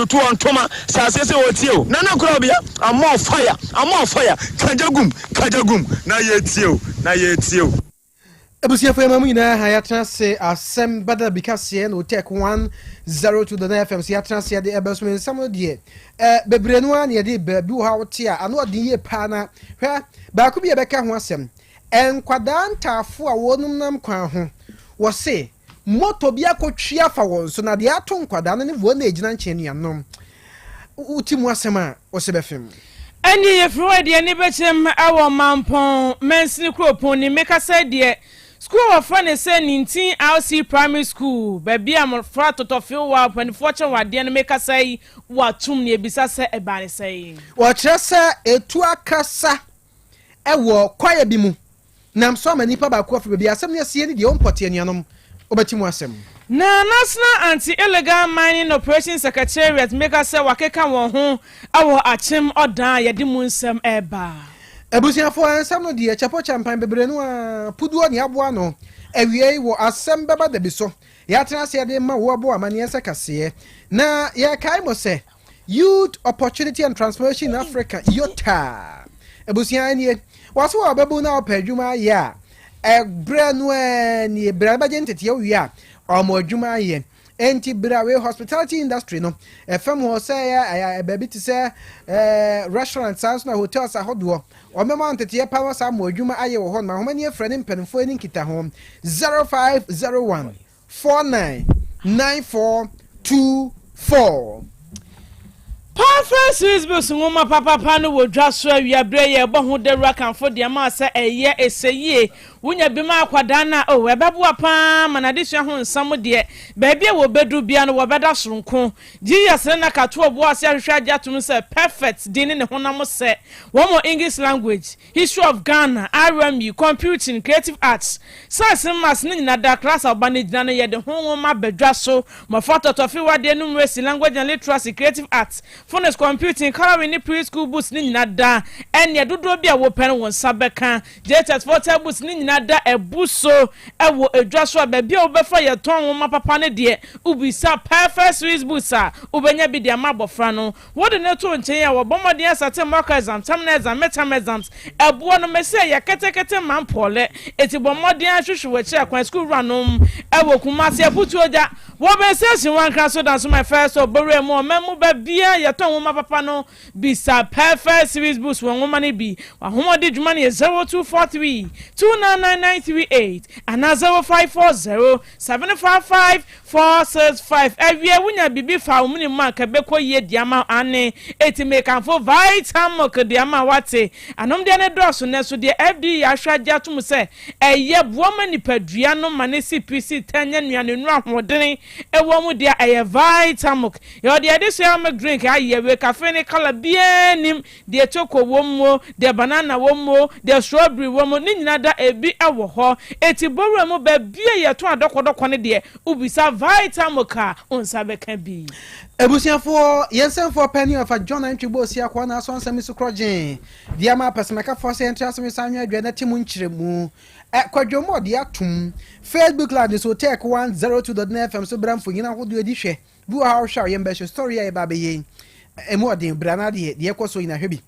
Tutu ɔntoma sɛ aseɛ sɛ wɔtie o. Nana Korabea, I'm on fire, I'm on fire, Kagya gum, kagya gum, na yɛtie o, na yɛtie o. Abusuafo, yɛma mu nyinaa ha. Yɛatena ase asɛm bada bi kaseɛ na Otec 102.9 FM so yɛatena ase yɛde ɛbɛsom nsɛm no deɛ bebree no ara na yɛde baabi wɔ hɔ a wote a ano ɔden yie paa. Na hwɛ, baako bi a yɛbɛka ho asɛm, nkwadaa ntaafo a wɔnom nam kwan ho, wɔse moto bi akɔtwi afa wɔn so na deɛ ato nkwadaa no ne wɔn na egyina nkyɛn. Nuanom, wote mu asɛm a wɔsɛ bɛfem. Ɛne yɛfiri hɔ deɛ ne bɛkyerɛm ɛwɔ Mampɔn mansini kuropɔn ni. Mekasa deɛ, sukuu a wɔfrɛ ne sɛ Nintin RC Primary School, baabi a mmɔfra totɔfew wɔ mpanimfoɔ kyɛn wɔ adeɛ no, mekasa yi wɔatom ne ebisa sɛ ɛbaa ne sɛ. Wɔkyerɛ sɛ etu akasa ɛwɔ kwaeɛ bi mu nam so ama nipa baako afiri baabi asɛm no asie ne deɛ ɔmpɔte. Anuanom, wobɛte mu asɛm. Na National Anti-Illegal Mining Operation Secretariat meka sɛ wakeka wɔn ho ɛwɔ Akyem Ɔdan a yɛde mu nsɛm ɛreba. Abusuafoɔ, nsɛm no deɛ kyɛpɔ kyɛmpan bebree no a puduo ne aboa no awiei wɔ asɛm bɛba da bi so. Yɛatena ase yɛde ma wo abo amanneɛ sɛ kaseɛ na yɛkae mo sɛ Youth Opportunity and Transformation in Africa, YOTA. Abusua nie, wɔso wɔ ɔbɛbu na ɔpɛ adwuma ayɛ a, ɛberɛ no nie, berɛ bɛgye nteteɛ wie a ɔmo adwuma ayɛ. Enti berɛ wei hospitality industry no ɛfam hɔ sɛ ɛyɛ baabi te sɛ restaurant, saa nso na hotels ahodoɔ, ɔmɛma nteteɛ pa wɔ saa mo adwuma ayɛ wɔ hɔ no. Ahoma ni efrɛ ne mpanimfoɔ ani nkita ho 0501 49 94 24. Perfect Series Books nwoma papapa no wɔ dwa so. Awiaberɛ yɛ ɛbɔ ho dawura kamfo deɛ ma sɛ ɛyɛ ɛsɛ yie. Wonya bi ma akwadaa no a, o ɛbɛboa paa ma n'adesua ho nsɛm deɛ, baabi a wɔbɛdu bia no wɔbɛda soronko. Jesus ne nakato ɔboa ase ahwehwɛ agye atom sɛ perfect din ne ne honam sɛ wɔn wɔ English language, history of Ghana, RME, computing, creative arts, science ne maths ne nyinaa da. Class a ɔba no gyina no, yɛde ho nwoma badwa so. Mmɔfra tɔtɔfe wadeɛ, numeracy, language and literacy, creative arts, phonics, computing, colouring ne preschool books ne nyinaa da. Ɛnneɛ dodoɔ bi a wɔpɛ no, wɔn nsa bɛka. JHS four books ne nyinaa da ɛbu so ɛwɔ edwa so a baabi a wɔbɛfa yɛtɔn nwoma papa ne deɛ, ubisa Perfect Series Books a, wobɛnya bi de ama abɔfra no. Wɔde ne to nkyɛn a wɔbɔ mmɔden asate mock exam, terminal exam, midterm exams. Ɛboɔ no mɛsɛ yɛ ketekete ma mpɔlɛ eti bɔ mmɔden ahwehwɛ wɔ akyiri akwan. Sukuu wuranom ɛwɔ Kumase Aputuo gya wɔbɛn station wankra so dan so. My first ɔbɔwura mu ɔman mu baabiara yɛtɔn nwoma papa no, bisa Perfect Series Books wɔ nwoma no bi. Wahomɔde dwuma no yɛ 0243 299938 anaa 0540 755 465. Awie, wonya biribi fa wo mene mu a ka bɛkɔ yie de ama ane. Eti mekamfo Vitamilk de ama. Wate anom deɛ ne dɔɔso nɛ so deɛ FDA ahwɛ agye atom sɛ ɛyɛ boa ma nipadua no ma ne si pi si tɛ nyɛ nnuane nnuro ahoɔdene ɛwɔ mu deɛ, ɛyɛ Vitamilk. Yɛwɔ deɛ yɛde soya milk drink ayɛ wei, cafe ne colour biara nim deɛ choco wɔ mu, deɛ banana wɔ mu, deɛ strawberry wɔ mu ne nyinaa da ebi wɔ hɔ. Eti bɔwura mu baabi a yɛtɔn adɔkɔdɔkɔ ne deɛ, ubisa Vitamilk a, nsa bɛka bi. Abusuafoɔ, yɛn nsɛmfoɔ pɛ ne ɔfa John Antwi bɔ osi akoa na asɔ nsɛm yi so korɔgyee deɛ ama apɛsɛmɛkafoɔ sɛ yɛntra asɛm yi san nwɛ adwa na te mu nkyerɛmu. Kwadwo mu ɔde atom Facebook Live so, Tech 102.9 FM so. Bra mfonyin ahodoɔ adi hwɛ bi wɔ ha. Wohwɛ a yɛn bɛhwɛ story a yɛba abɛyɛ yi ɛmu ɔden bra na adeɛ deɛ ɛkɔ so nyinaa hwɛ bi.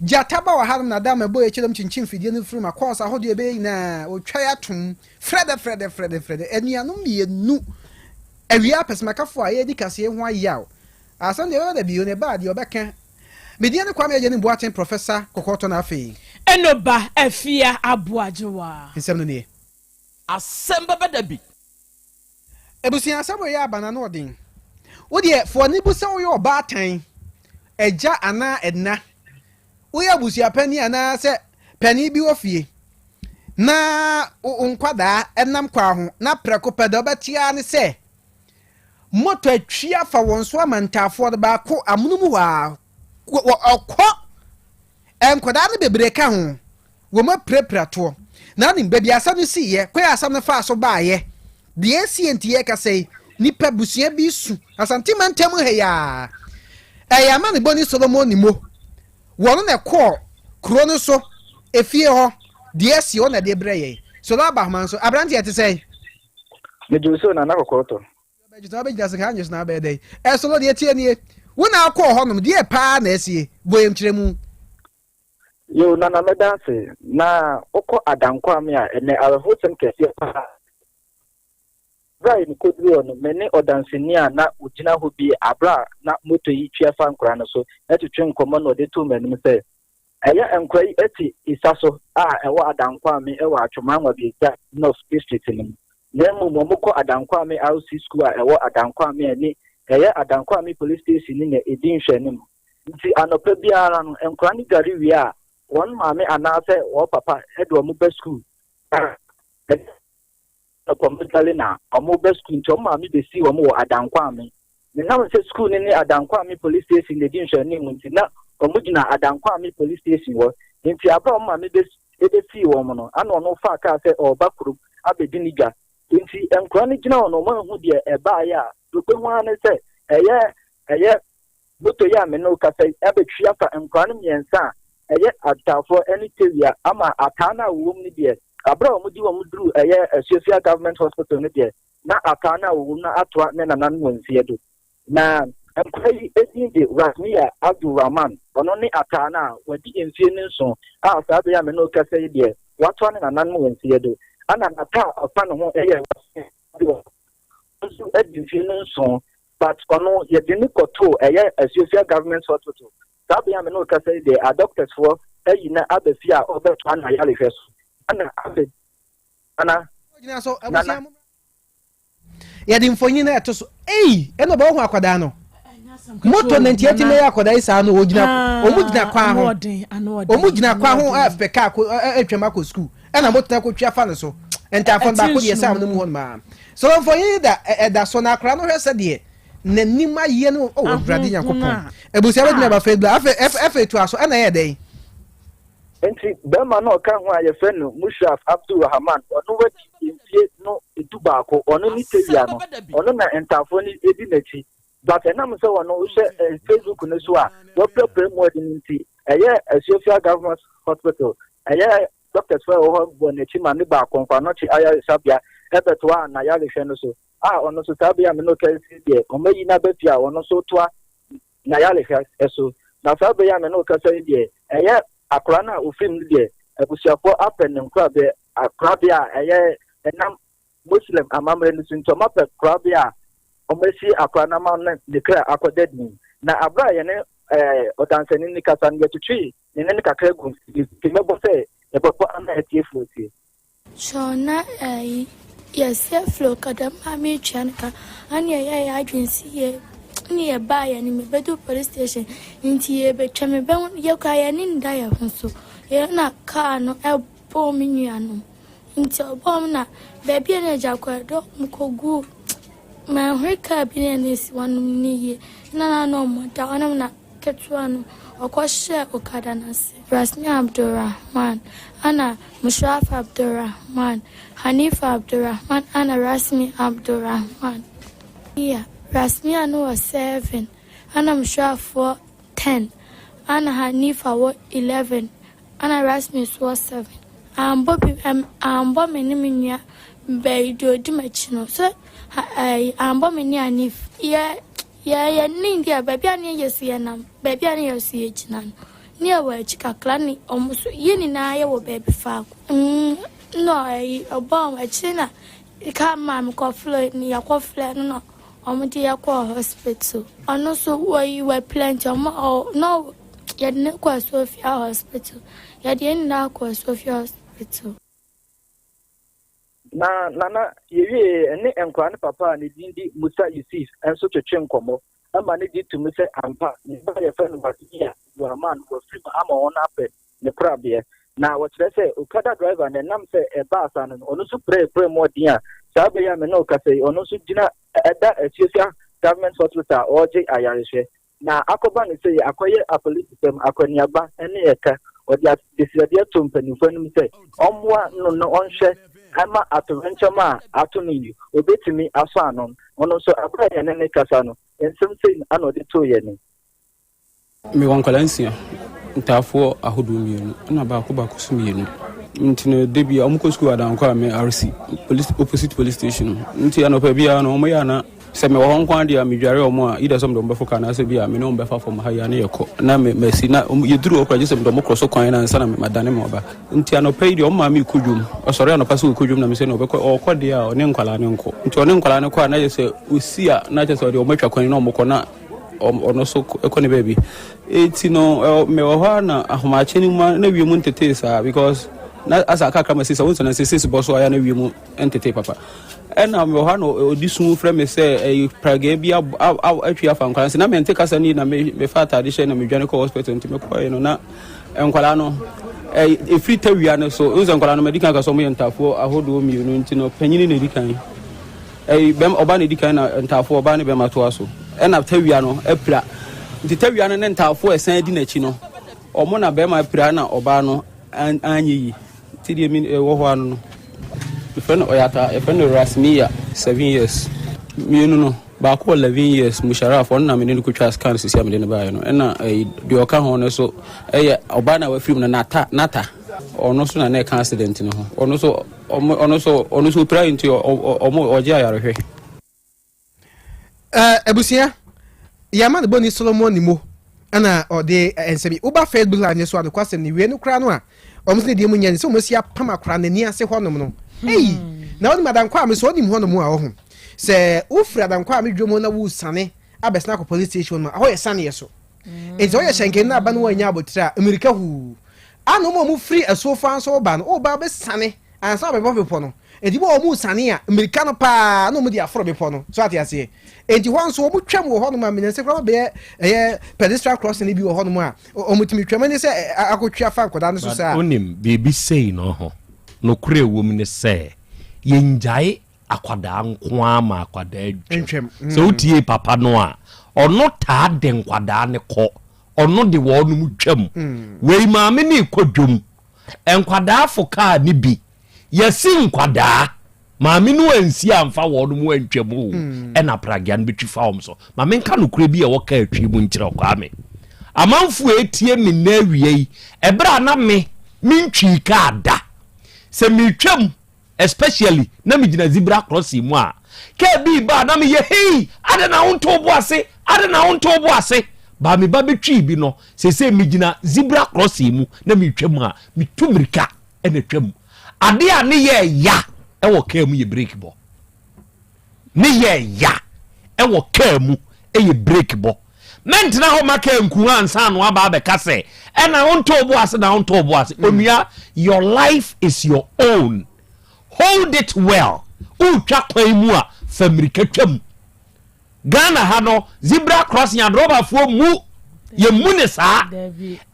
Gyata ba wɔ hanom na dam ɛbɔ yɛkyerɛm kyinkyin fidie no firi ma kɔɔs ahodoɔ ɛbɛyɛ nyinaa wɔtwa yɛ atom frɛdɛ frɛdɛ frɛdɛ frɛdɛ. Anuanom mmienu awia apɛsɛmɛkafoɔ a yɛdi kaseɛ ho ayaw asɛm deɛ ɛbɛba da bio ne ɛbaa deɛ ɔbɛka. Medeɛ ne Kwame Agye ne Boaten Professor Kɔkɔɔtɔ no afei. Ɛnoba Afia Aboagyewa. Nsɛm no nie. Asɛm bɛbɛ da bi. Abusua, asɛm wɔ yɛ aba na no ɔden. Wo deɛ fo ani bu sɛ woyɛ ɔbaatan, agya anaa ɛna, woyɛ abusua panin anaa sɛ panin bi wɔ fie na wo nkwadaa ɛnam kwa ho na prɛko pɛ deɛ ɔbɛtea ne sɛ moto atwi afa wɔn so ama ntaafoɔ no baako amono mu hɔ a ɔkɔ. Nkwadaa no bebree ka ho, wɔn apirapira toɔ. Na anim baabi asɛm no siiɛ, kwan a asɛm no faa so baayɛ deɛ esie nti yɛkasa yi, nipa busua bi su Asante mantam ha yi a ɛyɛ amanebɔ Solomon Nimo wɔn na ɛkɔɔ kuro no so efie hɔ deɛ esi hɔ na ɛde brɛ yɛn solo abahoma nso. Aberanteɛ, te sɛ? Megye so, Nana Kɔkɔɔtɔ. Bɛgyina, wobɛgyina sɛ kaa nyɛ so na abɛyɛ dɛn. Ɛsolo deɛ tie nie. Wo na akɔɔ hɔnom, deɛ paa na asie? Bɔ yɛn kyerɛ Yo, Nana mɛda ase. Na wokɔ Adankwame a, ɛnɛ awerɛhosɛm kɛseɛ paa. Berɛ a yɛkɔduruu hɔ no, me ne ɔdanseni a na ɔgyina hɔ bi berɛ a na moto yi twi afa nkwadaa no so twetwe nkɔmmɔ na ɔde too m'anim sɛ, Ɛyɛ nkwadaa yi te Isa so a ɛwɔ Adankwame wɔ Atwoma Nwabiagya North District no mu, na mmom wɔkɔ Adankwame RC School a ɛwɔ Adankwame a ɛne ɛyɛ Adankwame Police Station no na ɛdi nhwɛanim. Nti anɔpa biara no, nkwadaa no dware wie a, wɔn maame anaasɛ wɔn papa de wɔn ba sukuu. Anɔpa wɔdware na wɔba sukuu nti wɔn maame besi wɔn wɔ Adankwame. Na ɛnam sɛ sukuu no ne Adankwame Police Station na edi nhwɛanim nti, na wɔgyina Adankwame Police Station hɔ. Nti bere a wɔn maame besii wɔn no, ana ɔno faa kaa sɛ ɔreba kurom abedi ne dwa. Nti nkwadaa no gyina hɔ no, wɔanhu deɛ ɛbaeɛ a, deɛ wɔbɛhu ara ne sɛ ɛyɛ ɛyɛ Moto yi a me ne wo kasa yi abɛtwi afa nkwadaa no mmiɛnsa a ɛyɛ Ataafoɔ ne Tewia ama ataa no a wɔwɔ mu no deɛ, aberɛ a wɔde wɔn duruu ɛyɛ Asuafia Government Hospital no deɛ, na ataa no a wɔwɔ mu no atoa ne nananom wɔn mfeɛ do. Na nkwadaa yi din de Rasmiya Abdul Rahman, ɔno ne ataa no a wadi mfeɛ no nson a saa berɛ yi a me ne wo kasa yi deɛ, watoa ne nananom wɔn mfeɛ do. Ɛna n'ataa a ɔka ne ho yɛ Rasmiya Abdul Rahman, ɔno nso adi mfeɛ no nson But ɔno yɛde no kɔtoo ɛyɛ Asuafia Government Hospital. Saa bere a me ne wo kasa yi deɛ, adɔktɛsfoɔ ayi no aba fie a ɔrebɛtoa n'ayarehwɛ so. Nana abɛ Nana Gyina so, abusua Nana. mo. Yɛde mfonyin na ɛto so. Ei, ɛna ɔbɛwɔ ho akwadaa no. Moto na nti ɛtumi yɛ akwadaa yi saa no, ogyina, wɔn gyina kwan ho. Wɔn gyina kwan ho ɛfɛ kaa ko ɛtwam akɔ sukuu. Ɛna moto na kotwi afa no so. Ntaafo no baako deɛ saa no mu hɔ nom ara. So mfonyin yi da ɛda so na akwadaa no hwɛ sɛ deɛ n'anim ayɛ no oh Awurade Nyankopɔn. Abusua bɛtumi aba Facebook afei afei to aso ɛna ɛyɛ dɛn? Enti barima no a ɔka ho a wɔfrɛ no Mushraf Abdul Rahman, ɔno wadi mfie no dubaako, ɔno ne Tawia no, ɔno na ntaafoɔ no di n'akyi. But ɛnam sɛ ɔno wohwɛ Facebook no so a wapirapira mu ɔden nti, ɛyɛ Asuafia Government Hospital, ɛyɛ doctors foɔ a ɛwɔ hɔ bɔ n'akyi ma no baa Kɔmfoanɔkye ayaresabea ɛbɛtoaa n'ayarehwɛ no so a ɔno nso saa bere a me ne wo kasa yi deɛ wɔayi no aba fie a ɔno nso retoa n'ayarehwɛ so. Na saa bere yi a me ne wo kasa yi deɛ, ɛyɛ akwadaa no a ɔfiri mu no deɛ, abusuafoɔ apɛ ne nkorabea, korabea a ɛyɛ ɛnam Muslim amammerɛ no so nti, wɔapɛ korabea a wɔasie akwadaa no ama no ne kra akɔda din. Na abere a yɛne ɛɛ ɔdansani no kasa no, yɛtwetwee ne nne no kakra gu nti mɛbɔ sɛ yɛbɛbɔ ama atiefoɔ atie. So na ɛyi yɛsɛ flow ka dɛm a metua no ka ɛne yɛyɛ yɛ adwene si yɛ ne yɛ baa yɛ ne mebɛdu police station nti yɛbɛtwa me bɛho yɛ kora yɛ ne nda yɛ ho so yɛ na kaa no ɛbɔɔ me nuanom nti ɔbɔɔ me na baabi a na agya kɔ ɛdɔ mekɔgu manhwere kaa bi ne ɛna esi wɔnom ne yie na na na ɔmo da ɔnom na ketewa no, ɔkɔhyɛɛ okada no ase. Rasmi Abdulrahman ana Mushraf Abdulrahman, Hanifa Abdulrahman ana Rasmi Abdulrahman. Iya, Rasmia no wɔ seven, ana Mushraf wɔ ten, ana Hanifa wɔ 11, ana Rasmi nso wɔ seven. Ambɔ bi, ɛm, ambɔ me ne me nua bɛyi deɛ odi m'akyi no, so ha, ɛyi, ambɔ me ne Hanif. Yɛ Yɛ yɛ ne deɛ baabi a ne yɛ so yɛ nam baabi a ne yɛ so yɛ gyina no ne yɛ wɔ akyi kakra ne ɔmo so yɛ nyinaa yɛ wɔ baabi faako mm na ɛyi ɔbɔ ɔmo akyire na kaa maame kɔ frɛ ne yɛ kɔ frɛ no na ɔmo de yɛ kɔɔ hospital ɔno so wɔyi wɔ plenty ɔmo ɔ na yɛde ne kɔɔ Sophia hospital yɛde yɛn nyinaa kɔɔ Sophia hospital. Na Nana, yɛwiee ɛne nkwadaa no papa a ne din de Musa Yusuf nso twetwe nkɔmmɔ ma no gye to mu sɛ ampa ne ba a yɛfrɛ no Wasiya Abdulrahman wafiri mu ama wɔn apɛ ne korabeɛ. Na wɔkyerɛ sɛ Okada driver no ɛnam sɛ ɛbaa saa no ɔno nso piree piree mu ɔden a saa bere yi a me ne wo kasa yi ɔno nso gyina ɛda Asuafia Government Hospital a ɔregye ayarehwɛ. Na akɔba no sei, akɔyɛ apolisisɛm, akɔneaba ne ɛka. Ɔde adesrɛdeɛ too mpanimfoɔ anim sɛ ɔmmoa no na ɔnhwɛ ma atoyerɛnkyɛm a ato no yi, ɔbɛtumi asɔ ano. Ɔno nso, berɛ a yɛne no rekasa no, nsɛm sei na ɔde too yɛn anim. Mewɔ nkwadaa nsia, ntaafoɔ ahodoɔ mmienu ɛna baako baako nso mmienu. Nti no da bi a wɔkɔ sukuu Adankwa a me RC police opposite police station no. Nti anɔpa biara no wɔyɛ a na. Sɛ mewɔ hɔ nko ara deɛ a, medware wɔn a, either sɛ mede wɔn bɛfo kaa anaasɛ bi a me ne wɔn bɛfa fam ha yi a na yɛkɔ. Na me masi na wɔn yɛduru hɔ koraa gye sɛ mede wɔn korɔ so kwan no ansa na madane me aba. Nti anɔpa yi deɛ wɔn maame rekɔ dwom. Ɔsɔre anɔpa sɛ ɔrekɔ dwom na mesɛ no ɔbɛkɔ ɔrekɔ deɛ a ɔne nkwadaa no nkɔ. Nti ɔne nkwadaa no kɔ a na kyerɛ sɛ ɔsi a na kyerɛ sɛ ɔde wɔn atwa kwan na wɔkɔ na ɔno nso kɔ ne baabi. Eti no mewɔ hɔ a na ahomakye no mu a na wiem ntetee saa because na asa kakra ma sisi a wɔn sɛ sisi bɔ so a na wiem ntetee papa. Ɛna mewɔ hɔ a na ɔdi su frɛ me sɛ ɛyi pragea bi atwi afa nkwadaa nti na mente kasa ni na mefa ataade hyɛ na medwane kɔ hospital nti mekɔɛ no na nkwadaa no ɛfiri tawia no so n sɛ nkwadaa no madi kan ka sɛ wɔyɛ ntaafoɔ ahodoɔ mmienu nti no panyini na ɛdi kan ɛyi bɛm ɔbaa na ɛdi kan na ntaafoɔ ɔbaa ne bɛma toa so ɛna tawia no apira nti tawia no ne ntaafoɔ ɛsan di n'akyi no wɔn na bɛrima apira na ɔbaa no anyɛ yi Ti deɛ mi ɛwɔ hɔ ano no yɛfrɛ no ɔyata yɛfrɛ no Rasmiya 7 years mmienu no baako wɔ 11 years Musharaf, ɔno na mene no kotwa scan sisi a mede no baeɛ no. Ɛna ɛyi deɛ ɔka ho no so ɛyɛ ɔbaa na wafiri mu no, Nata Nata, ɔno so na na ɛka accident no ho. Ɔno so ɔno so opira nti ɔmo ɔgye ayarehwɛ. Abusua yɛama no bɔni Solomon Nimo ɛna ɔde nsɛm yi woba Facebook live ne so a nokwasɛm ne wie no koraa no a ɔmo sɛ ne deɛ mu nyɛ ne sɛ ɔmo asi apam akora n'ani ase hɔnom no. Ei, na wonim Adankwa a me so ɔnim hɔnom a ɔho sɛ wofiri Adankwa a me dwom na wosane abɛsena akɔ police station no a ɛhɔ yɛ saneɛ so nti ɔyɛ hyɛnkɛn no aba no wɔanya abotire a mmirika huu ana ɔmo a ɔmo firi asuo fa nso ba no ɔba bɛsane ansa bɛbɔ bepɔ no. Enti bɔ wɔn siane a, mmirika no paa na wɔn de aforo bepɔ no. So ate aseɛ? Enti hɔ nso wɔn twam wɔ hɔnom a mmiɛnsa koraa bɛyɛ ɛyɛ pedestrian crossing bi wɔ hɔnom a wɔn tumi twam ɛne sɛ akotwi afa nkɔdaa no so saa. Onim biribi sei no ho nokorɛ ɛwɔ mu ne sɛ yɛngyae akwadaa nko ara ma akwadaa ntwam. Sɛ wotie papa no a, ɔno taa de nkwadaa no kɔ, ɔno de wɔnom twam. Wei maame no rekɔ dwam, nkwadaa fo kaa no bi. Yɛsi nkwadaa maame no ansi amfa wɔn mu antwam o, ɛna pragea no bɛtwi fa wɔn so. Ma menka nokorɛ bi a ɛwɔ kaa twi mu nkyerɛ Kwame. Amanfoɔ etie me nnɛ awia yi, ɛberɛ a na me mentwii kaa da, sɛ metwam especially na megyina zebra crossing mu a, kaa bi ba a na meyɛ hei, ade na wonto wo bo ase, ade na wonto wo bo ase. Baa me ba bɛtwii bi no, seesei megyina zebra crossing mu na metwam a, metu mmirika ɛna twam. Adeɛ a ne yɛ ya ɛwɔ kaa mu yɛ brake bɔ. Ne yɛ ya ɛwɔ kaa mu ɛyɛ brake bɔ. Mɛntena hɔ ma kaa nku ansa no aba abɛka sɛ ɛna wontɔ wo bo ase na wontɔ wo bo ase. Onua, your life is your own, hold it well. Wotwa kwan mu a, fa mmirika twam. Ghana ha no, zebra crossing adrɔbafoɔ mu yɛmmu ne saa.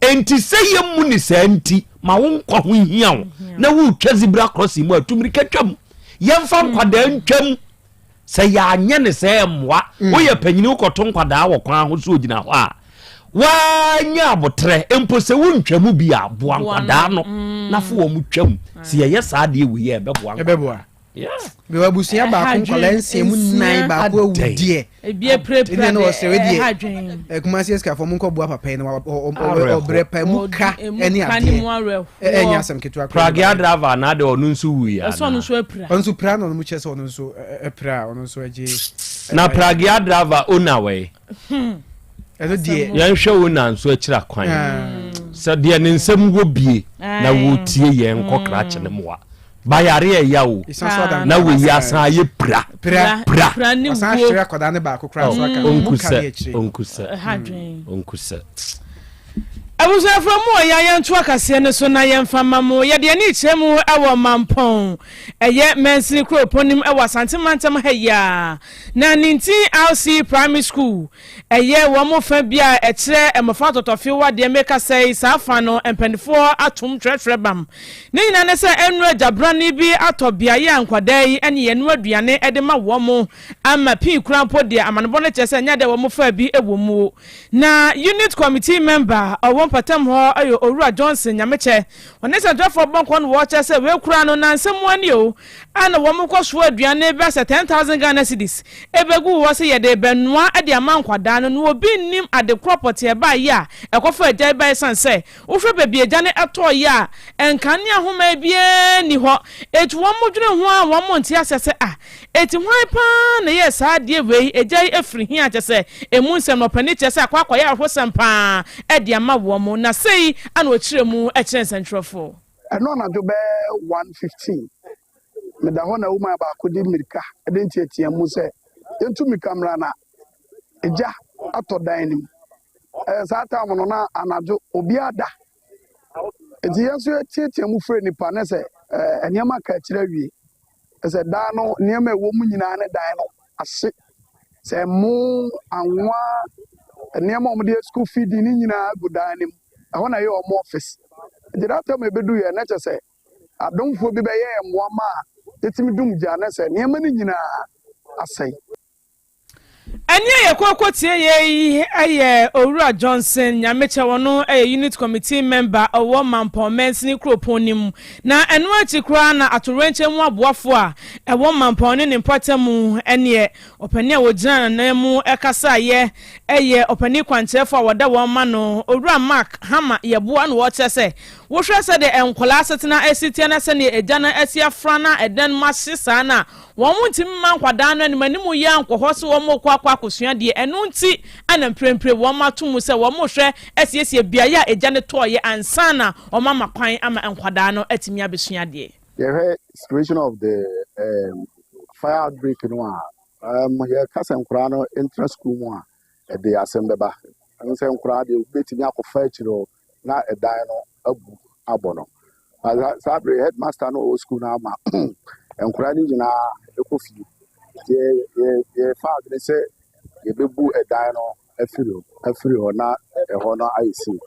Enti sɛ yɛmmu ne saa nti ma wo nkwa ho hia wo na wotwa zebra crossing mu a, tu mmirika twam. Yɛmfa nkwadaa ntwam. Sɛ yɛanyɛ ne sɛ mmoa woyɛ panyini wokɔto nkwadaa wɔ kwan ho so ogyina hɔ a woanya abotrɛ mpo sɛ wontwa mu bi a, boa nkwadaa no na fo wɔn twam. Sɛ yɛyɛ saa deɛ wei yɛ ɛbɛboa nkwadaa. Mewɔ abusua baako nkwadaa nsia mu nnan baako awu deɛ. Ebi apirapira de ɛha dwen. Kumasi asikafoɔ mo nkɔ boa papa yi na ɔbrɛ pa mu ka ɛne adeɛ ɛnyɛ asɛm ketewa koraa. Pragea driver na de ɔno nso wu ya. Ɛsɛ ɔno nso apira. Ɔno nso pira na ɔno mu kyɛ sɛ ɔno nso apira ɔno nso agye. Na pragea driver owner wɔ yi. Ɛno deɛ. Yɛnhwɛ owner nso akyira kwan. Sɛ deɛ ne nsɛm wɔ bie na wɔtie yɛn nkɔ krakye ne mmoa. Bayare ɛya o na wei asan ayɛ pira pira ɔsan ahwere akwadaa ne baako koraa nso aka onkusɛ onkusɛ onkusɛ. Abusuafoɔ mu ɔya yɛnto akaseɛ no so na yɛmfa ma mo. Yɛde ani kyerɛ mu wɔ Mampɔn, ɛyɛ mansini kuropɔn no mu wɔ Asante mantam ha yi ara. Na Nintin RC Primary School ɛyɛ wɔn fa bi a ɛkyerɛ mmɔfra atɔtɔfewa deɛ meka sɛ saa fa no mpanimfoɔ atom twerɛtwerɛ bam. Ne nyinaa ne sɛ ɛnnora gyabrane bi atɔ beaeɛ a nkwadaa yi ne yɛnoa aduane de ma wɔn ama pii koraa mpo deɛ amanebɔ no kyerɛ sɛ ɛnyɛ adeɛ a wɔfaa bi wɔ mu. Na unit committee member a ɔwɔ. mpɔtam hɔ yɛ Owura Johnson Nyamekyɛ. Ɔne sɛnkyerɛwfoɔ bɔ nkɔmmɔ na wɔkyerɛ sɛ wei koraa no nnansa mu ara ni o a na wɔn kɔ soa aduane bɛyɛ sɛ 10,000 Ghana cedis ɛbɛgu hɔ sɛ yɛde rebɛnoa de ama nkwadaa no na obi nnim ade korɔ pɔtee ɛbaeɛ a ɛkɔfa agya yi baeɛ ɛsiane sɛ wohwɛ baabi agya no tɔeɛ a nkanea nhoma biara nni hɔ enti wɔn dwene ho a wɔn nte aseɛ sɛ ah Enti hwan paa na ɛyɛɛ saa adeɛ wei? Agya yi afiri he a kyerɛ sɛ emu nsɛm no ɔpanin kyerɛ sɛ akɔ akɔyɛ awerɛhosɛm paa de ama wɔn, na sei na ɔkyerɛ mu kyerɛ nsɛntwerɛfoɔ. Ɛno anadwo bɛyɛ 1:15, meda hɔ na woman baako de mmirika de nteateamu sɛ, Yɛntu mmirika mmra na egya atɔ dan no mu. Ɛɛ saa tam no na anadwo obiara da. Nti yɛn nso yɛteatea mu frɛ nnipa ne sɛ ɛɛ nneɛma ka akyire awie. Sɛ dan no nneɛma a ɛwɔ mu nyinaa ne dan no ahye. Sɛ ɛmo, anwa, nneɛma a wɔde yɛ school feeding ne nyinaa gu dan no mu. Ɛhɔ na ɛyɛ wɔn office. Nti that time ebedu yɛ na kyerɛ sɛ adomfoɔ bi bɛyɛ yɛn mmoa ma yɛtumi dum gya ne sɛ nneɛma no nyinaa asɛe. Ɛnne a yɛkɔ kɔtie yɛ yi yɛ Owura Johnson Nyamekyɛ, ɔno yɛ Unit Committee Member ɔwɔ Mampɔn Mansini kuropɔn no mu. Na ɛno akyi koraa na atowerɛnkyɛm mu aboafoɔ a ɛwɔ Mampɔn ne ne mpɔtam ɛneɛ ɔpanin a ɔgyina n'anan mu kasaeɛ yɛ ɔpanin kwankyerɛfoɔ a wɔda wɔn ma no Owura Mark Hammer Yeboah na ɔkyerɛ sɛ wohwɛ sɛdeɛ nkwadaa asetena si teɛ na sɛdeɛ agya no asi afra na ɛdan mu ahye saa no a Wɔntumi mma nkwadaa no anim anim yi ara nkɔ hɔ sɛ wɔrekɔ akɔ akɔsua adeɛ, ɛno nti na mprempren wɔato mu sɛ wɔrehwɛ asiesie beaeɛ a egya no tɔeɛ ansa na wɔama kwan ama nkwadaa no atumi abɛsua adeɛ. Yɛhwɛ situation of the um, fire outbreak no a, um, yɛka sɛ nkoraa no ntra sukuu mu a, ɛde asɛm bɛba. Ɛno sɛ nkoraa deɛ wobɛtumi akɔfa akyire hɔ na ɛdan no abu abɔ no. Na saa bere headmaster no ɔwɔ sukuu no ama nkwadaa no nyinaa kɔ fie. Nti yɛfa adwene sɛ yɛbɛbu ɛdan no afiri afiri hɔ na ɛhɔ no ayɛ safe.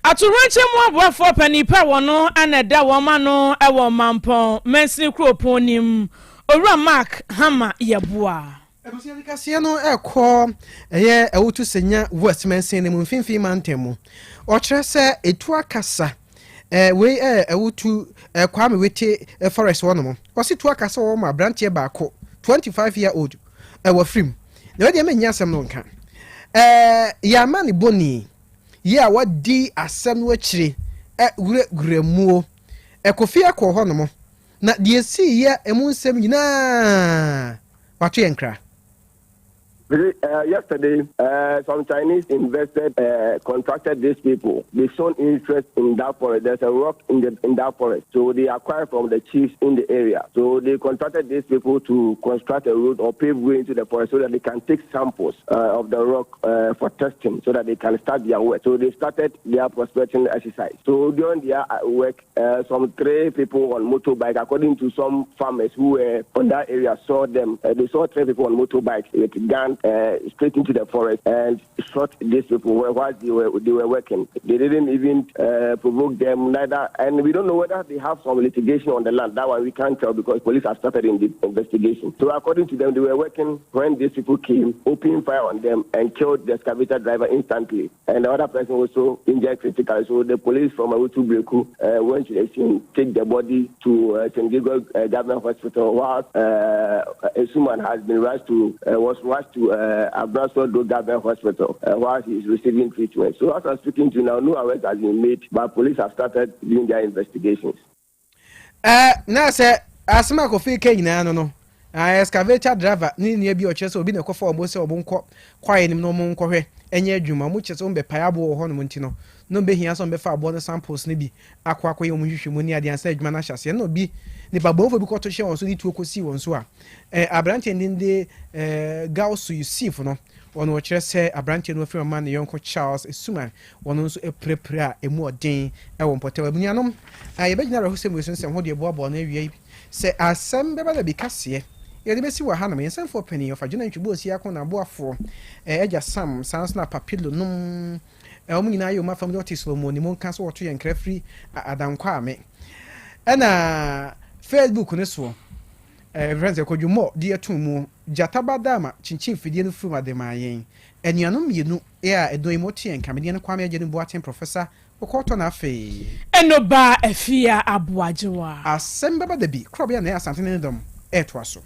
Atohwɛnkyɛm mu aboafoɔ panin pa wɔ no na ɛda wɔn ano wɔ Mampɔn mansini kuropɔn no mu, Owura Mark Hammer Yeboah. Abusua no kaseɛ no kɔ ɛyɛ Awutu Senya West mansin no mu mfimfini mantam mu. Ɔkyerɛ sɛ etu akasa eh, wei eh, Awutu eh, Kwame Wete eh, forest hɔ nom. Ɔse tu akasa wɔ ma aberanteɛ baako 25 year old ɛwɔ eh, firim. Na wei deɛ mennyɛ asɛm no nka. Eh, yɛama ne bɔni yi a wadi asɛm no akyire eh, wurawura muo. Eh, Kofi akɔ hɔ nom. Na deɛ ɛsiiɛ emu nsɛm nyinaa wato yɛn nkra. Yesterday, some Chinese invested, contracted these people. They shown interest in that forest. There's a rock in the in that forest, so they acquired from the chiefs in the area. So they contracted these people to construct a road or pave way into the forest so that they can take samples of the rock for testing, so that they can start their work. So they started their prospecting exercise. So during their work, some three people on motorbike, according to some farmers who were on that area, saw them. they saw three people on motorbikes with guns straight into the forest and shot these people while they were they were working. They didn't even provoke them, neither. And we don't know whether they have some litigation on the land. That one we can't tell because police have started in the investigation. So according to them, they were working when these people came, opened fire on them and killed the excavator driver instantly. And the other person also injured critically. So the police from Awutu Breku went to the scene, take the body to St. Gabriel Government Hospital, while Suman has been rushed to was rushed to uh, Abraso Government Hospital while he is receiving treatment. So as I'm speaking to you now, no arrest has been made, but police have started doing their investigations. Ɛɛ na sɛ asɛm a Kofi reka nyinaa no no, excavator driver ne ne nua bi a ɔkyerɛ sɛ obi na ɛkɔfa wɔn sɛ wɔn nkɔ kwaeɛ no mu na wɔn nkɔhwɛ nyɛ adwuma. Wɔn kyerɛ sɛ wɔn bɛpae aboɔ wɔ hɔnom nti no, na wɔn bɛhia sɛ wɔn bɛfa aboɔ no samples no bi akɔ akɔyɛ wɔn nhwehwɛmu ne adeɛ ansa adwuma no ahyɛ aseɛ. Ɛna obi, nipa bɔnfoɔ bi kɔto hyɛ wɔn so de tuo kɔsii wɔn so a, ɛɛ aberanteɛ no din de ɛɛ Gausu Yusuf no, ɔno ɔkyerɛ sɛ aberanteɛ no afiri ama ne yɔnko Charles Suman Wɔn nso apirapira a emu yɛ den wɔ mpɔtam. Anuanom, yɛbɛgyina awerɛhosɛm wei so nsɛm ho de aboaboa ano awia yi. Sɛ asɛm bɛba da bi kaseɛ, yɛde bɛsi wɔ hanom. Yɛn nsɛmfoɔ panin, Ɔfa Jonah Ntwi Boasiako n'aboafoɔ, Agya Sam, saa nso na Papilo nom, wɔn nyinaa yɛ wɔn afam de wɔte Solomon ne mu nka so wɔto yɛn nkra firi Adankwame. Ɛna Facebook no soɔ, ɛfrɛ no sɛ Kwadwo Moore de ato mu, Gyata Ba Dama kyinkyin fidie no firi mu ade maa yɛn. Anuanom mmienu a ɛdɔn yi mu wote yɛn nka, me deɛ ne Kwame Agyenim Boateng, Professor, wokɔɔtɔ na afei. Eno baa Afia Aboagyewa. Asɛm bɛba da bi, korɔbea na ɛyɛ Asante ne ne dɔm retoa so.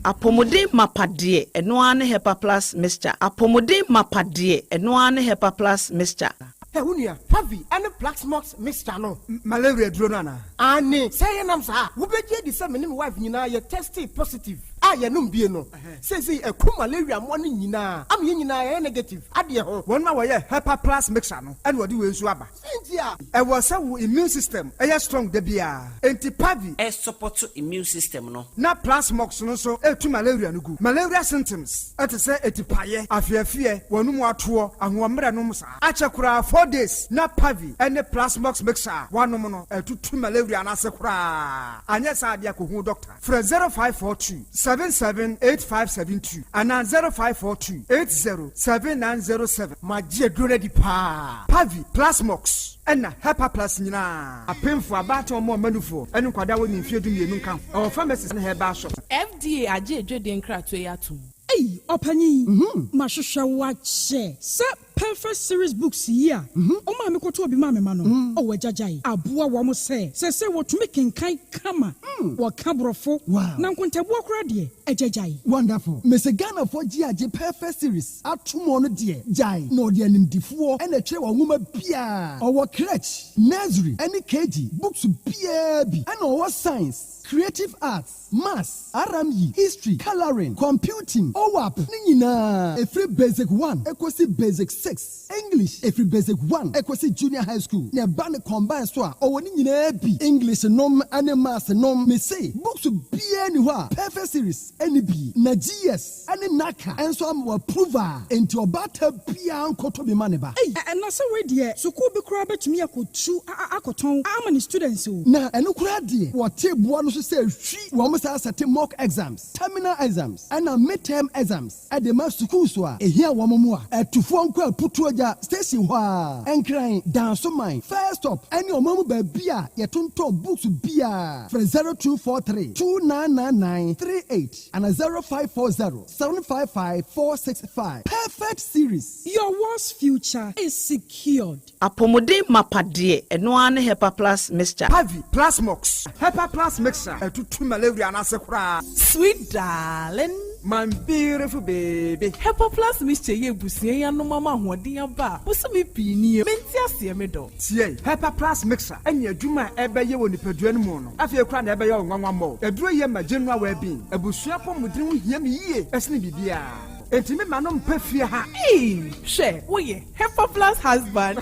Apɔmuden mapa deɛ, ɛno ara ne Hepa Plus Mixture. Apɔmuden mapa deɛ, ɛno ara ne Hepa Plus Mixture. Hɛ wo nua, Pavi ne Plaxmox mixture no. Malaria aduro no anaa? Aane, sɛ ɛyɛ nam saa a, wobɛgye adi sɛ me ne me wife nyinaa yɛ testee positive a yɛnom bie no. Seesei ɛku malaria mmoa no nyinaa ama yɛn nyinaa yɛayɛ negative adeɛ ho. Wɔn a wɔyɛ Hepa Plus mixture no na wɔde wei nso aba. Sɛ nti a. Ɛwɔ sɛ wo immune system yɛ strong da biara, enti Pavi. Ɛsupɔto immune system no. Na Plasmox no nso tu malaria no gu. Malaria symptoms te sɛ atipaeɛ, afeafeɛ, w'anum atoɔ, ahoɔmmerɛ nom saa. Akyɛ koraa 4 days na Pavi ne Plasmox mixture a woanom no atutu malaria no ase koraa. Anyɛ saa deɛ kɔhu doctor. Frɛ 0542 77 8572 anaa 0542 80 7907. Magye aduro no adi paa. Pavi, Plasmox, ɛna Hepaplus nyinaa. Apemfo, abaatan, wɔn a wɔma nufoɔ, ne nkwadaa a wɔnnii mfeɛ dumienu nka ho. Ɛwɔ pharmacies ne herbal shops. FDA agye adwadie nkratoɔ yi atom. Ei ɔpanyin, mahwehwɛ wo akyɛ sɛ Perfect Series Books yi a ɔmaa mekɔtɔɔ bi maa me mma no, oh agya gyae, aboa wɔn sɛ seesei wɔtumi kenkan kama, wɔka Borɔfo, na nkontabuo koraa deɛ, agya gyae. Wonderful. Mese Ghanafoɔ gye agye Perfect Series atom ɔno deɛ gyae na ɔde animdifoɔ na ɛtwerɛ wɔn nwoma biara. Ɔwɔ crèche, nursery ɛne KG books biara bi ɛna ɔwɔ science, creative arts, Maths, RME, History, Colouring, Computing, OAP ne nyinaa ɛfiri Basic one kɔsi Basic six, English ɛfiri Basic one kɔsi Junior High School na ɛba no combine so a ɔwɔ ne nyinaa bi, English nom ne Maths nom, mese books biara nni hɔ a Perfect Series nni bi na GS ne NaCCA nso ama wɔ approve a enti ɔbaatan biara nkɔtɔ bi ma ne ba. Ei na sɛ wei deɛ sukuu bi koraa bɛtumi akɔtu akɔtɔn ama ne students o. Na ɛno koraa deɛ wɔte boɔ no so sɛ hwi wɔn saa sɛte mock exams, terminal exams ɛna mid term exams de ma sukuus a ɛhia wɔn mmoa. Atufoɔ nkɔ Aputuogya station hɔ ara, Nkran, Dansoman, First Stop ɛne ɔman mu baabi a yɛtontɔn books biara. Frɛ 0243 2999 38. Ana 0540 755 465 Perfect series. Your world's future is secured. Apɔmuden mapa deɛ, ɛno ara ne Hepa Plus Mixture. Pavi, Plasmox, Hepa Plus Mixture ɛtutu malaria no ase koraa. Sweet darling. My beautiful baby. Hepa Plus Mixture yi abusua yi anom ama ahoɔden aba a bosome pii nie. Mente aseɛ me dɔ. Tie, Hepa Plus Mixture ɛne adwuma a ɛbɛyɛ wɔ nipadua no mu no. Afei koraa na ɛbɛyɛ wo nwanwa mmɔ. Aduro yɛ ma general well-being. Abusua apɔmuden ho hia me yie sene biribiara. Enti me ma no mpa fie ha. Eii hwɛ woyɛ Hepa plus husband.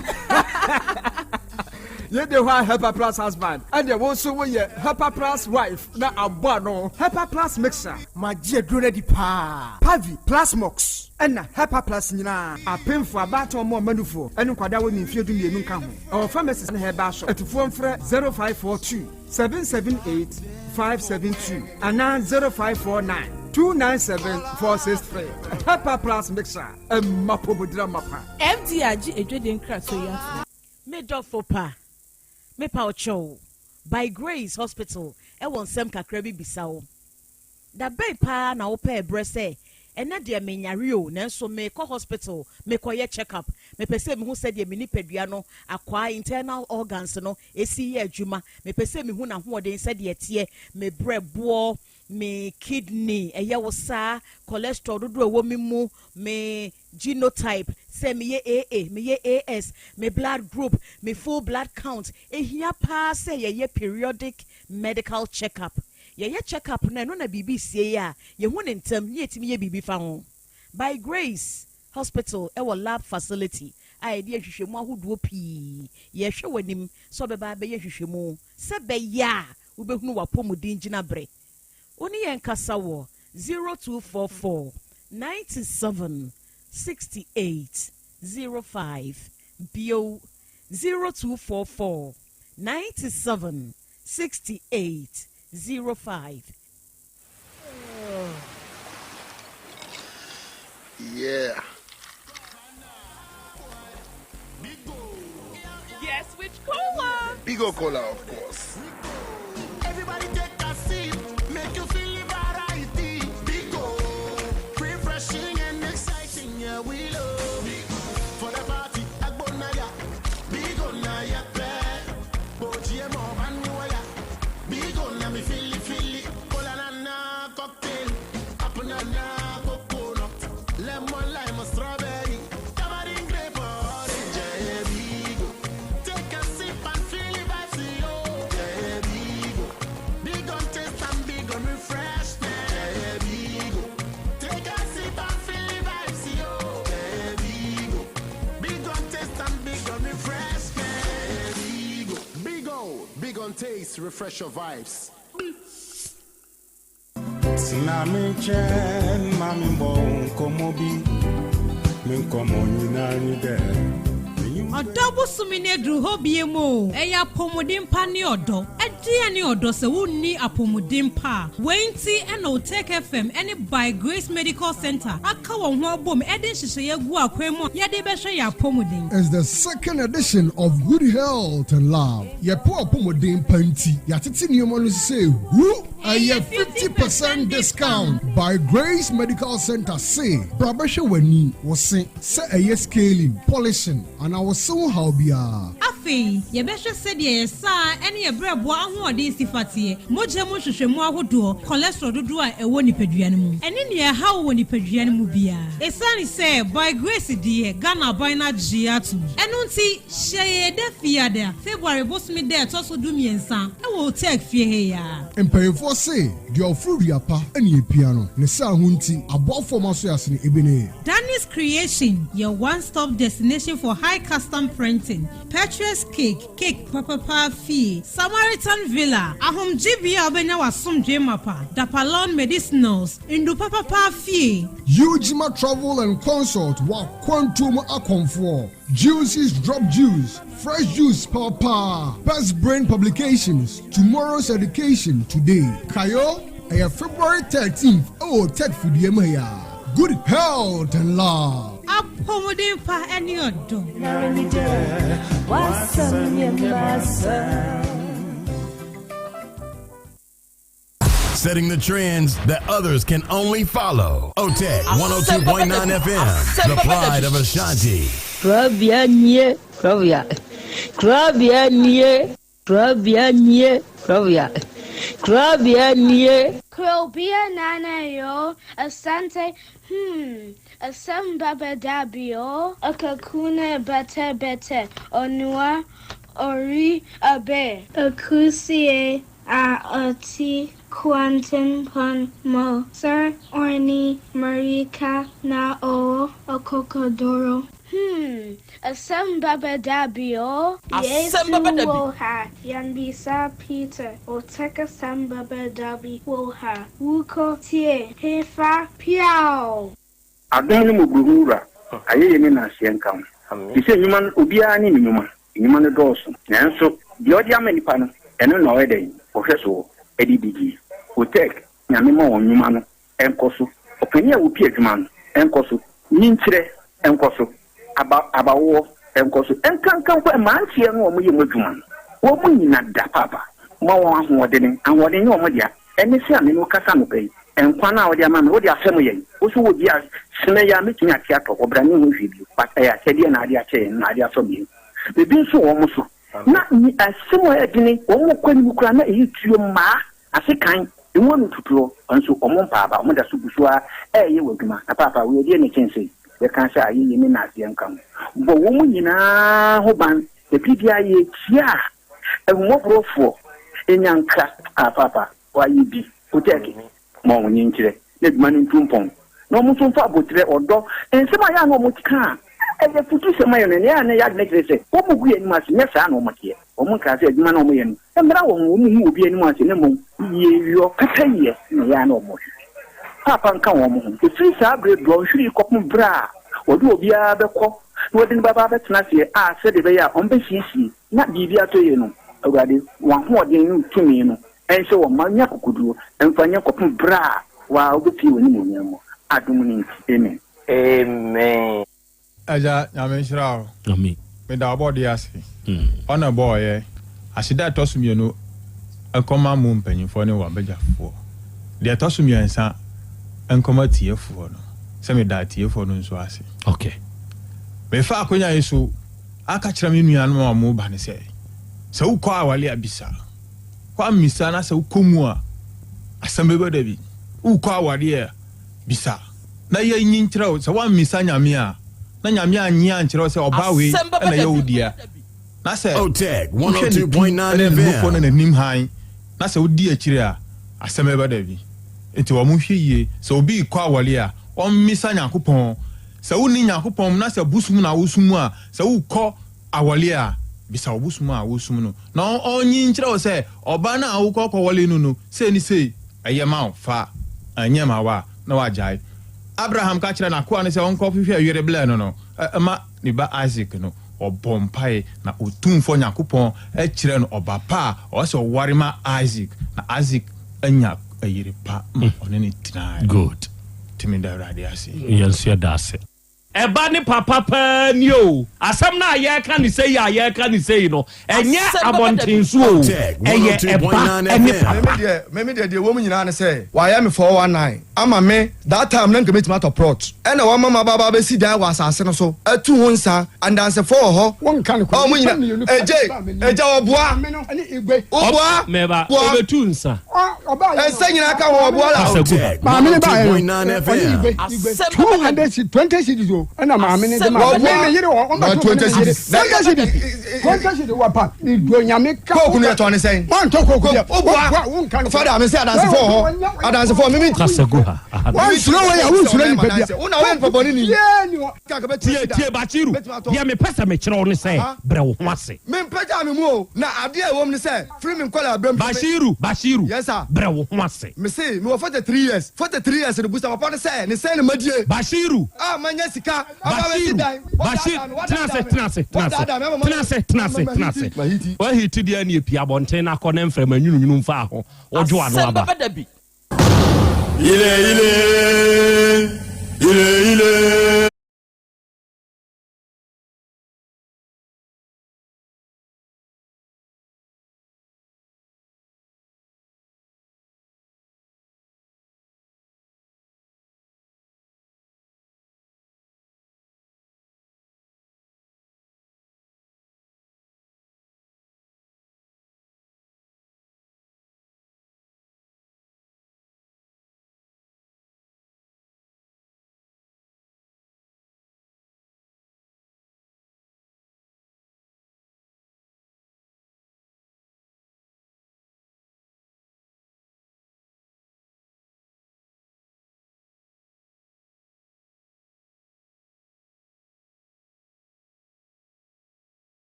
Yei de hɔ a Hepa plus husband ɛneɛ wo nso woyɛ Hepa plus wife na abɔ ano. Hepa plus mixer. Magye aduro no adi paa. Pavi, Plasmox, ɛna Hepa plus nyinaa. Apemfo, abaatan, wɔn a wɔma nufoɔ, ne nkwadaa a wɔnni mfeɛ dumienu nka ho. Ɛwɔ pharmacies ne herbal shop. Atufoɔ mfrɛ 0542 778 572 anaa 0549 297 463. Hepa Plus Mixture, ɛma apɔmuden amapa. FDA agye adwadie nkratoɔ yi atom. Me dɔfo pa, mepa wo kyɛw, By Grace Hospital wɔ nsɛm kakra bi bisa wo. Da bɛn paa na wopɛɛ berɛ sɛ, ɛnnɛ deɛ menyare o, nanso merekɔ hospital mekɔyɛ check up, mepɛ sɛ mehu sɛdeɛ me nipadua no akwaa, internal organs, no si yɛ adwuma, mepɛ sɛ mehu n'ahoɔden sɛdeɛ ɛteɛ, me berɛboɔ, me kidney, ɛyɛ wo saa, cholesterol dodoɔ a ɛwɔ me mu, me genotype, sɛ meyɛ AA, meyɛ AS, me blood group, me full blood count. Ɛhia paa sɛ yɛyɛ periodic medical check up. Yɛyɛ check up no a, ɛno na biribi resie a, yɛhu no ntɛm na yɛtumi yɛ biribi fa ho. By Grace Hospital wɔ lab facility a yɛde yɛ nhwehwɛmu ahodoɔ pii. Yɛrehwɛ w'anim sɛ wobɛba abɛyɛ nhwehwɛmu sɛ ɛbɛyɛ a wobɛhunu w'apɔmuden gyinaberɛ. Wo ne yɛn nkasa wɔ 0244 97 68 05, bio 0244 97 68 05. Yeah. Guess which cola? Bigo Cola, of course. Everybody take a sip, make you feel the variety. Bigo, refreshing and exciting, yeah, we love. on taste, refresh your vibes. Tena me nkyɛn ma me mbɔ wo nkɔmmɔ bi Me nkɔmmɔ nyinaa nye dɛ Ɔdɔ bosome no aduru hɔ biom o, ɛyɛ apɔmuden pa ne ɔdɔ. Ɛdeɛn ne ɔdɔ sɛ wonni apɔmuden pa a? Wei nti na Otec FM ne By Grace Medical Centre aka wɔn ho abom de nhyehyɛeɛ agu akwan mu a yɛde rebɛhwɛ yɛn apɔmuden. It's the second edition of Good Health and Love. Yɛpɛ w'apɔmuden pa nti, yɛatete nneɛma no sɛ hu. Ɛyɛ 50 percent discount by Grace Medical Center se bra bɛhwɛ w'ani, wo se, sɛ ɛyɛ scaling, polishing anaa wo se ho haw biara. Afei, yɛbɛhwɛ sɛdeɛ yɛn saa ne yɛn berɛboɔ ahoɔden si fa teɛ, mogya mu nhwehwɛmu ahodoɔ, cholesterol dodoɔ a ɛwɔ nipadua no mu, ɛne nea ɛha wo wɔ nipadua no mu biara. Ɛsiane sɛ By Grace deɛ Ghana aban no agye atom, ɛno nti hyɛ yɛn da Fiada, February bosome da a ɛtɔ so dumiɛnsa wɔ Otec fie ha yi ara. Mpanyinfoɔ se, deɛ ɔforo dua pa na epia no, ne saa ho nti, aboafoɔ ma so yɛ asene ebi ne. Danny's Creation, your one stop destination for high custom printing, Petrus Cake, cake papapa fie, Samaritan Villa, ahomgyebea a wobɛnya w'asomdwoe mapa, Dapalon Medicinals, ndu papapa fie. Ujima Travel and Consult, w'akwantuo mu akɔmfoɔ, Juices Drop Juice, Fresh Juice papa, Best Brain Publications, Tomorrow's Education Today. Kayo, ɛyɛ February 13th ɛwɔ Tech fidua mu ha yi ara. Good health and love. Apɔmuden pa ne ɔdɔ. Setting the trends that others can only follow. OTEC 102.9 FM, the pride of Ashanti. Kurabea nie, kurabea. Kurabea nie, kurabea nie, kurabea. Kurabea nie. Krobea nana yo, asante hmm, asem baba dabio, akakuna bete bete, onua ori abe. Akusie a ɔte kwantempɔn mu sɛ ɔne mmirika na ɔwɔ akokoduru. Hmm, asɛm bɛba da bi o. Asɛm Yesu bɛba da bi. wɔ ha, yɛmmisa Peter, Otec asɛm bɛba da bi wɔ ha, wokɔ tie, hefa, piaw! Adom ne mmɔborɔhunu Wura, ayɛyie ne nnaaseɛ nka wo. Te sɛ nnwuma no, obiara ne ne nnwuma. Nnwuma no dɔɔso, nanso deɛ ɔde ama nnipa no, ɛno na ɔyɛ dɛn? Ɔhwɛ soɔ de di die. Otec, Nyame ma wɔn nnwuma no nkɔ so. Ɔpanin a ɔpi adwuma no nkɔ so. Nyinkyerɛ nkɔ so. Aba, abawoɔ nkɔ so. Nkanka mpo mmeranteɛ no a wɔyɛ mu adwuma no, wɔn nyina da paapa. Ma wɔn ahoɔdene. Ahoɔden nyɛ wɔn dea. Ɛne sɛ a me ne wo kasa anɔpa yi, nkwa no a wode ama me, wode afɛm yɛn. Wo nso wɔ bi a, sene yi ara mɛtumi ate atɔ, ɔbra ne ho hwee bio. But ɛyɛ akyɛdeɛ na ade akyɛ yɛn, na ade afɛm yɛn. Biribi nso wɔ wɔn so. Na asɛm a ɛyɛ dene, wɔn kɔ anim koraa na ɛyɛ tuo mmaa, asekan, emu ano tutuo, nso wɔn mpa aba, wɔn da so gu so ara reyɛ wɔn adwuma. Na paapa, wei ɛdeɛn na ɛkyɛn sei? Yɛka sɛ ayɛyie ne nnaseɛ nka ho. Bɔ wɔn nyinaa ho ban, na biribiara yɛretia a, Ahummɔborɔfoɔ nya nkra a paapa wayɛ bi kotɛɛke ma wɔn nkyerɛ na adwuma no ntu mpɔn na wɔn nso mfa aboterɛ, ɔdɔ, nsɛm a ɛyɛ a na wɔka a ɛyɛ afutusɛm ayɛ no ɛnna ɛyɛ a na ɛyɛ adwene kyerɛ sɛ wɔgu yɛn anim ase, nyɛ saa na wɔteɛ. Wɔn nkaa sɛ adwuma no a wɔyɛ no mmra wɔn ho, wɔnhu obi anim ase na mmom yieyɔ, pɛpɛyɛ na ɛyɛ a na wɔhwehwɛ. Paapa nka wɔn ho. Ɛfiri saa berɛ dɔnhwere yi kɔpem berɛ a wɔde obiara bɛkɔ na wɔde no bɛba abɛtena aseɛ a sɛdeɛ ɛbɛyɛ a wɔbɛsiesie na biribi atɔ yie no, Awurade, w'ahoɔden ne wo tumi no nhyɛ wɔn ma nya akokoɔduro mfa nyɛ kɔpem berɛ a wo ara wobɛpue w'animuonyam mu, adom no nti, amen. Amen. Agya Nyame nhyira wo. Amen. Meda ɔbɔdeɛ ase. Ɔna ɛbɔɔ yɛ. Aseda a ɛtɔ so mienu nkɔma mo mpanyinfoɔ ne w'abagyafoɔ. Deɛ ɛtɔ so miɛnsa nkɔma atiefoɔ no. Sɛ meda atiefoɔ no nso ase. Okay. Mefa akonya yi so aka kyerɛ me nuanom a wɔreba no sɛ, sɛ wokɔ aware a bisa. Woammisa na sɛ wokɔ mu a, asɛm bɛba da bi. Wokɔ aware a, bisa. Na yɛnyi nkyerɛ wo. Sɛ woammisa Nyame a, na Nyame annye ankyerɛ wo sɛ ɔbaa wei Asɛm bɛba na ɛyɛ da wo bi. dea. Na sɛ Otec wohwɛ ne ti 102.9 ne ne nufoɔ ne FM. n'anim hann, na sɛ wodi akyire a, asɛm bɛba da bi. Enti wɔnhwɛ yie. Sɛ obi rekɔ aware a, ɔmmisa Nyankopɔn. Sɛ wonni Nyankopɔn mu na sɛ bosom na wosom a, sɛ wokɔ aware a, Bisa wo bosom a wosom no na ɔnyi nkyerɛ wo sɛ ɔbaa no a wokɔ kɔwɔle no no sei ne sei ɛyɛ ma wo fa, ɛnyɛ ma wo a na wagyae. Abraham ka kyerɛɛ n'akoa no sɛ ɔnkɔhwehwɛ yere blɛ no no ma ne ba Isak no. Ɔbɔɔ mpae na Otumfoɔ Nyankopɔn kyerɛɛ no ɔba pa a ɔwɔ sɛ ɔware ma Isak na Isak anya yere pa ma ɔne no tenae. Good. Nti meda Awurade ase. Yɛn nso yɛda ase. Ɛba ne papa paa ni o. Asɛm no a yɛreka no sei a yɛreka no sei no, ɛnyɛ abɔnten so o, ɛyɛ ɛba ne papa. Me me deɛ deɛ ɛwɔ mu nyinaa ne sɛ wayɛ me 419 ama me that time na nka mɛtumi atɔ plot ɛna wama maba aba abɛsi dan wɔ asase no so atu ho nsa andansefoɔ wɔ hɔ ɔmo nyina egye egya ɔboa woboa Mɛba, ɔbɛtu nsa. Nsa nyinaa ka ho ɔboa la. Kasa gu ha. Maame ne baayɛ no ɔne igwe igwe 200 cedis 20 cedis o ɛna maame ne de ma me me yere wɔ ɔma to me yere 20 cedis 20 cedis wɔ pa ne do nyame ka kooku no yɛ tɔn ne sɛn wɔn tɔ kooku yɛ ɔboa wɔn nka no fada me sɛ adansefo wɔ hɔ adansefo mi mi Kasa gu ha. Aha. Wɔn suro wɔ yɛ wɔn suro nipa bia wo na wɔyɛ nipa bɔne ni Tie tie Bashiru, deɛ mepɛ sɛ mekyerɛ wo ne sɛ brɛ wo ho ase. Mempagyaa me mu o, na adeɛ a ɛwɔ mu ne sɛ, firi me nkwadaa berɛ mu. Bashiru, Bashiru, Yes sir. brɛ wo ho ase. Mese, mewɔ 43 years, 43 years no, busa papa no sɛ, ne sɛn na madie? Bashiru, A manya sika, aba abɛsi Bashiru, dan, Bashir, wadaadaa me, tena ase, wadaadaa me, tena ase, tena ase, wadaadaa me ama tena ase, tena ase, tena ase. Mahiti, mahiti. Wahiti deɛ ɛneɛ pue abɔnten na kɔ na mframa nwununwunu mfaa ho, wodwo ano Asɛm aba. bɛba da bi. Ile ile, ile ile.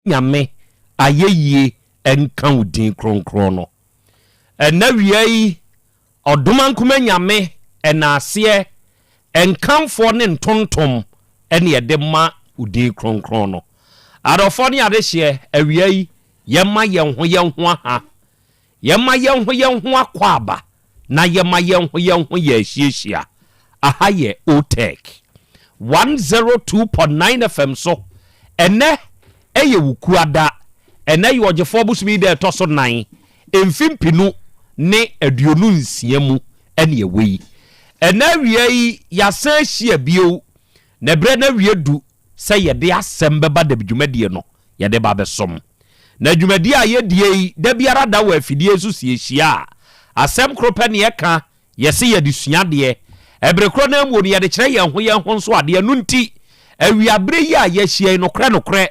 Nyame ayɛyie nka wo din kronkron no. Ɛnɛ wia yi, Ɔdomankoma Nyame ɛnaaseɛ, nkamfoɔ ne ntontom ɛne yɛde ma wo din kronkron no. Adɔfoɔ ne adehyeɛ, awia yi, yɛma yɛn ho yɛn ho aha Yɛma yɛn ho yɛn ho akwaaba na yɛma yɛn ho yɛn ho yɛ ahyiahyia. Aha yɛ Otec 102.9 FM so. Ɛnnɛ yɛ Wukuada. Ɛnnɛ yɛ Ɔgyefoɔ bosome yi da ɛtɔ so nan, mfe 2026 mu ɛne ɛwɔ yi. Ɛnnɛ awia yi yɛasan ahyia bio, na berɛ no awie du sɛ yɛde asɛm bɛba dɛm dwumadie no yɛde ba bɛsom. Na dwumadie a yɛdie yi da biara da wɔ afidie so si yɛhyia a, asɛm koro pɛ ne yɛka Yɛse yɛde sua adeɛ. Ɛbere korɔ no ara mu no, yɛde kyerɛ yɛn ho yɛn ho nso adeɛ. Ɛno nti, awia berɛ yi a yɛahyia yi, nokorɛ nokorɛ,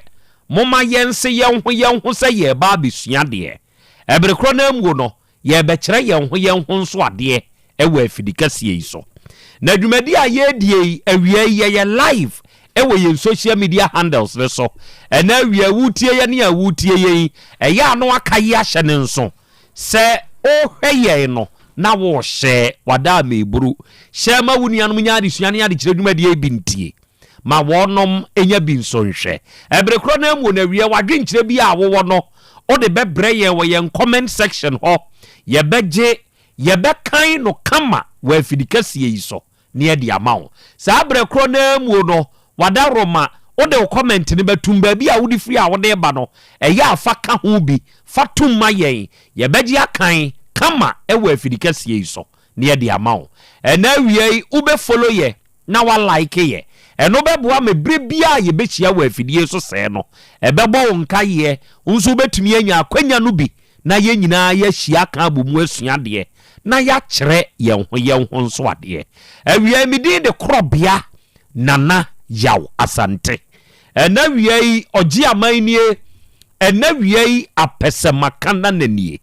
momma yɛnse yɛn ho yɛn ho sɛ yɛreba abɛsua adeɛ. Ɛbere korɔ no ara mu no, yɛrebɛkyerɛ yɛn ho yɛn ho nso adeɛ wɔ afidikɛseɛ yi so. Na dwumadie a yɛredie yi, awia yi, yɛyɛ live wɔ yɛn social media handles no so. Ɛnnɛ awia yi, woretie yɛn a woretie yɛn yi, ɛyɛ a na woaka yi ahyɛ ne nso. Sɛ wohwɛ yɛn no na worehyɛ w'ada a meburu. Hyɛ ma wo nuanom nya adesua ne adekyerɛ dwumadie yi bi ntie. Ma wɔnom nya bi nso nhwɛ. Ɛbere korɔ no ara mu no awie w'adwenkyerɛ bi a wowɔ no wode bɛbrɛ yɛn wɔ yɛn comment section hɔ. Yɛbɛgye, yɛbɛkan no kama wɔ afidikɛseɛ yi so. ne adi ama wo. Saa berɛ korɔ no ara mu no, w'adaworoma, wode wo comment no bɛtom, baabi a wode firi a wode reba no, ɛyɛ a fa ka ho bi, fa tom ma yɛn, yɛbɛgye akan kama wɔ afidikɛseɛ yi so ne adi ama wo. Ɛnnɛ awia yi, wobɛ follow yɛ na wa like yɛ, ɛno bɛboa ma berɛ biara a yɛbɛhyia wɔ afidie so sɛɛ no, ɛbɛbɔ wo nkaeɛ, wo nso wobɛtumi anya akwanya no bi na yɛn nyinaa yɛahyia aka abɔ mu asua adeɛ na yɛakyerɛ yɛn ho yɛn ho nso adeɛ. Awia yi me din de Korɔbea Nana Yaw Asante. Ɛnɛ awia yi ɔgye aman nie, ɛnɛ awia yi apɛsɛmaka nana nie,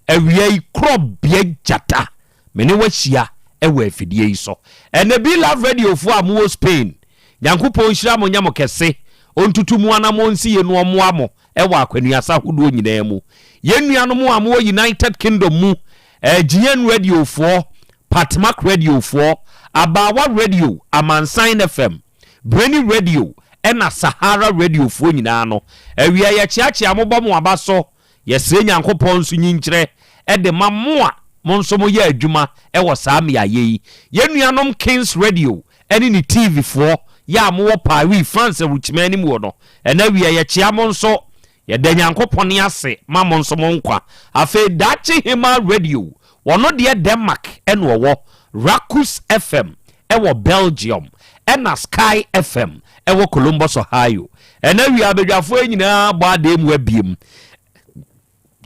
awia yi Korɔbea Gyata me ne wo ahyia wɔ afidie yi so. Ɛnɛ Be Love Radio foɔ a mowɔ Spain, Nyankopɔn nhyira mo nyɛ mo kɛse, ɔntutu mo anamɔn nsi yie na ɔmmoa mo wɔ akwannuasa ahodoɔ nyinaa mu. Yɛn nuanom a mowɔ United Kingdom mu, GN Radio foɔ, Patmak Radio foɔ, Abaawa Radio, Amansan FM, Breni Radio ɛna Sahara Radio foɔ nyinaa no, awia yɛkyeakyea mo bɔ mo aba so, yɛsrɛ Nyankopɔn nso nyinkyerɛ de ma mo a mo nso moyɛ adwuma wɔ saa mmeaeɛ yi. Yɛn nuanom Kings Radio ne ne TV foɔ yɛ a mowɔ Paris, France awukyima anim wɔ no, ɛnɛ awia yɛkyea mo nso. Yɛda Nyankopɔn ase ma mo nso mo nkwa. Afei Daakye Hemaa Radio, wɔno deɛ Denmark na ɔwɔ, Rakus FM wɔ Belgium, ɛna Sky FM wɔ Columbus, Ohio. Ɛnɛ awia abadwafoɔ yi nyinaa bɔ adee mu abiem.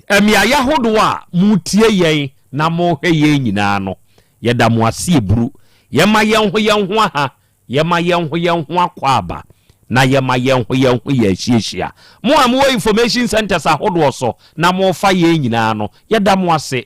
Mmeaeɛ ahodoɔ a motie yɛn na mohwɛ yɛn nyinaa no, yɛda mo ase eburu. Yɛma yɛn ho yɛn ho aha, yɛma yɛn ho yɛn ho akwaaba, na yɛma yɛn ho yɛn ho yɛ ahyiahyia. Mo a mowɔ information centers ahodoɔ so na mofa yɛn nyinaa no, yɛda mo ase.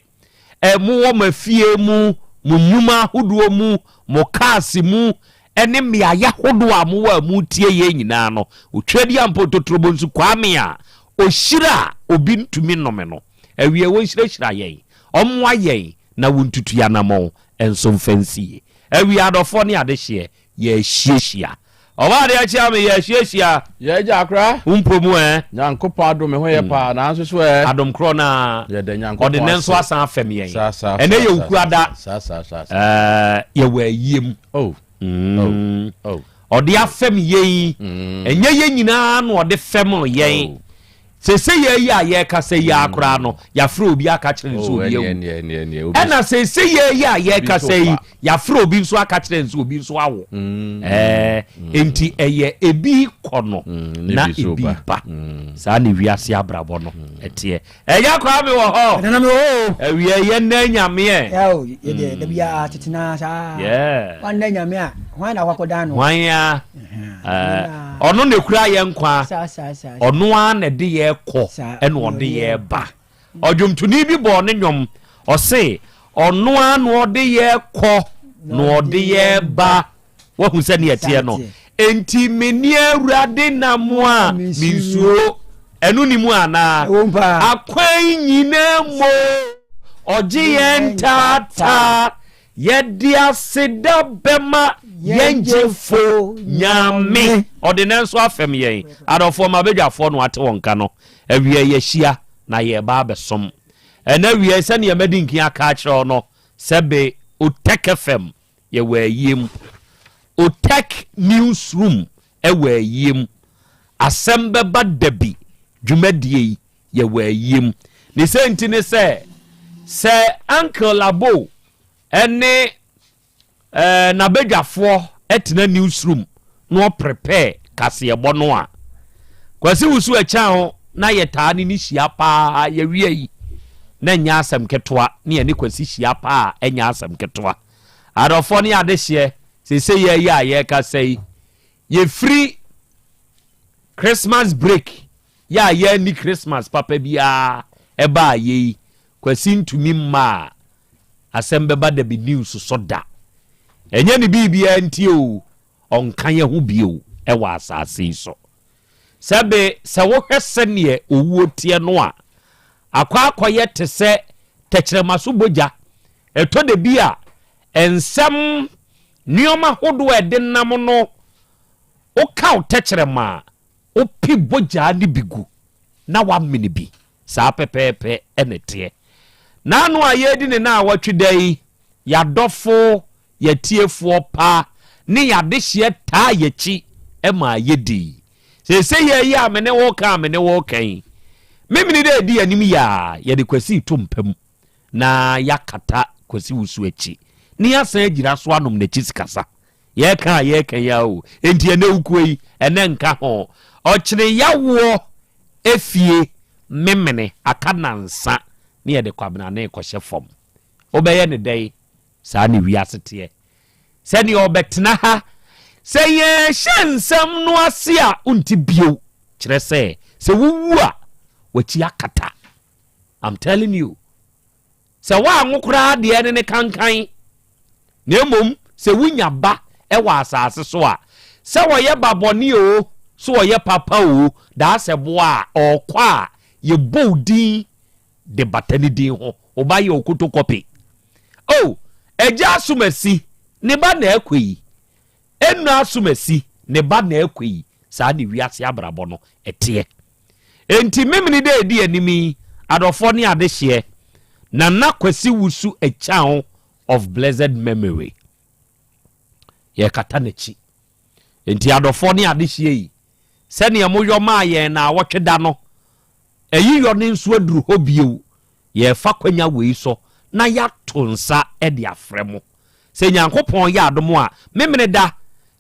Ɛ, mowɔ mo afie mu, mo nnwuma ahodoɔ mu, mo cars mu, ne mmeaeɛ ahodoɔ a mowɔ a moretie yɛn nyinaa no, Otweaduampɔn Totorobonsu Kwame a ɔhyira a obi ntumi nnome no, awiei ɔnhyirahyira yɛn, ɔmmoa yɛn na wontutu yɛn anammɔn nso mfa nsi yie. Awiei adɔfoɔ ne adehyeɛ, yɛahyiahyia. Ɔbaa adeɛ akyi ame yɛahyiahyia. Yɛ agya akora. Wo mpo mu ɛ. Nyankopɔn adom me ho yɛ paa nanso so ɛ. Adom korɔ no ara. Yɛda Nyankopɔn Ɔde nɛ nso asan afɛm yɛn. Saa saa Ɛnɛ yɛ Wukuada. Saa saa saa. Ɛɛ yɛwɔ ayie mu. Oh. Mm. Oh. Oh. Ɔde afɛm yɛn. Ɛnyɛ yɛn nyinaa na ɔde fɛm yɛn. Oh. Seesei yɛ yi a yɛrekasa yi ara koraa no, yɛafrɛ obi aka kyerɛ no sɛ Oh, obi ɛneɛ, awu. ɛneɛ, ɛneɛ, ɛneɛ, obi Ɛna seesei yɛ yi a yɛrekasa nso yi, fa. yɛafrɛ obi nso aka kyerɛ no sɛ obi nso awo. Ɛɛ, enti ɛyɛ ebi kɔ no ne na bi nso ebi ba. ba. Saa na wiase abrabɔ no ɛteɛ. Ɛyɛ Kwame wɔ hɔ. Ɛnana mi wɔ hɔ o. Awia yɛ nnɛ nyameɛ. Yɛ o, yɛ deɛ da biara tete naa saa. Yeah. Wɔn nnɛ nyame a, hwan na akɔ akɔdan no? Hwan a? Ɔno na ekura yɛn nkwa. Ɔno ara na ɛde yɛn kɔ ɛna ɔde yɛn ba. Ɔdwomtoni bi bɔɔ ne nnwom, ɔse ɔno ara na ɔde yɛn kɔ na ɔde yɛn ba. Wahu sɛ ne ɛteɛ no. Enti me ne Awurade nam a mensuro. Ɛno ni mu anaa? Akwan nyinaa mu ɔgye yɛn taataa. Yɛde aseda bɛma yɛn Gyefo Nyame. Ɔde nnɛ nso afɛm yɛn. Adɔfoɔ, m'abadwafoɔ na wɔate wɔn nka no. Awia yɛahyia na yɛreba abɛsom. Ɛnnɛ awia yi, sɛdeɛ madi nkan aka akyerɛ wo no, sɛbe Otec FM. Yɛwɔ ayie mu. Otec Newsroom wɔ ayie mu. Asɛm bɛba dabi dwumadie yi yɛwɔ ayie mu. Ne sɛ nti ne sɛ, sɛ Uncle Abo ne eh, n'abadwafoɔ tena newsroom na ɔprepare kaseɛbɔ no a, Kwasi Wusu Akyang na yɛtaa ne no hyia paa, yɛwia yi na ɛnyɛ asɛm ketewa, ne yɛne Kwasi hyia paa a ɛnyɛ asɛm ketewa. Adɔfoɔ ne adehyeɛ, seesei yɛ yi a yɛrekasa yi, yɛfiri Christmas break yɛ a yɛanni Christmas papa biara ɛbaa yei, Kwasi ntumi mmaa asɛm bɛba da bi news so da. Ɛnyɛ ne biribiara nti o, ɔnka yɛn ho bio wɔ asase yi so. Sɛbe sɛ wohwɛ sɛdeɛ owuo teɛ no a, akɔ akɔyɛ te sɛ tɛkyerɛma so bogya. Ɛtɔ da bi a, nsɛm, nneɛma hodoɔ a ɛde nam no, woka wo tɛkyerɛma a, wope bogyaa no bi gu na woamene bi. Saa pɛpɛɛpɛ na ɛteɛ. N'ano a yɛredi ne naawɔtwe da yi, y'adɔfo, y'atiefoɔ pa, ne y'adehyeɛ taa y'akyi maa yɛdii. Seesei yɛ yi a me ne wo reka a me ne wo reka yi, Memene dɛ ɛdi anim yi a, yɛde Kwasi reto mpa mu na yɛakata Kwasi Wusu akyi na yɛasan agyina so anom n'akyi sikasa. Yɛreka a yɛreka yi ara o, enti ɛnɛ wukuo yi, ɛnɛ nka ho. Ɔkyene yawoɔ efie memene aka nansa ne yɛde Kwabena ne rekɔhyɛ fam. Wobɛyɛ ne dɛn? Saa ne wiase teɛ. Sɛdeɛ ɔbɛtena ha. Sɛ yɛhyɛ nsɛm no ase a, wonte bio. Kyerɛ sɛ, sɛ wowu a, w'akyi akata. I'm telling you. Sɛ woanwo koraa deɛ ne ne kankan. Na mmom sɛ wonya ba wɔ asase so a, sɛ ɔyɛ ba bɔne oo, sɛ ɔyɛ papa oo, daasɛ boa a ɔɔkɔ a, yɛbɔ wo din de bata ne din ho. Wo ba yɛ okotokɔpe. Oh, agya asomasi, ne ba na ɛkɔ yi. Ɛnna asomasi, ne ba na ɛkɔ yi. Saa ne wiase abrabɔ no ɛteɛ. Enti Memene da ɛdi anim yi, adɔfoɔ ne adehyeɛ, Nana Kwasi Wusu Akyang of blessed memory. Yɛrekata n'akyi. Enti adɔfoɔ ne adehyeɛ yi, sɛdeɛ moyɔ maa yɛn naawɔtwe da no, ayiyɔ no nso aduru hɔ bio. Yɛrefa kwanya wei so na yɛato nsa de afrɛ mo. Sɛ Nyankopɔn yɛ adom a, Memene da,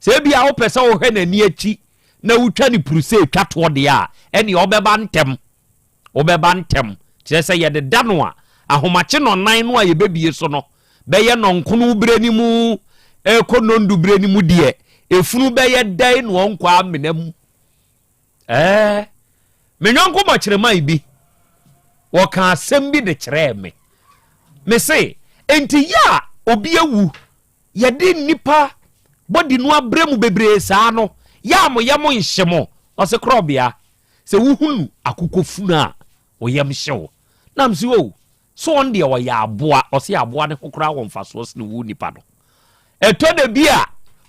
sɛ ebia wopɛ sɛ wohwɛ n'ani akyi na wotwa no puru sɛ etwa toɔ deɛ a, ɛnneɛ wobɛba ntɛm. Wobɛba ntɛm. Kyerɛ sɛ yɛde da no a, ahomakye nnɔnnan no a yɛbɛbie so no bɛyɛ nnɔnkono berɛ no mu rekɔ nnɔndu berɛ no mu deɛ, efunu bɛyɛ dɛn na ɔnkɔ amena mu? Ɛɛ, me yɔnko mɔkyerɛman bi, wɔka asɛm bi de kyerɛɛ me. Me se, enti yɛ a obi awu Yɛde nnipa body no abrɛ mu bebree saa no, yɛ a mo yam nhye mo? Ɔse korɔbea, sɛ wohunu akokɔ funu a, wo yam hye wo. Na mese oh, so ɔno deɛ ɔyɛ aboa? Ɔse aboa no ho koraa wɔ mfasoɔ sene wo nipa no. Ɛtɔ da bi a,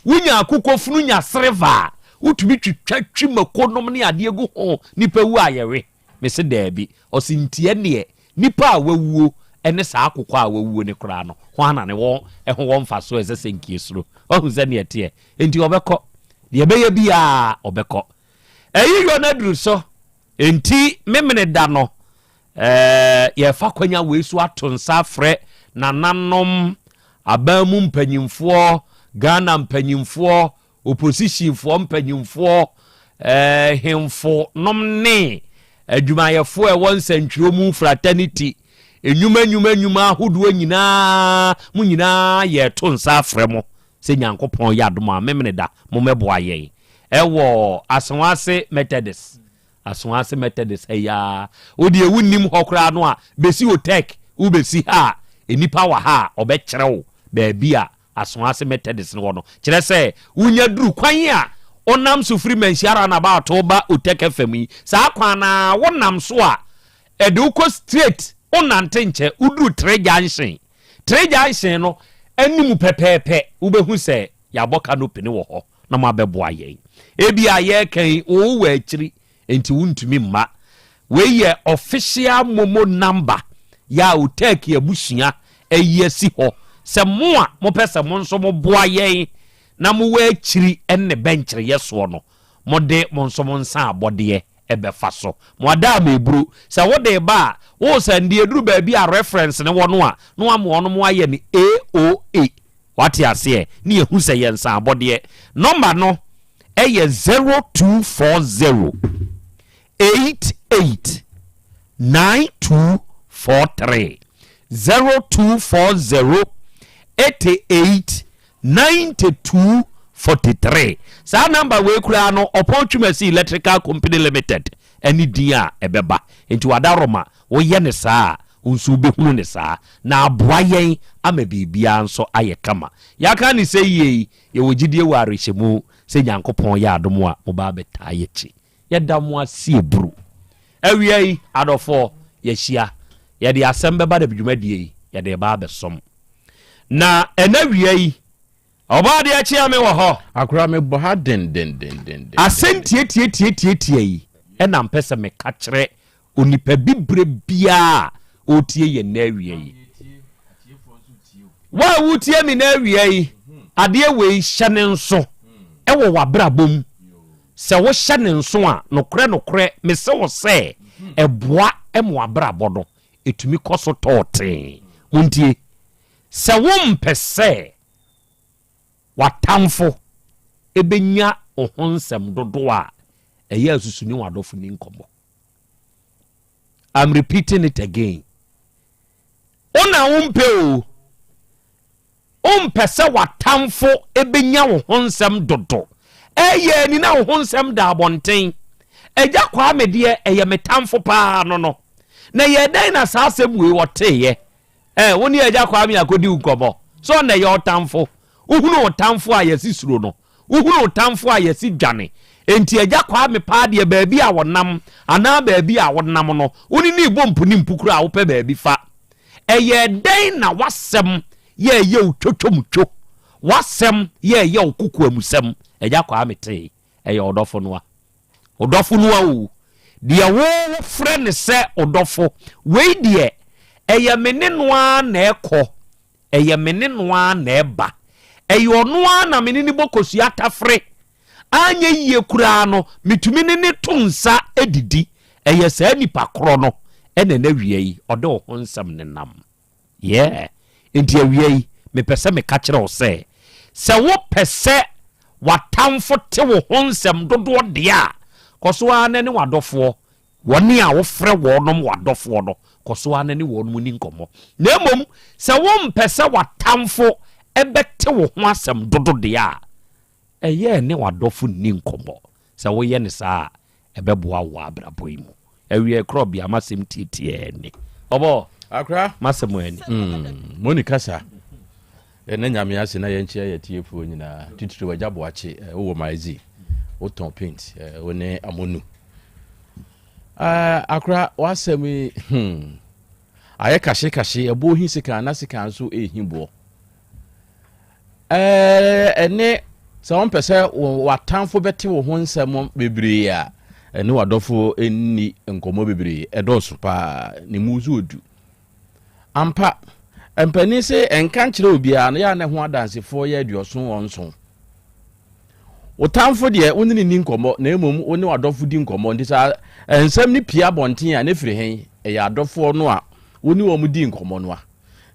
wonya akokɔ funu nya sereva a, wotumi twitwa twi mako nom ne adeɛ gu ho, nipa wu a yɛwe. Mese daabi. Ɔse nti ɛneɛ nipa a wawuo ne saa akokɔ a wawuo no koraa no hwan na ne wɔ ho wɔ mfasoɔ a ɛsɛ sɛ nka yɛsuro? Wahu sɛdeɛ ɛteɛ? Enti ɔbɛkɔ. Deɛ ɛbɛyɛ biara ɔbɛkɔ. Ɛyi yɔ no aduru so. Enti Memene da no eh, yɛfa kwanya wei so ato nsa afrɛ nananom, aban mu mpanyimfoɔ, Ghana mpanyimfoɔ, Oppositionfoɔ mpanyinfoɔ, hemfo nom ne adwumayɛfoɔ a ɛwɔ nsɛntwerɛ mu fraternity, nnwuma nnwuma nnwuma ahodoɔ nyinaa, mo nyinaa yɛreto nsa afrɛ mo sɛ Nyankopɔn yɛ adom a Memeneda mommɛboa yɛn ɛwɔ Asawase Methodist, Asawase Methodist ha yi ara. Wo deɛ wonnim hɔ koraa no a, bɛsi Otec, wobɛsi ha a, nnipa wɔ ha a ɔbɛkyerɛ wo baabi a Asoase Methodist no hɔ no, kyerɛ sɛ wunya duru kwan a wonam so firi Manhyia Runabout reba Uteke fam yi, saa kwan no ara wonam so a, ɛde wo kɔ straight, wonnante nkyɛ, woduru Three Junction. Three Junction no anim pɛpɛɛpɛ, wobɛhu sɛ yɛabɔ canopy no wɔ hɔ na moabɛboa yɛn. Ebia yɛreka yi, wowɔ akyiri, Enti wontumi mma. Wei yɛ official momo number yɛ a Otaaki abusua ayi asi hɔ. Sɛ mo a mopɛ sɛ mo nso moboa yɛn na mowɔ akyiri ne bɛnkyereyɛ soɔ no, mode mo nso mo nsa abɔdeɛ bɛfa so. Mo adaameburu, sɛ wode reba a, woresan de aduru baabi a reference no wɔ no a, na wama wɔnom ayɛ no AOA. Wate aseɛ? Ne yɛhu sɛ yɛ nsa abɔdeɛ. Nɔmba no yɛ 0240 88 9243. 0240 88 92 43. Saa namba wei koraa no, Ɔpɔn Twumasi Electrical Company Limited ne din a ɛbɛba. Nti wadaroma, woyɛ no saa a, wo nso wobɛhunu no saa. Na aboa yɛn ama biribiara nso ayɛ kama. Yɛaka no sɛ yie yi, yɛwɔ gyidie wɔ awerɛhyɛmu sɛ Nyankopɔn yɛ adom a, moba abɛtaa yɛakyi. Yɛda mo ase aburu. Awia yi, adɔfoɔ, yɛahyia. Yɛde asɛm bɛba da dwumadie yi, yɛde reba abɛsom. Na ɛnɛ awia yi, Ɔbɔadeɛ kyea me wɔ hɔ. Akora me bɔ ha dendendendenden. Asɛm tiatiatiatiatia yi na mpɛ sɛ meka kyerɛ onipa bibire biara a ɔretie yɛn nnɛ awia yi. Wo a woretie me nnɛ awia yi, adeɛ wei hyɛ ne nso wɔ w'abrabɔ mu. Sɛ wohyɛ ne nso a, nokorɛ nokorɛ mese wo sɛ ɛboa ma w'abrabɔ no ɛtumi kɔ so tɔɔtee. Montie, sɛ wompɛ sɛ w'atamfo bɛnya wo ho nsɛm dodoɔ a, ɛyɛ a susu ne w'adɔfo ni nkɔmmɔ. I'm repeating it again. Wo na wompɛ o. Wompɛ sɛ w'atamfo bɛnya wo ho nsɛm dodo. Ɛyɛ ani na wo ho nsɛm da abɔnten. Agya Kwame deɛ ɛyɛ me tamfo paa no no. Na ɛyɛ dɛn na saa asɛm wei ɔteeɛ? Ɛ, wo ne Agya Kwame akɔdi wo nkɔmmɔ. Sɛ ɔna ɛyɛ ɔtamfo. Wohunu wo tamfo a yɛsi suro no. Wohunu wo tamfo a yɛsi dwane. Enti Agya Kwame paa deɛ baabi a ɔnam anaa baabi a wonam no, wo ne no rebɔ mpu ne mpu koraa a wopɛ baabi fa. Ɛyɛɛ dɛn na w'asɛm yɛɛyɛ wo twotwomtwo? W'asɛm yɛɛyɛ wo kokoamusɛm? Agya Kwame tee. Ɛyɛ ɔdɔfo no a. Ɔdɔfo no a o. Deɛ wo wofrɛ no sɛ ɔdɔfo. Wei deɛ, ɛyɛ me ne no ara na ɛkɔ. Ɛyɛ me ne no ara na ɛba. Ɛyɛ ɔno ara na me ne no bɔ kosua tafere. Anyɛ yie koraa no, metumi ne no to nsa didi. Ɛyɛ saa nipa korɔ no na ɛnɛ awia yi ɔde wo ho nsɛm nenam. Yeah. Enti awia yi, mepɛ sɛ meka kyerɛ wo sɛ, sɛ wopɛ sɛ w'atamfo te wo ho nsɛm dodoɔ deɛ a, kɔ so ara na ne w'adɔfoɔ Wɔn a wofrɛ wɔnom w'adɔfoɔ no, kɔ so ara ne wɔnom nni nkɔmmɔ. Na mmom sɛ wompɛ sɛ w'atamfo bɛte wo ho asɛm dodo deɛ a, ɛyɛ ne w'adɔfo nni nkɔmmɔ. Sɛ woyɛ no saa a, ɛbɛboa wo wɔ abrabɔ yi mu. Awiei korɔbea, m'asɛm tiatiaa ni. Ɔbɔ, Akora. m'asɛm ani. Mm, Moni kasa. Yɛnna Nyame ase na yɛnkyea yɛn atiefoɔ nyinaa, titiriw Agya Boakye, wowɔ Maidzi, wotɔn paint, wo ne Amonu. Akora, w'asɛm yi, hmm, ayɛ kahye kahye, ɛboɔ hi sekan na sekan nso ɛrehi boɔ. Ɛne sɛ wompɛ sɛ w'atamfo bɛte wo ho nsɛm bebree a, ɛne w'adɔfo nni nkɔmmɔ bebree, ɛdɔɔso paa, ne mu nso odu. Ampa, mpanin se ɛnka nkyerɛ obiara no, yɛ a na ɛho adansefoɔ yɛ aduɔson wɔ nson. Wo tamfo deɛ, wo ne no nni nkɔmmɔ, na mmom wo ne w'adɔfo di nkɔmmɔ. Nti sɛ nsɛm no pue abɔnten a, na ɛfiri he? Ɛyɛ adɔfoɔ no a wo ne wɔn di nkɔmmɔ no a.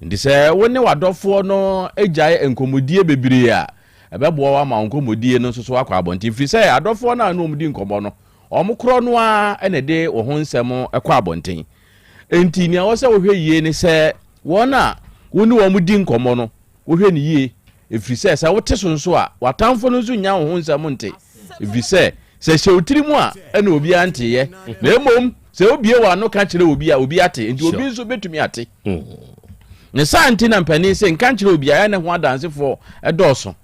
Nti sɛ wo ne w'adɔfoɔ no gyae nkɔmmɔdie bebree a, ɛbɛboa wo ama wo nkɔmmɔdie no nso so akɔ abɔnten, ɛfiri sɛ adɔfoɔ no a ne wɔn di nkɔmmɔ no, wɔn korɔ no ara na ɛde wo ho nsɛm kɔ abɔnten. Enti nea ɛwɔ sɛ wohwɛ yie ne sɛ wɔn a wo ne wɔn di nkɔmmɔ no, wohwɛ no yie, ɛfiri sɛ sɛ wote so nso a, w'atamfo no nso nnya wo ho nsɛm nte, ɛfiri sɛ sɛ ɛhyɛ wo tiri mu a, ɛna obiara nteeɛ, na mmom sɛ wobue w'ano ka kyerɛ obi a, obi ate, enti obi nso bɛtumi ate. Ne saa nti na mpanin se nka nkyerɛ obiara, ɛne ho adansefoɔ dɔɔso.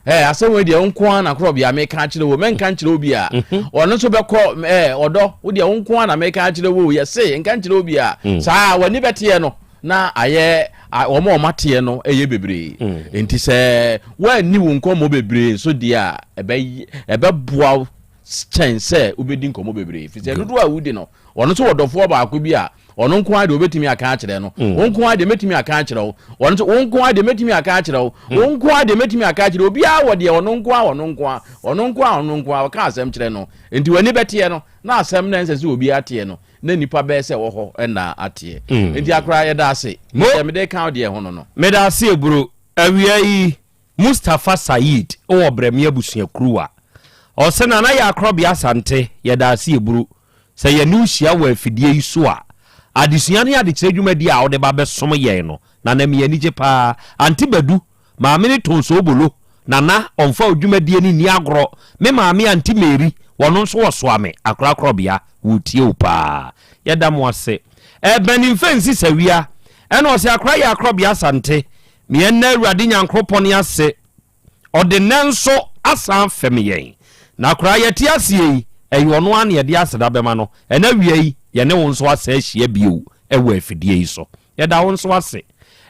Ɛɛ asɛm wei deɛ wo nko ara na korɔbea meka akyerɛ wo mɛnka nkyerɛ obi a mhm. ɔno nso bɛkɔ ɛɛ ɔdɔ wo deɛ wo nko ara na meka akyerɛ wo yɛse nka nkyerɛ obi a mm. saa w'ani bɛteɛ no na ayɛ wɔn a wɔn ateɛ no ɛyɛ bebree mm. nti sɛ wɔanni wo nkɔmmɔ bebree nso deɛ a ɛbɛ ɛbɛboa wo kyɛn sɛ wobɛdi nkɔmmɔ bebree fi sɛ dodoɔ a wodi no ɔno nso wɔ dɔfoɔ baako bi a. Ɔno nko ara deɛ ɔbɛtumi aka akyerɛ no. Wo nko ara deɛ mɛtumi aka akyerɛ wo. Ɔno nso, wo nko ara deɛ mɛtumi aka akyerɛ wo. Wo nko ara deɛ mɛtumi aka akyerɛ wo. Obiara wɔ deɛ ɔno nko ara, ɔno nko ara, ɔno nko ara, ɔno nko ara, ɔka asɛm kyerɛ no. Nti w'ani bɛteɛ no, na asɛm no a ɛnsɛ sɛ obiara teɛ no, na nnipa bɛyɛ sɛ ɛwɔ hɔ na ateɛ. Nti akora yɛda ase. Deɛ mede ka wo deɛ ho no no. Meda ase Eburo. Awia yi, Mustapha Saeed wɔ Brɛme abusuakuruwa. Ɔse Nana Yaa Korɔbea Asante, yɛda ase Eburo. Sɛ yɛne wo hyia wɔ afidie yi so a, adesua ne adekyerɛ dwumadie a wode ba bɛsom yɛn no, Nana me ani gye paa. Ante Badu, maame no tɔn soobolo, Nana ɔmfa wo dwumadie no nni agorɔ. Me maame Ante Mary, wɔno nso wɔsoa me, Akora Korɔbea, wɔretie wo paa. Yɛda mo ase. Ɛbɛn Mfɛnsi Sawia, ɛna ɔse Akora Yaa Korɔbea Asante, Meɛnna Awurade Nyankoropɔn ase, ɔde nnɛ nso asan afɛm yɛn. Na koraa yɛte aseɛ yi, ɛyɛ ɔno ara na yɛde aseda bɛma no. Ɛnnɛ awia yi, yɛne wo nso asan ahyia bio wɔ afidie yi so. Yɛda wo nso ase.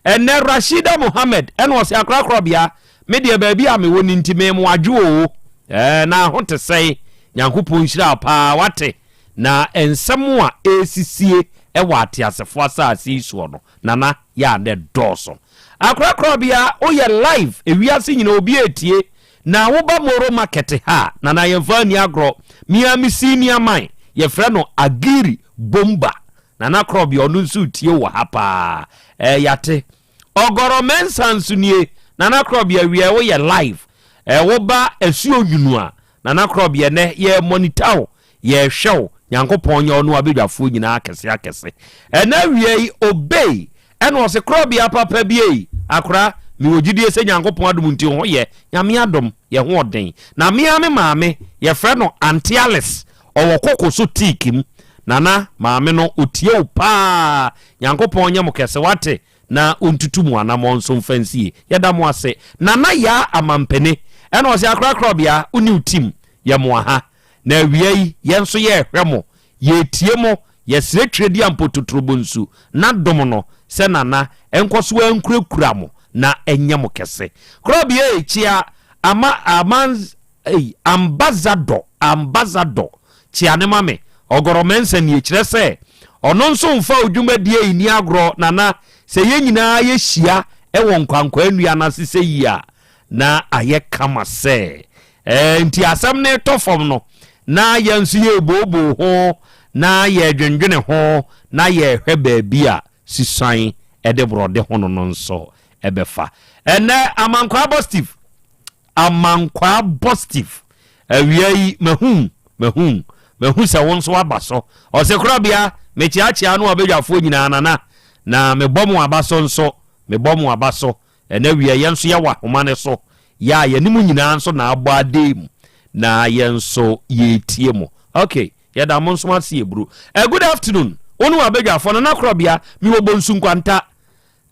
Ɛnnɛ Rashida Mohammed ɛna ɔse akorakorabea, me deɛ baabi a mewɔ no nti me mo adwo oo. Ɛɛ na ho te sɛn? Nyankopɔn nhyira wo paa wate. Na nsɛm a ɛresisie wɔ ateasefoɔ asase yi soɔ no, Nana yɛ a na ɛdɔɔso. Akorakorabea woyɛ live ewiase nyina obi etie na woba Moro market ha a Nana yɛnfa nni agorɔ me ara me senior man yɛfrɛ no Agiri Bomba Nana Korɔbea ɔno nso retie wo wɔ ha paa ɛɛ yate Ɔgɔrɔ Mensah nso nie Nana Korɔbea wiɛ woyɛ live ɛɛ woba Asuo Nwunu a Nana Korɔbea nɛ yɛ monitor wo Yɛrehwɛ wo, Nyankopɔn nyɛ wo ne w'abadwafoɔ nyinaa akɛse akɛse. Ɛnɛ awia yi, Obey ɛna ɔse korɔbea papa bi ei, akora, mewɔ gyidie sɛ Nyankopɔn adom nti wo ho yɛ, Nyame adom, yɛ ho ɔden. Na me ara me maame, yɛfrɛ no Auntie Alice, ɔwɔ koko so teak mu. Nana, maame no, ɔtie wo paa, Nyankopɔn nyɛ mo kɛse, wate, na ɔntutu mo anamɔn nso mfa nsie. Yɛda mo ase. Nana Yaa Amampene ɛna ɔse akora korɔbea, wo ne wo team, yɛ mo aha. Na awia yi, yɛn nso yɛrehwɛ mo, yɛretie mo, yɛsrɛ Twereduampo Totorobonsu n'adom no sɛ Nana nkɔ so ara nkurakura mo na ɛnyɛ mo kɛse. Korɔbea ei, kyea ama, amanz, ei, ambassador, ambassador, kyea no ma me, Ɔgɔrɔ Mensah nie, kyerɛ sɛ, ɔno nso mfa wo dwumadie yi nni agorɔ, Nana, sɛ yɛn nyinaa yɛhyia wɔ nkwankwaa nnua no ase sɛ yi a, na ayɛ kama sɛ. Ɛɛ, nti asɛm no retɔ fam no, na yɛn nso yɛrebooboo ho, na yɛredwendwene ho, na yɛrehwɛ baabi a susuan de borɔde hono no nso bɛfa. Ɛnnɛ, Amankwaa bɔ Steve. Amankwaa bɔ Steve. Awia yi, mahu, mahu, mahu sɛ wo nso aba so. Ɔse korabea, mekyeakyea no abadwafoɔ nyinaa, Nana, na mebɔ mo aba so nso, mebɔ mo aba so. Ɛnnɛ awia yɛn nso yɛwɔ ahoma no so, yɛ a yɛne mo nyinaa nso na abɔ adee mu, na yɛn nso yɛretie mo. Ok, yɛda mo nso ase aburu. Eh, good afternoon, wo ne w'abadwafoɔ, Nana Korɔbea, mewɔ Bonsu Nkwanta.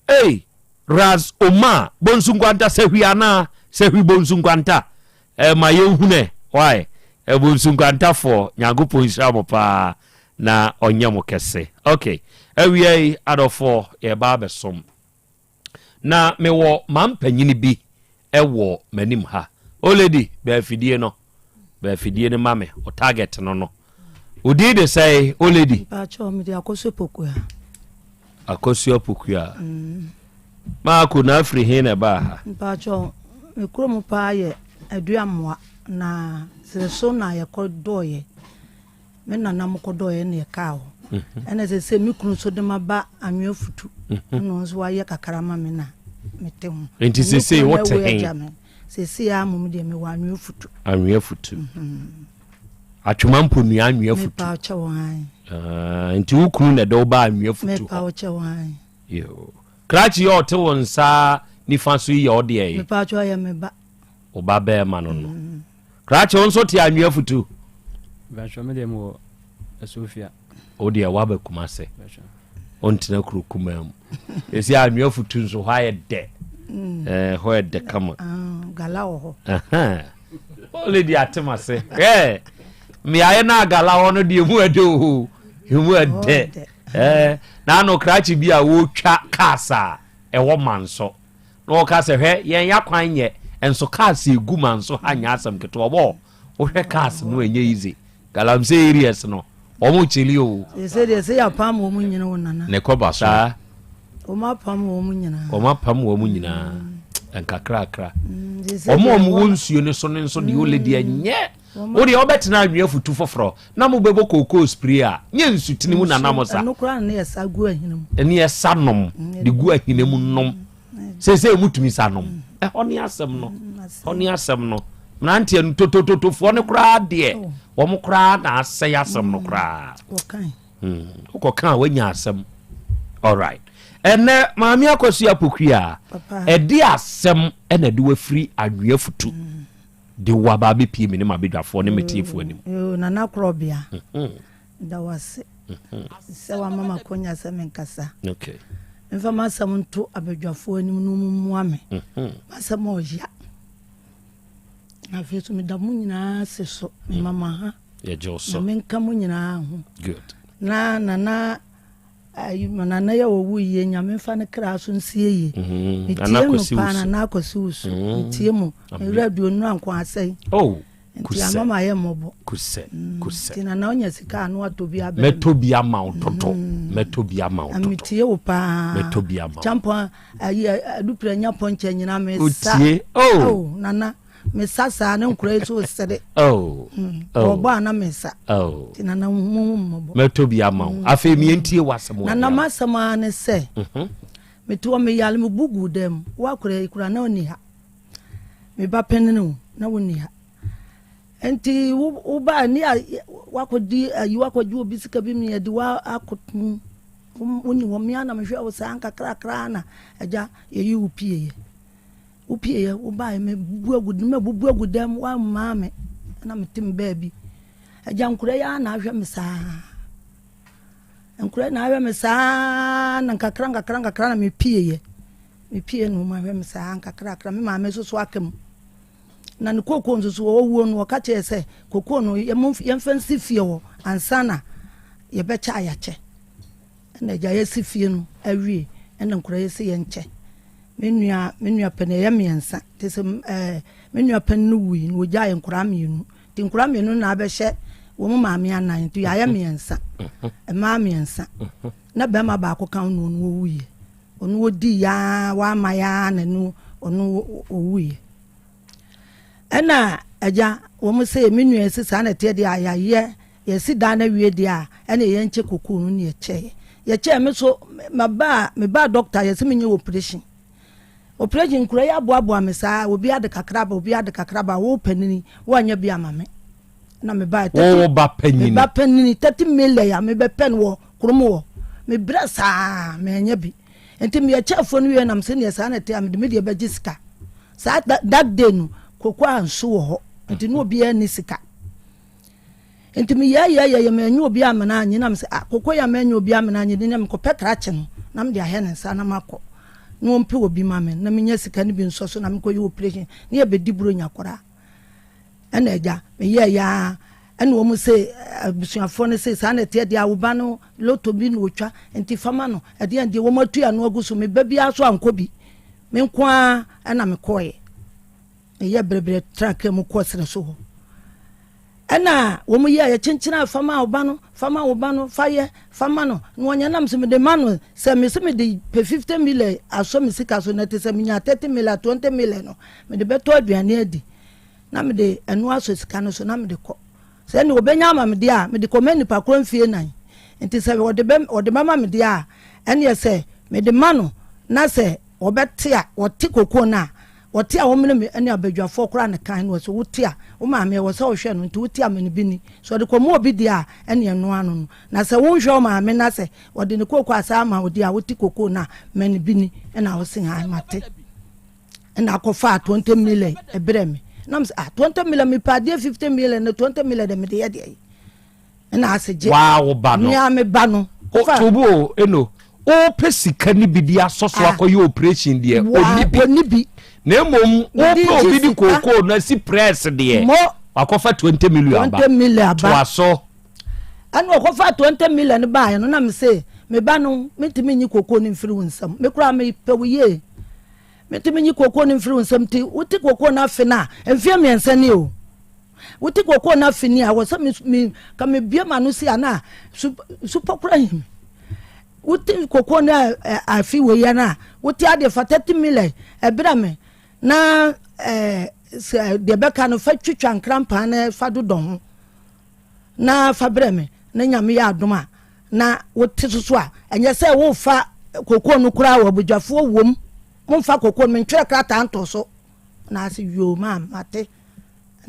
Ei, Ras Omar, Bonsu Nkwanta, Sahwi anaa? Sahwi Bonsu Nkwanta. Eh, ma yɛnhunu ɛ, why? Eh, Bonsu Nkwantafoɔ, Nyankopɔn nhyira mo paa na ɔnyɛ mo kɛse. Ok, awia yi, adɔfoɔ, yɛreba abɛsom. Na mewɔ mampanyini bi wɔ m'anim ha. O lady, bɛ afidie no. Bɛ afidie no ma me. O target no no. O din de sɛe, o lady? Mpakyɛw, mede Akosua Pokua. Akosua Pokua. Maako, na afiri he na ɛbaa ha? Mpakyɛw, me kurom paa yɛ Aduamoa, na Sereso na yɛkɔ dɔɔyɛ. Me nana mo kɔdɔɔeɛ na ɛkaa hɔ. Ɛna sɛ sɛ me kunu nso de ma ba anwea futu. Mhm. Ɛna ɔno nso wayɛ kakra ma me na mete ho. Nti sesei wote he? Sesei a mom deɛ mewɔ anwea futu. Anwea futu. Mhm. Atwoma mponua anwea futu. Mepa ɔkyɛ wɔn an. Ah, nti wo kunu na ɛde wo ba anwea futu hɔ. Mepa ɔkyɛ wɔn an. Yo. Krakye yɛ ɔte wo nsa nifa so yi yɛ ɔdeɛ yi. Mepa ɔkyɛ ɔyɛ me ba. Wo ba bɛrima no no. Mm. Krakye wo nso te anwea futu. Bɛhwɛ me deɛ mewɔ Asuofia. Wo deɛ woaba Kumase. Wontena kuro kumaa mu. Ɛsi anwea futu nso hɔ ayɛ dɛ. Mm. Eh, hɔ yɛ dɛ kama. Ah, gala wɔ hɔ. Lady atem ase. Hwɛ. Mmeaeɛ no a gala hɔ no deɛ emu ɛdɛ o. Emu ɛdɛ. Eh, na ano krakye bi a wɔretwa cars a ɛwɔ manso. Na ɔka sɛ, Hwɛ, yɛn yakwan nyɛ, nso cars egu manso ha nyɛ asɛm ketewa. Ɔbɔ, wohwɛ cars no ɛnyɛ easy. Galamsey areas no, Wɔn kyeli o. Sɛ deɛ sɛ yɛapam wɔn nyina wo nana. Ne kɔba so. Saa. Wɔn apam wɔn nyinaa. Wɔn apam wɔn nyinaa. Nkakrakra. Wɔn a wɔwɔ nsuo no so no nso deɛ ɔlɛ deɛ nyɛ. Wo deɛ wobɛtena anwea futu foforɔ na mobɛbɔ kookoo spray a nyɛ nsutene mu na nam sa. Ɛno koraa ne ɛsa gu ahina mu. Ɛne ɛsa nom de gu ahina mu nom. Seesei mutumi sa nom. Ɛhɔ ne asɛm no. Ɛhɔ ne asɛm no. Mmeranteɛ no totototofoɔ no koraa deɛ oh. wɔn koraa na asɛe asɛm no koraa. Wokɔka a woanya asɛm. Alright. Ɛnɛ maame akɔsi apokua a ɛde asɛm ɛna ɛde wafiri anwea futu. Mm. De wo aba abɛpie me ne m'abadwafoɔ ne m'atiefoɔ anim. Yoo, Nana Korɔbea, meda wo ase sɛ woama me akwanya sɛ menkasa. Okay. Memfa m'asɛm nto abadwafoɔ anim na wɔmmoa me. M'asɛm ɔya. Na afei so meda mo nyinaa ase so. Mema mo aha. Yɛgye wo so. Na menka mo nyinaa ho. Good. Na Nana Ayi ma nana yɛ owu yie nyame nfa ne kra so nsie yie mm-hmm. metie no paa nana akwasi wo so mm-hmm. metie mu mewura aduonu anko asɛe oh, nti ama ma yɛ mmɔbɔ kusɛ mm, kusɛ nti nana onya sika ano atɔ bi abɛn mɛtɔ bi ama wo dodo mm. mɛtɔ bi ama wo dodo metie wo paa mɛtɔ bi ama wo champɔn ayi adupira nya pɔnkyɛ nyina mesa otie oh. oh nana mesa saa ne nkora yi so sere oh, mm. oh. ɔbɔ a na mesa oh. nti nana mu mmɔbɔ mɛtɔ bi ama wo mm. afei meɛntie w'asɛm nana m'asɛm ara ne sɛ mhm. mete hɔ meyare mebu gu dam woakora yi kora na ɔnni ha meba panini o na wonni ha nti woba ne a wakɔdi ayi wakɔgye obi sika bi mi yɛde wakɔtum wonni hɔ mmea na mehwɛ wo saa nkakrakra na agya yɛyi wo pieeɛ Wopieeɛ, wobaeɛ, mabubu agu, mabubu agu dan mu, woammaa me, na mete me baabi. Agya nkora yi ara na ahwɛ me saa. Nkora yi na ahwɛ me saa na nkakra nkakra nkakra na mepieeɛ. Mepieeɛ na wɔn ahwɛ me saa nkakrakra. Me maame nso so aka mu. Na ne kookoo nso so ɔwuo no ɔka kyerɛ sɛ kookoo no yɛmfa nsi fie hɔ ansa na yɛbɛkyɛ a yɛakyɛ. Ɛna agya yɛsi fie no awie ɛna nkora yɛsi yɛnkyɛ. Me nua me nua panin ɛyɛ mmiɛnsa te sɛ ɛɛ me nua panin no wui na ogyae nkwadaa mmienu nti nkwadaa mmienu na abɛhyɛ wɔn maame anan nti yɛayɛ mmiɛnsa mmaa mmiɛnsa na barima baako ka ho na ɔno owuiɛ ɔno ɔdi yaa wama yaa na ɛno ɔno owuiɛ ɛna agya wɔn sɛ me nua si saa na ɛteɛ deɛ a yɛayɛ Yɛsi dan no awie deɛ a, ɛne yɛnkyɛ kokoo no ne yɛkyɛeɛ. Yɛkyɛɛ me so mabaa mebaa dɔkta yɛsɛ menyɛ operation. Operation nkura yi aboaboa me saa obi ade kakra ba obi ade kakra ba wo panini woanyɛ bi ama me. Na mebaa wo ba panini meba panini 30 million a mebɛpɛ no wɔ kurom wɔ mebrɛ saa manyɛ bi. Nti meyɛkyɛ afuo no wie nam sɛ neɛ saa na ɛte a mede me deɛ bɛgye sika. Saa that day no koko anso wɔ hɔ nti ne obiara ni sika. Nti meyɛɛyɛɛyɛyɛ mannya obi ammena annye na mesɛ ah koko yi a mannya obi ammena annye de nea mekɔpɛ krakye no na mede ahɛ ne nsa na makɔ na ɔmpɛ obi ma me na menya sika no bi nsɔ so na mekɔyɛ operation na yɛbɛdi buronya koraa ɛna agya meyɛɛyɛ a ɛna wɔn se abusuafoɔ no se saa na ɛteɛ deɛ awoba no loto bi na ɔtwa nti fama no ɛdeɛ deɛ wɔn atu ano agu so meba biara so ankɔ bi me nko ara ɛna mekɔɔyɛ meyɛ brɛbrɛ tra kaa mu kɔɔ serɛ so hɔ Ɛna wɔn yɛ yɛ kyenkyen fa ma wo ba no, fa ma wo ba no, fa yɛ, fa ma no. Na wɔnyɛ nam sɛ mede ma no, sɛ mese mede pɛ 50 million asɔ me sika so, na ɛte sɛ menya 30 million, 20 million no, mede bɛtɔ aduane adi. Na mede ɛno asɔ sika no so na mede kɔ. Sɛ ɛne wɔbɛnya ama me deɛ a, mede kɔma nipa korɔ mfie nan. Nti sɛ wɔde bɛ, wɔde bɛma me deɛ a, ɛneɛ sɛ mede ma no, na sɛ wɔbɛte a, wɔte kokoo no a, Wɔte a wɔmene me ne abadwafoɔ koraa ne kan no sɛ wote a wo maame ɛwɔ sɛ wohwɛ no nti wote a mene bi ni sɛ ɔde kɔma obi deɛ a ɛne ɛno ano no na sɛ wonhwɛ wo maame na sɛ ɔde ne kooko asa ama wo deɛ a wote kokoo no a mene bi ni ɛna wo se ae mate ɛna akɔfaa 20 million ɛbrɛ me na mesɛ ah 20 million mepɛ adeɛ 50 million na 20 million de mede yɛ deɛ yi ɛna ase gye. Waa wo ba no. Mea me ba no. O tobo o eno wopɛ sika no bi de asɔ so ah. akɔyɛ operation deɛ ɔni bi. Ɔni bi. Na mmom wopɛ obi de kookoo no asi press deɛ. Mo. Wakɔfa 20 million aba. 20 million aba. Toa so. Ɛna ɔkɔfa 20 million baeɛ no na me se me ba no mentumi nyi kookoo no mfiri wo nsam me koraa mepɛ wo yie mentumi nyi kookoo no mfiri wo nsam nti wote kookoo no afe no a mfeɛ mmiɛnsa ni o. Wote kokoo no afe ni a, wɔ sɛ me, me, ka mebue m'ano si a na su, supɔ koraa him. Wote kokoo no afe wei ya no a, wote adeɛ fa 30 million ɛbrɛ me na ɛɛ deɛ bɛka no fa twitwa nkrampaa na fa dodɔ ho na fa brɛ me na nyame yɛ adom a na wote soso a ɛnyɛ sɛ wofa kokoo no koraa wɔ abadwafoɔ wom momfa kokoo no mentwerɛ krataa nto so na ase yoo maa mate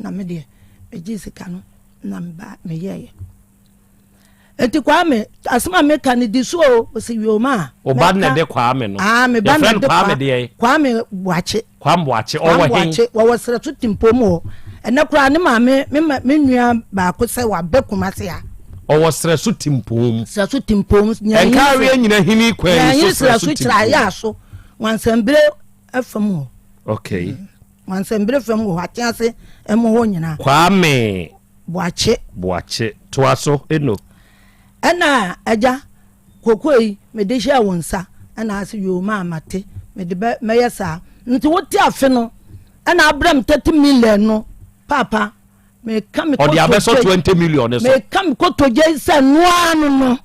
na me deɛ megyee sika no na meba meyɛeɛ eti kwame asɛm a meka no di so o ɔsi yoo maa wo ba na de kwame no ah me ba na de kwame deɛ kwame boakye kwame boakye ɔwɔ he boakye wɔwɔ serɛ so timpom hɔ ɛnɛ koraa ne maame me ma me nua baako sɛ wabɛ kumase ha ɔwɔ serɛ so timpom serɛ so timpom ɛnka aweɛ nyina hini kwan so serɛ so timpom kyerɛ ayɛ aso wansɛmbere fam hɔ okay wansɛmbere fam wɔ hɔ atease ɛmo hɔ nyinaa kwame boakye boakye toa so eno ɛna agya koko yi mede hyɛɛ wo nsa ɛna ase yoo maa mate mede bɛ mɛyɛ saa nti wote afe no ɛna abrɛ m 30 million no paapa meka me ɔde abɛsɔ 20 million ne so meka me kotodwe sɛ noa no no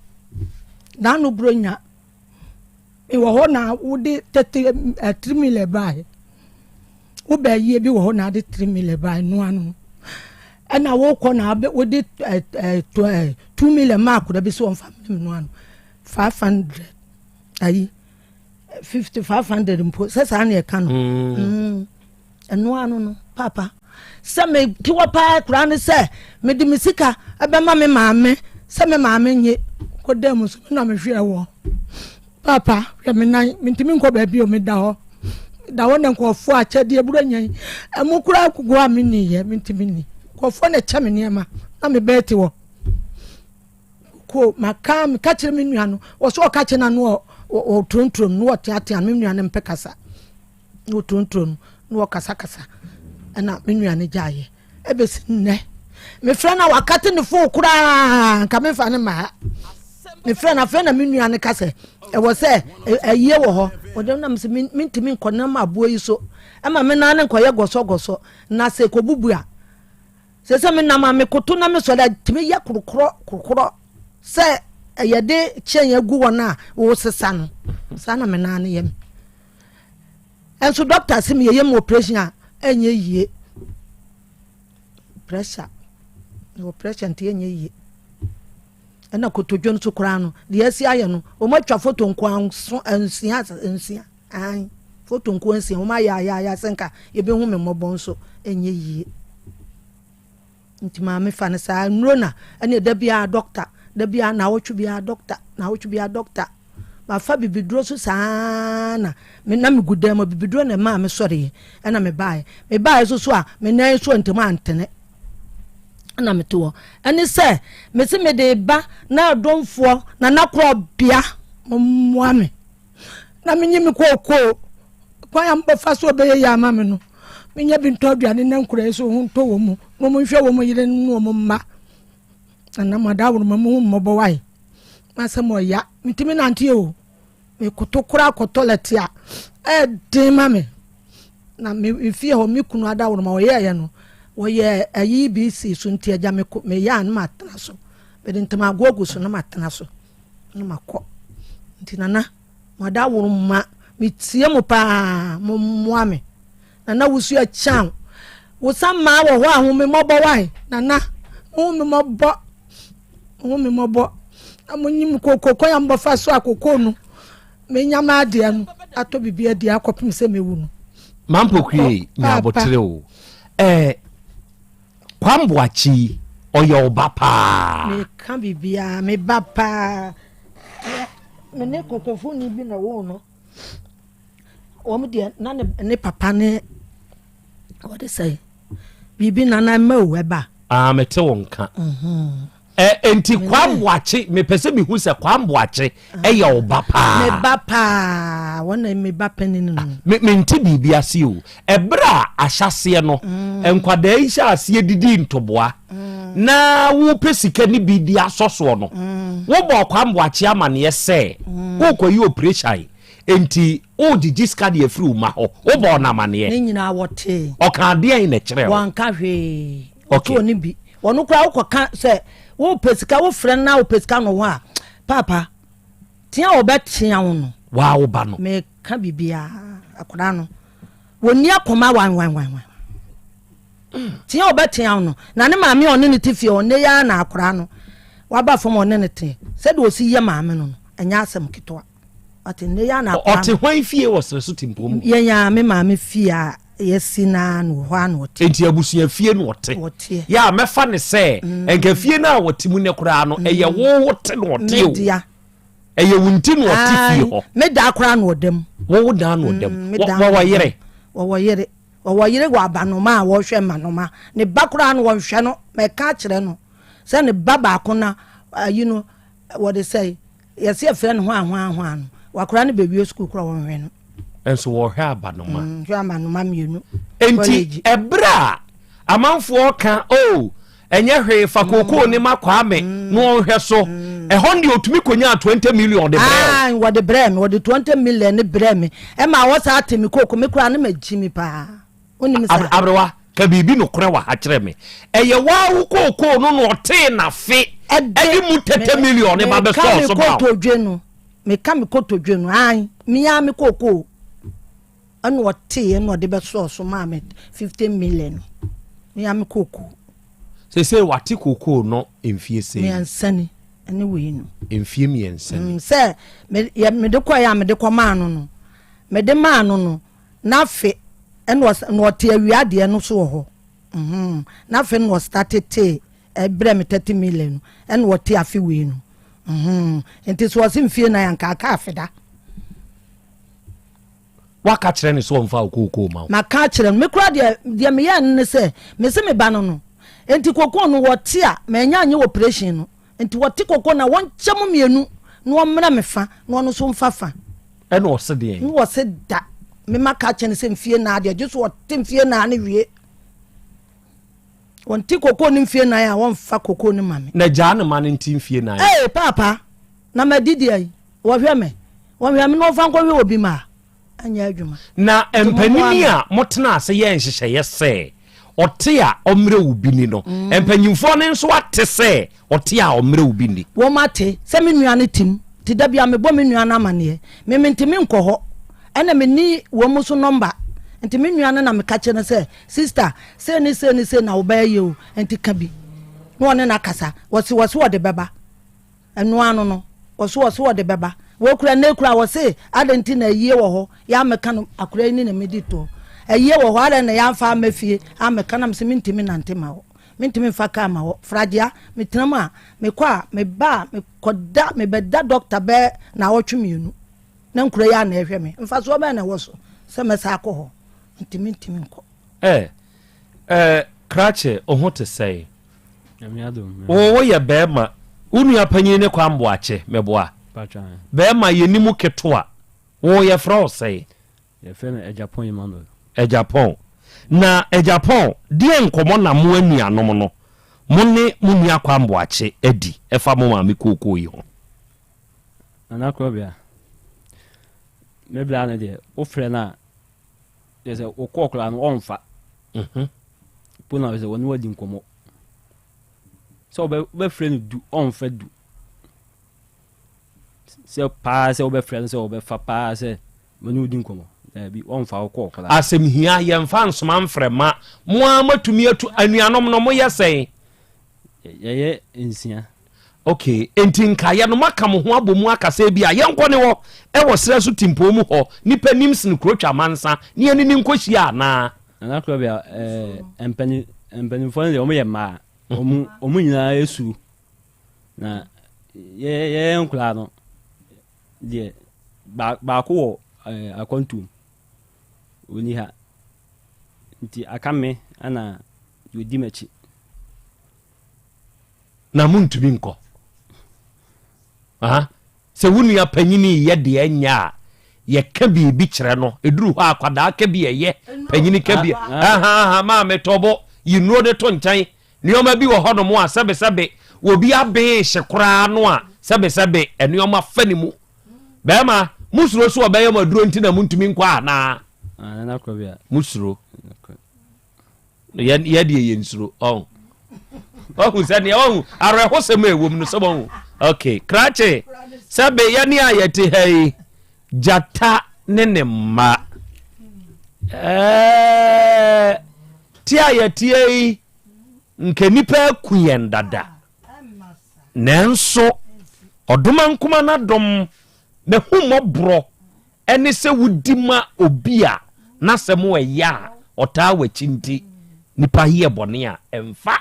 n'ano buro nya Mewɔ hɔ na wode tete eh, three million bae. Wobɛ yie bi wɔ hɔ na ade three million bae noa no. Ɛna wokɔ na wode eh, eh, eh, 2 million maa akora bi sɛ ɔmfa mene me noa no. 500 ayi 50 500 mpo sɛ saa na ɛka no. Ɛno ano no papa sɛ mete hɔ paa koraa ne sɛ mede me sika ɛbɛma me maame sɛ me maame nye kɔda mu so me na mehwɛ wɔ papa hwɛ me nan mentumi nkɔ baabi o meda hɔ da hɔ na nkurɔfoɔ akyɛdeɛ buro nya yi ɛmo koraa kogo a menni yɛ mentumi nni nkurɔfoɔ na ɛkyɛ me nneɛma na me bɛɛ te hɔ ko maka meka kyerɛ me nua no wɔ so ɔka kyerɛ na no ɔturonturom no ɔteatea me nua no mpɛ kasa na wɔturonturo no na wɔkasakasa ɛna me nua no gyaeɛ ɛbɛsi nnɛ mefrɛ no a wakate ne fon koraa nka memfa ne ma ha mefrɛ no afei na me nua no ka sɛ ɛwɔ sɛ ayie wɔ hɔ ɔde nam sɛ mentumi nkɔ nam aboɔ yi so ɛma me nan no nkɔyɛ gɔsɔgɔsɔ na sɛ kɔbubu a sɛ sɛ menam a mekoto na mesɔre a tumi yɛ korɔkorɔ korɔkorɔ sɛ ɛyɛde kyɛn agu wɔn a wɔsesa no saa na me nan no yɛ me Nso doctor se meyɛyɛ mu operation a ɛnyɛ yie. Pressure. Mewɔ pressure nti ɛnyɛ yie. Ɛna kotodwe nso koraa no deɛ asi ayɛ no wɔn atwa foto nko nso nsia nsia ahan foto nko nsia wɔn ayɛ ayɛ ayɛ asɛ nka yɛbɛhu me mmɔbɔ nso ɛnyɛ yie. Nti maame fa no saa nnuro na ɛne da biara dɔkta da biara naawɔtwe biara dɔkta naawɔtwe biara dɔkta mafa bibiduro so saa na me na megu dan mu bibiduro na ɛmaa me sɔreɛ ɛna me baeɛ me baeɛ so so a me nan so ntɛm antene ɛna mete hɔ ɛne sɛ mese mede ba na adomfoɔ na nakorɔ bea mmoa me na menye me kookoo Kwan a mobɛfa so bɛyɛ yei ama me no, menyɛ bi ntɔ aduane na nkura yi so ho ntɔ wɔn mu, na wɔn nhwɛ wɔn yerenom ne wɔn mma. Na na mo adaworoma mo ho mmɔbɔ wae. M'asɛm ɔya, mentumi nante o. Mekoto koraa kɔ tɔlɛt a, ɛden ma me. Na me fie hɔ, me kunu adaworoma ɔyɛɛyɛ no, wɔyɛ ayi bi si so nti agya meyɛ a na matena so. Mede ntamagoɔ agu so na matena so na makɔ. Nti nana. Mo adaworoma, metie mo paa, mommoa me. Nana wusu akyan wo sa mmaa wɔ hɔ a hu me mmɔbɔ wae. Nana, hu me mmɔbɔ, hu me mmɔbɔ. Na monyi me koko kwan a mobɛfa so a koko no menya m'adeɛ no atɔ biribi adi akɔpem sɛ mewu no. Mampokue nya abotere o. Eh, Kwamboakye yi, ɔyɛ wo ba paa. Meka biribiara, me ba paa. Me ne kɔkɔfoni bi na wɔwoo no. Wɔn deɛ na ne, ne papa ne wɔde sɛ biribi nana mma o ɛba. Ah, mete wo nka. Mhm. Ɛ nti Kwamboakye, mepɛ sɛ mehu sɛ Kwamboakye ɛyɛ wo ba paa. Me ba paa, wɔn na me ba panin no. Me mente biribi ase o. Ɛberɛ a ahyɛaseɛ no, nkwadaa yi hyɛ aseɛ didi ntoboa na wopɛ sika no bi de asɔ soɔ no, wobɔɔ Kwamboakye amaneɛ sɛ worekɔyɛ oprehyɛn nti woregyegye sika de afiri wo mma hɔ. Wobɔɔ no amaneɛ? Ne nyinaa wɔtee. Ɔkaa deɛn na ɛkyerɛɛ wo? Wanka hwee. Okay. Ɔne bi. Ɔno koraa wokɔka sɛ wopɛ sika wofrɛ no na wopɛ sika no hɔ a paapa tea a wɔbɛtea wo no. Waa wo ba no. Meka biribiara akwadaa no wɔnni akoma wanwanwanwan. Tea a wɔbɛtea wo no na ne maame a ɔne ne te fie ɔne yɛ na akwadaa no waba fam ɔne ne te sɛdeɛ ɔsi yɛ maame no no ɛnyɛ asɛm ketewa. Ɔte nnɛ yi ara na akwadaa Ɔte hwan fie wɔ serɛ so tempɔn mu? Yɛn ara, me maame fie a yɛasi no ara no, hɔ ara na ɔte. Enti abusua fie na ɔte? Ɔteɛ. Yɛ a mɛfa no sɛ nka fie no a ɔte mu nnɛ koraa no, ɛyɛ wo wo te na ɔte o. Me dea. Ɛyɛ wo nti na ɔte fie hɔ. Me daa koraa na ɔda mu. Wo wo daa na ɔda mu. Me daa na Wɔwɔ yere? Wɔwɔ yere. Wɔwɔ yere wɔ abanoma a wɔhwɛ mmanoma. Ne ba koraa no wɔnhwɛ no. Mɛka akyerɛ no sɛ ne ba baako na ayi no wɔde sɛe. Yɛse yɛfrɛ no hwaa hwaa hwaa no, wakora no bɛwie sukuu kora wɔnhwɛ no. Nso wɔhwɛ abanoma. Hwɛ abanoma mmienu. Enti ɛberɛ a amanfoɔ ka o oh, ɛnyɛ hwee fa kookoo ne ma Kwame na ɔnhwɛ so ɛhɔ no deɛ ɔtumi kɔnyaa 20 million de brɛ wo. Wɔde brɛ me, wɔde 20 million ne brɛ me ɛma wɔ saa te me kooko me koraa ne ma gyi me paa. Wonim saa. Aberewa, ka biribi nokorɛ wɔ ha kyerɛ me. Ɛyɛ waa wo kookoo no na ɔtee n'afe ɛde mu tɛtɛ million ne ba bɛsɔɔ so ma wo. Meka me kotodwe no, meka me kotodwe no, ae, me ara me kookoo ɛna ɔtee ɛna ɔde bɛsɔɔ so maa me 50 million no, me ara me kookoo. Seesei wate kookoo no mfie sɛn? Mmiɛnsa ni, ɛne wei no. Mfie mmiɛnsa ni. Sɛ mede kɔeɛ a mede kɔmaa no no, mede maa no no, N'afe na ɔs na ɔte awia deɛ no so wɔ hɔ mm n'afe na ɔstate tee ɛbrɛ me 30 million no ɛna ɔte afe wei no mm nti so ɔse mfie nan anka aka afe da. Waka kyerɛ no sɛ ɔmfa wo kookoo ma wo? Maka akyerɛ no, me koraa deɛ deɛ meyɛɛ no ne sɛ mese me ba no no nti kookoo no wɔte a manya anyɛ operation no Nti wɔte koko na wɔnkyɛ mu mmienu na wɔmmrɛ me fa na ɔno nso mfa fa. Ɛna ɔse deɛn? Na ɔse da. Me ma ka kyerɛ no sɛ mfie naa deɛ gye so ɔte mfie naa no wie. Ɔnte koko no mfie nan a wɔmfa koko no ma me. Na gyaa ne ma no nte mfie nan. Ee paapa na madidi ayi wɔhwɛ me wɔhwɛ me na wɔmfa nkɔhwɛ obi ma a. anyɛ adwuma. Na mpanyin a motenaa ase yɛɛ nhyehyɛeɛ sɛ ɔte a ɔmmerɛ wo bi ni no, mm. mpanyimfoɔ no nso ate sɛ ɔte a ɔmmerɛ wo bi ni. Wɔn ate sɛ me nua no tim, nti da bi a mebɔ me nua no amaneɛ. Me mentumi nkɔ hɔ, ɛna menni wɔn mu so nɔmba. Nti me nua no na meka kyerɛ no sɛ, sista, sei ne sei ne sei na wobɛyɛ o, nti ka bi. Na ɔne no akasa, wɔse wɔse wɔde bɛba. Ɛno ano no, wɔse wɔse wɔde bɛba. Wei koraa, nnɛ yi koraa wɔse adɛn nti na ayie wɔ hɔ, yɛammɛka no, akwadaa yi ne na medi toɔ. Ayie wɔ hɔ, adɛn na yɛamfa amma fie ammɛka na mese mentumi nnante ma hɔ, mentumi mfa kaa ma hɔ. Fragya, metena mu a, mekɔ a, meba a, mekɔda, mebɛda dɔkta bɛyɛ naawɔtwe mmienu na nkura yi a na ɛhwɛ me. Mfasoɔ bɛn na ɛwɔ so sɛ mɛsan akɔ hɔ? Nti mentumi nkɔ. Eh, eh, krakye, wo ho te sɛn? Wo woyɛ bɛrima. Wo nua panyin ne Kwame Boakye, meboa? Bɛrima, yɛnni mu ketewa. Wo yɛfrɛ wo sɛn? Yɛfrɛ me Agyapong Emmanuel. Agyapong. Na Agyapong, deɛn nkɔmmɔ na mo anuanom no, mo ne mo nua Kwame Boakye adi ɛfa mo maame kookoo yi ho? Nana Korɔbea, me bra no deɛ, wofrɛ no a, Kyerɛ sɛ wokɔɔ koraa no ɔmfa. Mhm. Po na sɛ wɔne wadi nkɔmmɔ. Sɛ wobɛfrɛ no du ɔmfa du. Sɛ paa sɛ wobɛfrɛ no sɛ wɔbɛfa paa sɛ wɔne wodi nkɔmmɔ. Daabi ɔmfa wo kɔɔ koraa. Asɛm hia yɛmfa nsoma mfrɛ ma mo ara moatumi atu anuanom no moyɛ sɛn? Yɛyɛ nsia. Ok, enti nkaeɛ no moaka mo ho abɔ mu aka sɛ ebia yɛnkɔ ne hɔ wɔ serɛ so tempɔn mu hɔ, nnipa nim sene kuro twa amansa, ne yɛne no nkɔhyia anaa? Nana Korɔbea, ɛɛ, mpani, mpanimfoɔ no deɛ wɔyɛ mmaa, wɔn, wɔn nyinaa suro. Na yɛ, yɛyɛ nkwadaa no deɛ, ba, baako wɔ ɛɛ akwantuom, ɔnni ha. Nti aka me ɛna deɛ ɔdi m'akyi. Na montumi nkɔ. Aha. Sɛ wo nua panyini yɛ deɛ ɛnyɛ a, yɛka biribi kyerɛ no. Ɛduru hɔ a, akwadaa ka bi ɛyɛ, panyini ka bi. Aha, aha, maame tɔbo, yi nnuro no to nkyɛn. Nneɛma bi wɔ hɔnom a sɛbesɛbe obi aben hye koraa no a, sɛbesɛbe nneɛma fa ne mu. Bɛrima, mosuro so ɔbɛyɛ mo aduro nti na montumi nkɔ anaa? Mosuro. Yɛ deɛ yɛnsuro. Ɔn. Wahu sɛ nea wahu awerɛhosɛm a ɛwɔ mu no sɛ wahu. Okay, krakye sɛ beyɛ ne a yɛte ha yi gyata ne ne mma. Ɛɛ te a yɛteɛ yi nka nnipa aku yɛn dada. Nanso ɔdomankoma no adom n'ahummɔborɔ ne sɛ wodi ma obi a n'asɛm ɛyɛ a ɔtaa w'akyi nti nipa yɛ bɔne a ɛmfa.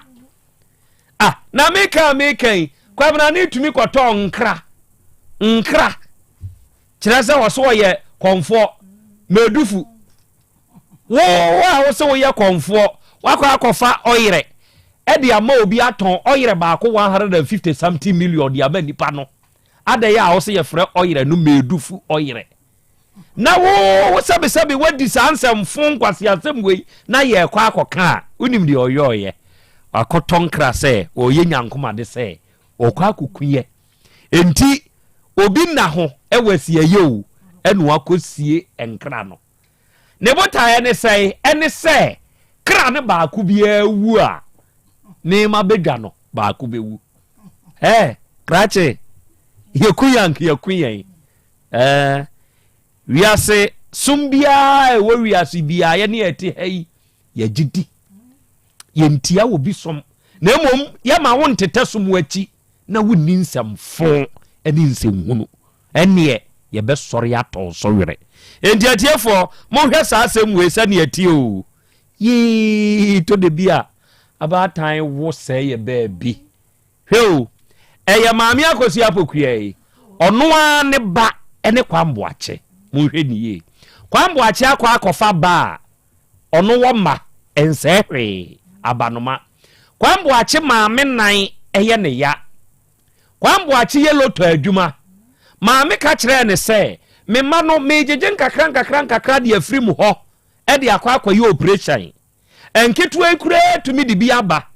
Ah, na meka a meka yi, Kwabena ne tumi kɔtɔɔ nkra, nkra, kyerɛ sɛ ɔso ɔyɛ kɔmfoɔ, mɛdufu. Wo a wo sɛ woyɛ kɔmfoɔ, wakɔ akɔfa ɔyerɛ ɛde ama obi atɔn ɔyerɛ baako 150 something million de ama nipa no. Adɛn a wo sɛ yɛfrɛ ɔyerɛ no mɛdufu ɔyerɛ. Na wo wo sɛbesɛbe woadi saa nsɛmfo nkwaseasɛm wei na yɛrekɔ akɔka a, wonim deɛ ɔyɔɔyɛ? Wakɔtɔ nkra sɛ ɔreyɛ nyankomade sɛ ɔrekɔ akɔku yɛ. Enti obi nna ho wɔ asiayɛ o, ɛna wakɔsie nkra no. Ne botaeɛ ne sɛn? Ɛne sɛ kra no baako biara wu a, ne mma bɛdwa no baako bɛwu. Ɛɛ, krakye, yɛku yɛn anka yɛku yɛn. Ɛɛ, wiase som biara a ɛwɔ wiase biara yɛne yɛte ha yi, yɛgye di. Yɛntia obi som, na mmom yɛma wo ntetɛ som akyi na wonni nsɛmfo ne nsɛnhunu. Ɛnneɛ yɛbɛsɔre atɔ wo so werɛ. Enti atiefoɔ, monhwɛ saa asɛm wei sɛdeɛ ɛteɛ o. Yii, tɔ da bi a, abaatan wo sɛe yɛ baabi. Hwɛ o, ɛyɛ Maame Akosua Apokua yi, ɔno ara ne ba ne Kwam Boakye. Monhwɛ no yie. Kwam Boakye akɔ akɔfa ba a ɔno wɔ mma, ɛnsɛe hwee, abanoma. Kwam Boakye maame nan yɛ ne ya. Kwam Boakye yɛ lotto adwuma. Maame ka kyerɛɛ no sɛ, Me mma no, meregyegye nkakra nkakra nkakra de afiri mo hɔ de akɔ akɔyɛ oprehyɛn. Nketewa yi koraa tumi de bi aba.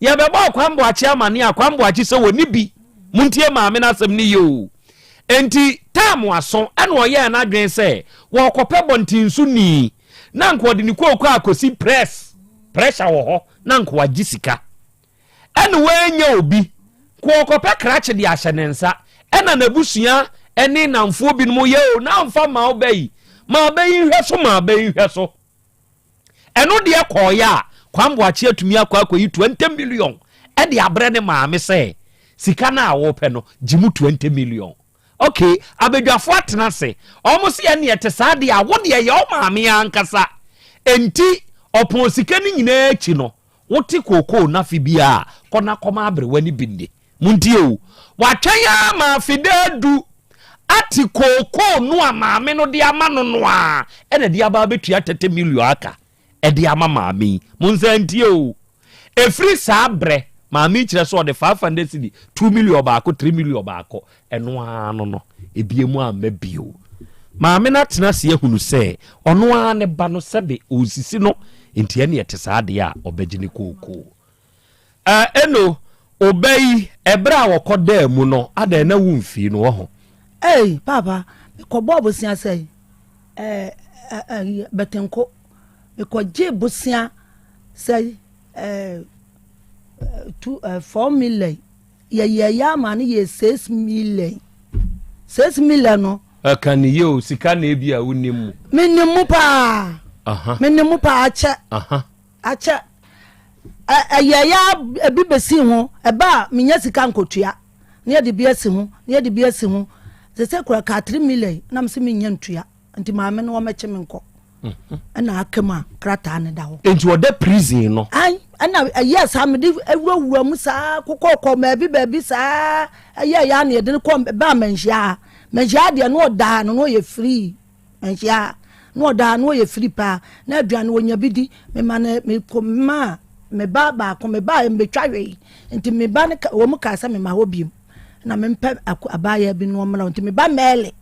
Yɛbɛbɔɔ Kwam Boakye amanneɛ a Kwam Boakye sɛ wɔnni bi. Montie maame no asɛm no yie o. Enti taam aso ɛna ɔyɛɛ n'adwene sɛ wɔrekɔpɛ bɔntenso ni na anka ɔde ne kooko akɔsi press, pressure wɔ hɔ na anka wagye sika. Ɛna wannya obi. Nka ɔrekɔpɛ krakye de ahyɛ ne nsa. Ɛna n'abusua ne nnamfoɔ binom yɛ o na amfa mma wo ba yi. Ma ba yi nhwɛ so, ma ba yi nhwɛ so. Ɛno deɛ kɔɔeɛ a, Kwame Boakye atumi akɔ akɔyi 20 million de abrɛ ne maame sɛ sika no a wopɛ no, gye mu 20 million. Ok, abadwafoɔ atena ase, wɔn se ɛneɛ ɛte saa deɛ a, wo deɛ yɛ wo maame ankasa. Enti ɔpɔn sika no nyinaa akyi no, wote kookoo no afe biara a, kɔ na kɔma aberewa no bi nni. Montie o, watwɛn ara ma afe adu ate kookoo no a maame no de ama no no ara na ɛde aba abɛtua 30 million aka de ama maame yi. Monsan ntie o, ɛfiri saa berɛ, maame yi kyerɛ sɛ ɔde 500 cedi, 2 million baako, 3 million baako, ɛno ara no no, ebie mu amma bio. Maame no atena ase ahunu sɛ ɔno ara ne ba no sɛbe ɔresisi no, nti ɛne ɛte saa deɛ a ɔbɛgye ne kookoo. Eh, Eno, wo ba yi, ɛberɛ a wɔkɔ daa mu no, adɛn na wo mfii no wɔ ho? Ei, Paapa, mekɔbɔɔ bosea sɛn? Eh, eh, eh, Bɛtenko. Mekɔgyee bosea sɛn? Eh, two, eh, 4 million. Yɛyɛeɛ ama no yɛɛ 6 million. 6 million no. Ɛka ne yie o, sika na ebi a wonim mu. Menim mu paa. Menim mu paa akyɛ. Akyɛ. Ɛyɛeɛ ara ebi bɛsii ho, ɛba a mennya sika nkɔtua, na yɛde bi asi ho, na yɛde bi asi ho. Seesei koraa ɛkaa 3 million na mese mennya ntua, nti maame no ɔmmɛkye me nkɔ. Ɛna aka mu a krataa no da hɔ. Nti ɔda prison no? Ae, ɛna ɛyɛɛ saa mede wurawura mu saa kokɔɔkɔ baabi baabi saa ɛyɛeɛ ara na yɛde no kɔɔ baa Manhyia ha. Manhyia ha deɛ na ɔda no na ɔyɛ free. Manhyia ha na ɔda ha na ɔyɛ firi paa na aduane ɔnya bi di mema no mekɔ maa me ba baako me ba mbɛtwa hwee nti me ba no wɔn kaa sɛ mema hɔ biem na mempɛ abaayewa bi na ɔmmra nti me ba mɛɛle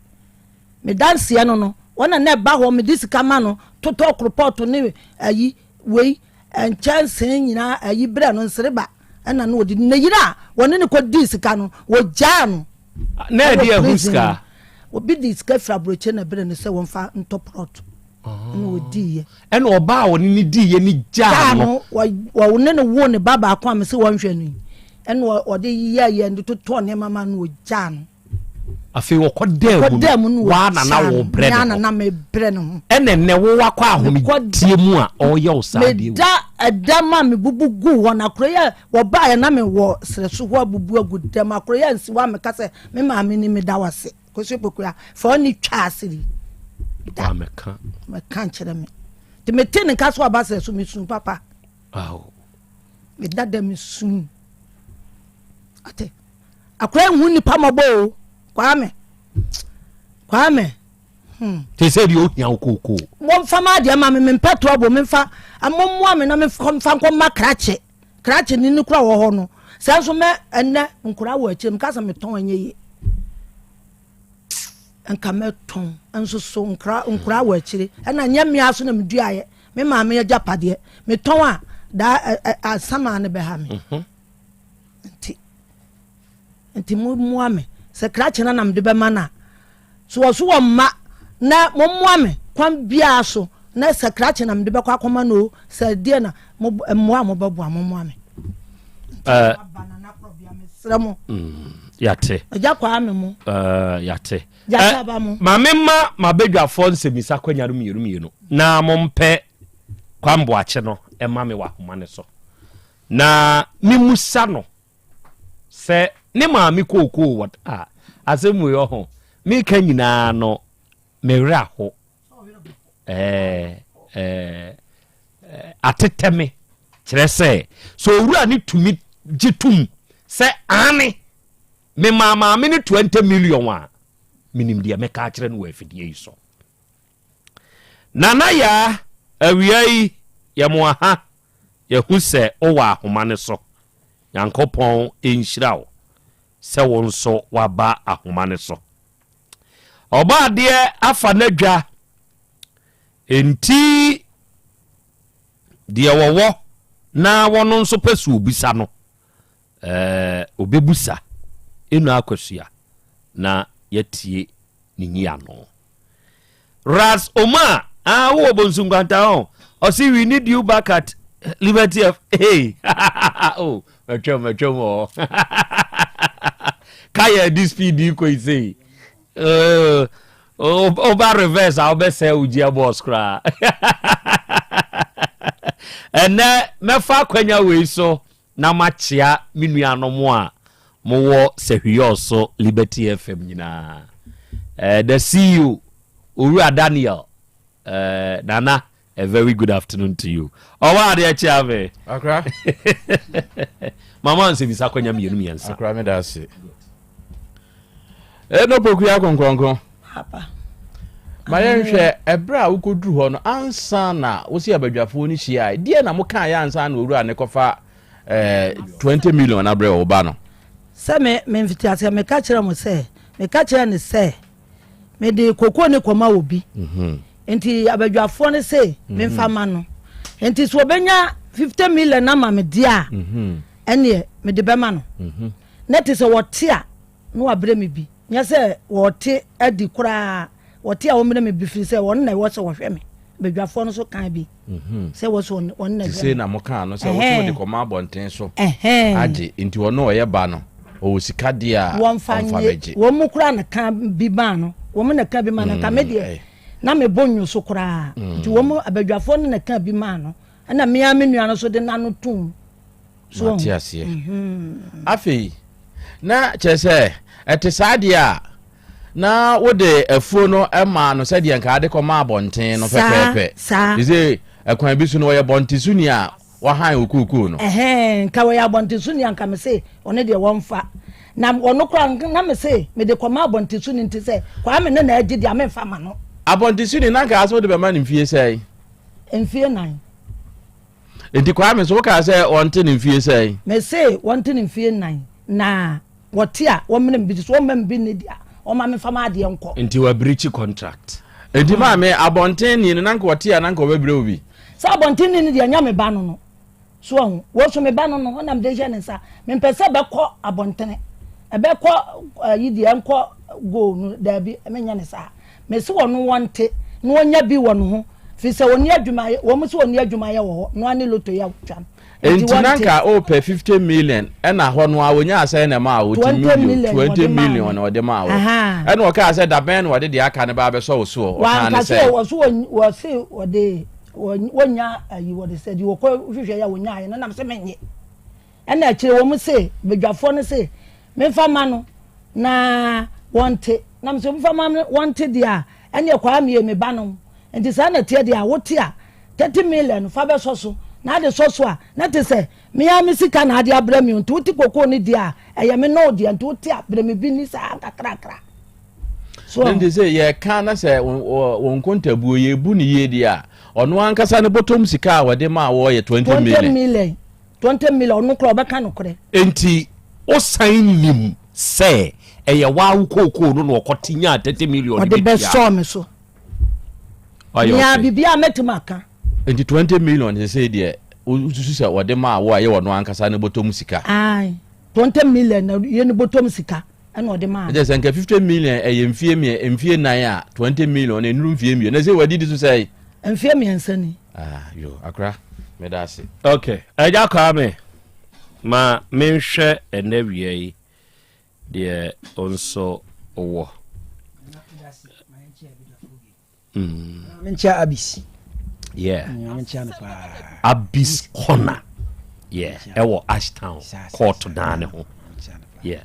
me danseɛ no no wɔn na na ɛba hɔ mede sika ma no totɔ koropɔto ne ayi wei nkyɛnsee nyinaa ayi brɛ no nsereba ɛna na ɔdi ne yere a wɔne no kɔdii sika no wɔgyaa no Na ɛde ɛho sika. Obi de sika firi aburokyire na ɛbrɛ no sɛ wɔmfa ntɔ plot. Ɛna ɔdiiɛ. Ɛna ɔbaa a ɔne ne diiɛ no gyaa no. Wɔne no woo ne ba baako a mese wɔnhwɛ no yi. Ɛna ɔde yɛɛyɛ de totɔɔ nneɛma ma no ɔgyaa no. Afei ɔkɔdaa mu no, waa na na wobrɛ ne ho. Na mebrɛ ne ho. Ɛna ɛnɛ wo wakɔ ahomegyeɛ mu a ɔreyɛ wo saa adeɛ wei. Meda ɛda ma mebubu gu hɔ na koro yɛ wɔbaeɛ na mewɔ serɛ so hɔ abubu agu dɛm akoro yɛ nsi hɔ a meka sɛ me maame ni meda wo ase. Kwesi Opoku a fa ɔne twa asiri. Da. Mɛka. Mɛka nkyerɛ me. Nti mete ne nka so aba sɛ so mesu papa. Aw. Meda da mesu. Ate. Akora nhu nipa mɔbɔ o. Kwame. Kwame. Hmm. Te sɛ deɛ ohia wo kookoo. Wɔmfa ma adeɛ ma me mempɛ toa bo memfa mommoa me na memfa nkɔma krakye. Krakye ni no kora wɔ hɔ no sɛ nso mɛ ɛnɛ nkora wɔ akyire meka sɛ metɔn ɛnyɛ yie nka mɛtɔn nso so nkora nkora wɔ akyire ɛna nyɛ mmea so na meduaeɛ me maame agyapadeɛ metɔn a daa asamaa no bɛha me mhm. nti nti mommoa me sɛ krakye no na mede bɛma no a So wɔso wɔn mma na mommoa me kwan biara so na sɛ krakye na mede bɛkɔ akɔma no o sɛ deɛ na mo mmoa a mobɛboa mommoa me. Eh, Mesrɛ mo. Mm, yɛate. Agya kwaa me mo. Eh, yɛate. Gyata eh, ba mo. Ma memma mabadwafoɔ nsɛmmisa kwanya no mmienu mmienu na mompɛ kwamboakye no ɛma me wɔ ahoma no so na memusa no Sɛ ne maame kookoo wɔ a, asɛm wei ɔho meka nyinaa no me werɛ aho. Ɛɛ ɛɛ atetɛ me kyerɛ sɛ sɛ owura ne tumi gye tom sɛ aane memaa maame no 20 million a menim deɛ mɛka akyerɛ no wɔ afidie yi so. Nana Yaa, awia yi yɛ mo aha Yɛhu sɛ wowɔ ahoma no so. Nyankopɔn nhyira wo sɛ wo nso woaba ahoma no so. Ɔbɔadeɛ afa n'adwa, enti deɛ wɔwɔ na wɔno nso pɛ sɛ obisa no, ɛɛ, obɛbusa. Eno Akosua na yɛatie ne nyiano. Ras Omar, ah, wowɔ Bonsu Nkwanta hɔ. Ɔse we need you back at Liberty F. Hey, oh, matwam, matwam wɔ hɔ. Kaya di speed yi kɔ yi sei. Woba reverse a wobɛsɛe wo gear box koraa. Ɛnɛ mɛfa akwanya wei so na makyea me nuanom a mowɔ Sahwiɔso Liberty FM nyinaa. Eh, the CEO, Owura Daniel, eh, Nana, a very good afternoon to you. Ɔwɔ adeɛ kyea me. Akra. Mama nsɛmisa kwanya mmienu mmiɛnsa. Akra me da ase. Eno pokuya kronkronkron. Papa. Ma yɛnhwɛ ɛberɛ a wokɔduru hɔ no ansa na wo se abadwafoɔ no hyiae deɛ na mokaeɛ ansa na owura ne kɔfa eh, 20 million abrɛ wo ba no. Sɛ me me mfitiaseɛ meka kyerɛ mo sɛ meka kyerɛ ne sɛ mede kokoo ne kɔma obi mhm. nti abadwafoɔ no se mhm. memfa ma no nti sɛ ɔbɛnya 50 million ama me deɛ a mhm. ɛneɛ mede bɛma no na te sɛ wɔte a na wabrɛ me bi. Nyɛ sɛ wɔte adi koraa, wɔte a wɔmmrɛ me bi firi sɛ wɔn na ɛwɔ sɛ wɔhwɛ me. Badwafoɔ no nso kaa bi mhm. sɛ wɔ sɛ wɔn na ɛhwɛ me. Sɛ na mo kaa no sɛ wɔsɛ wɔde kɔma abɔnten so agye nti wɔn ɔyɛ ba no ɔwɔ sika deɛ a wɔmfa bɛgye. Wɔn mu koraa na ka bi maa no, wɔn na ka bi maa no nka me deɛ mm, na mebɔ nwo so koraa mm. nti wɔn abadwafoɔ no na ka bi maa no ɛna mmea me nua no so de n'ano tum. So Mate aseɛ. Mhm. Afei, na kyerɛ sɛ ɛte saa deɛ a, na wode afuo no maa no sɛdeɛ nka ade kɔma abɔnten no pɛpɛɛpɛ. Saa. Ɛsɛ ɛkwan bi so no wɔyɛ bɔntesoni a wahan okuokoo no. Ɛhɛn, nka wɔyɛ abɔntesoni a nka me se ɔno deɛ wɔmfa. Na ɔno koraa na me se mede kɔma abɔntesoni nti sɛ Kwame ne na agye deɛ a memfa ma no. Abɔntesoni na nka asɛ wode bɛma no mfie sɛn? Mfie nan. Nti Kwame so wokaa sɛ wɔnte ne mfie sɛn? Mese wɔnte ne mfie nnan na wɔte a wɔmmene me bi so wɔmma me bi nni deɛ wɔma memfa m'adeɛ nkɔ. Nti wabirikyi contract. Nti maame abɔnten ni no na nka ɔte a na nka ɔbɛbrɛ wo bi? Sɛ abɔnten ni no deɛ ɛnyɛ me ba no no so ɔho wɔ so me ba no no ɔna mede hyɛ ne nsa mempɛ sɛ bɛkɔ abɔntene ɛbɛkɔ ayi deɛ ɛnkɔ goal no daabi menyɛ ne saa mese wɔno wɔnte na wɔnya bi wɔ ne ho. Firi sɛ wɔnni adwuma yɛ, wɔn nso wɔnni adwuma yɛ wɔ hɔ, noa ne loto yɛ a wɔtwa no. Enti na nka ɔrepɛ 50 million ɛna hɔ no a wɔnyaa sɛn na ɛmaa wo ti million 20 million na ɔde maa wo ɛna ɔkaa sɛ dabɛn na ɔde deɛ aka no ba abɛsɔ wo soɔ ɔkaa ne sɛ wɔso wɔse wɔde wɔnya ayi wɔde sɛ deɛ wɔkɔ hwehwɛ yɛ wɔnya ayɛ no nam sɛ menye Ɛna akyire wɔn se, badwafoɔ no se, Memfa mma no na wɔnte. Na mese, Momfa mma no wɔnte deɛ a, ɛneɛ Kwame yɛ me ba no. Nti saa na ɛteɛ deɛ a, wote a, 30 million no fa bɛsɔ so. Na ade sɔ so a, na te sɛ me ara me sika na ade abrɛ me o. Nti wote kokoo no deɛ a, ɛyɛ me ne wo deɛ. Nti wote a, brɛ me bi nni saa nkakrakra. So nti sɛ yɛka na sɛ wɔn nkontabuo yɛbu no yie deɛ a, ɔno ankasa ne bɔtɔm sika a wɔde maa wɔ yɛ 20 million. 20 million. 20 million ɔno koraa ɔbɛka nokorɛ. Enti wosan nim sɛ ɛyɛ waa wo kookoo no na ɔkɔte nyaa 30 million de bɛtua. Ɔde bɛsɔɔ me so. Ɔyɛ Nea okay. biribiara mɛtumi aka. Enti 20 million sesei deɛ wosusu sɛ ɔde maa wo a ɛyɛ ɔno ankasa ne bɔtɔm sika? Ae, 20 million na yɛ ne bɔtɔm sika ɛna ɔde maa me. Ɛkyɛ sɛ nka 50 million ɛyɛ mfie mmiɛ mfie nan a 20 million ɛnuru mfie mmienu na sɛ wadidi so sɛe? Mfie mmiɛnsa ni. Ah, yo, akora, meda ase. Ok, Agya Kwame, ma menhwɛ ɛnɛ wia yi deɛ nso wɔ. Mm. Menkyia Abis. Yeah. Mm, menkyia no paa. Abis Corner. Yeah, ɛwɔ Ashtown court dan ne ho. Yeah.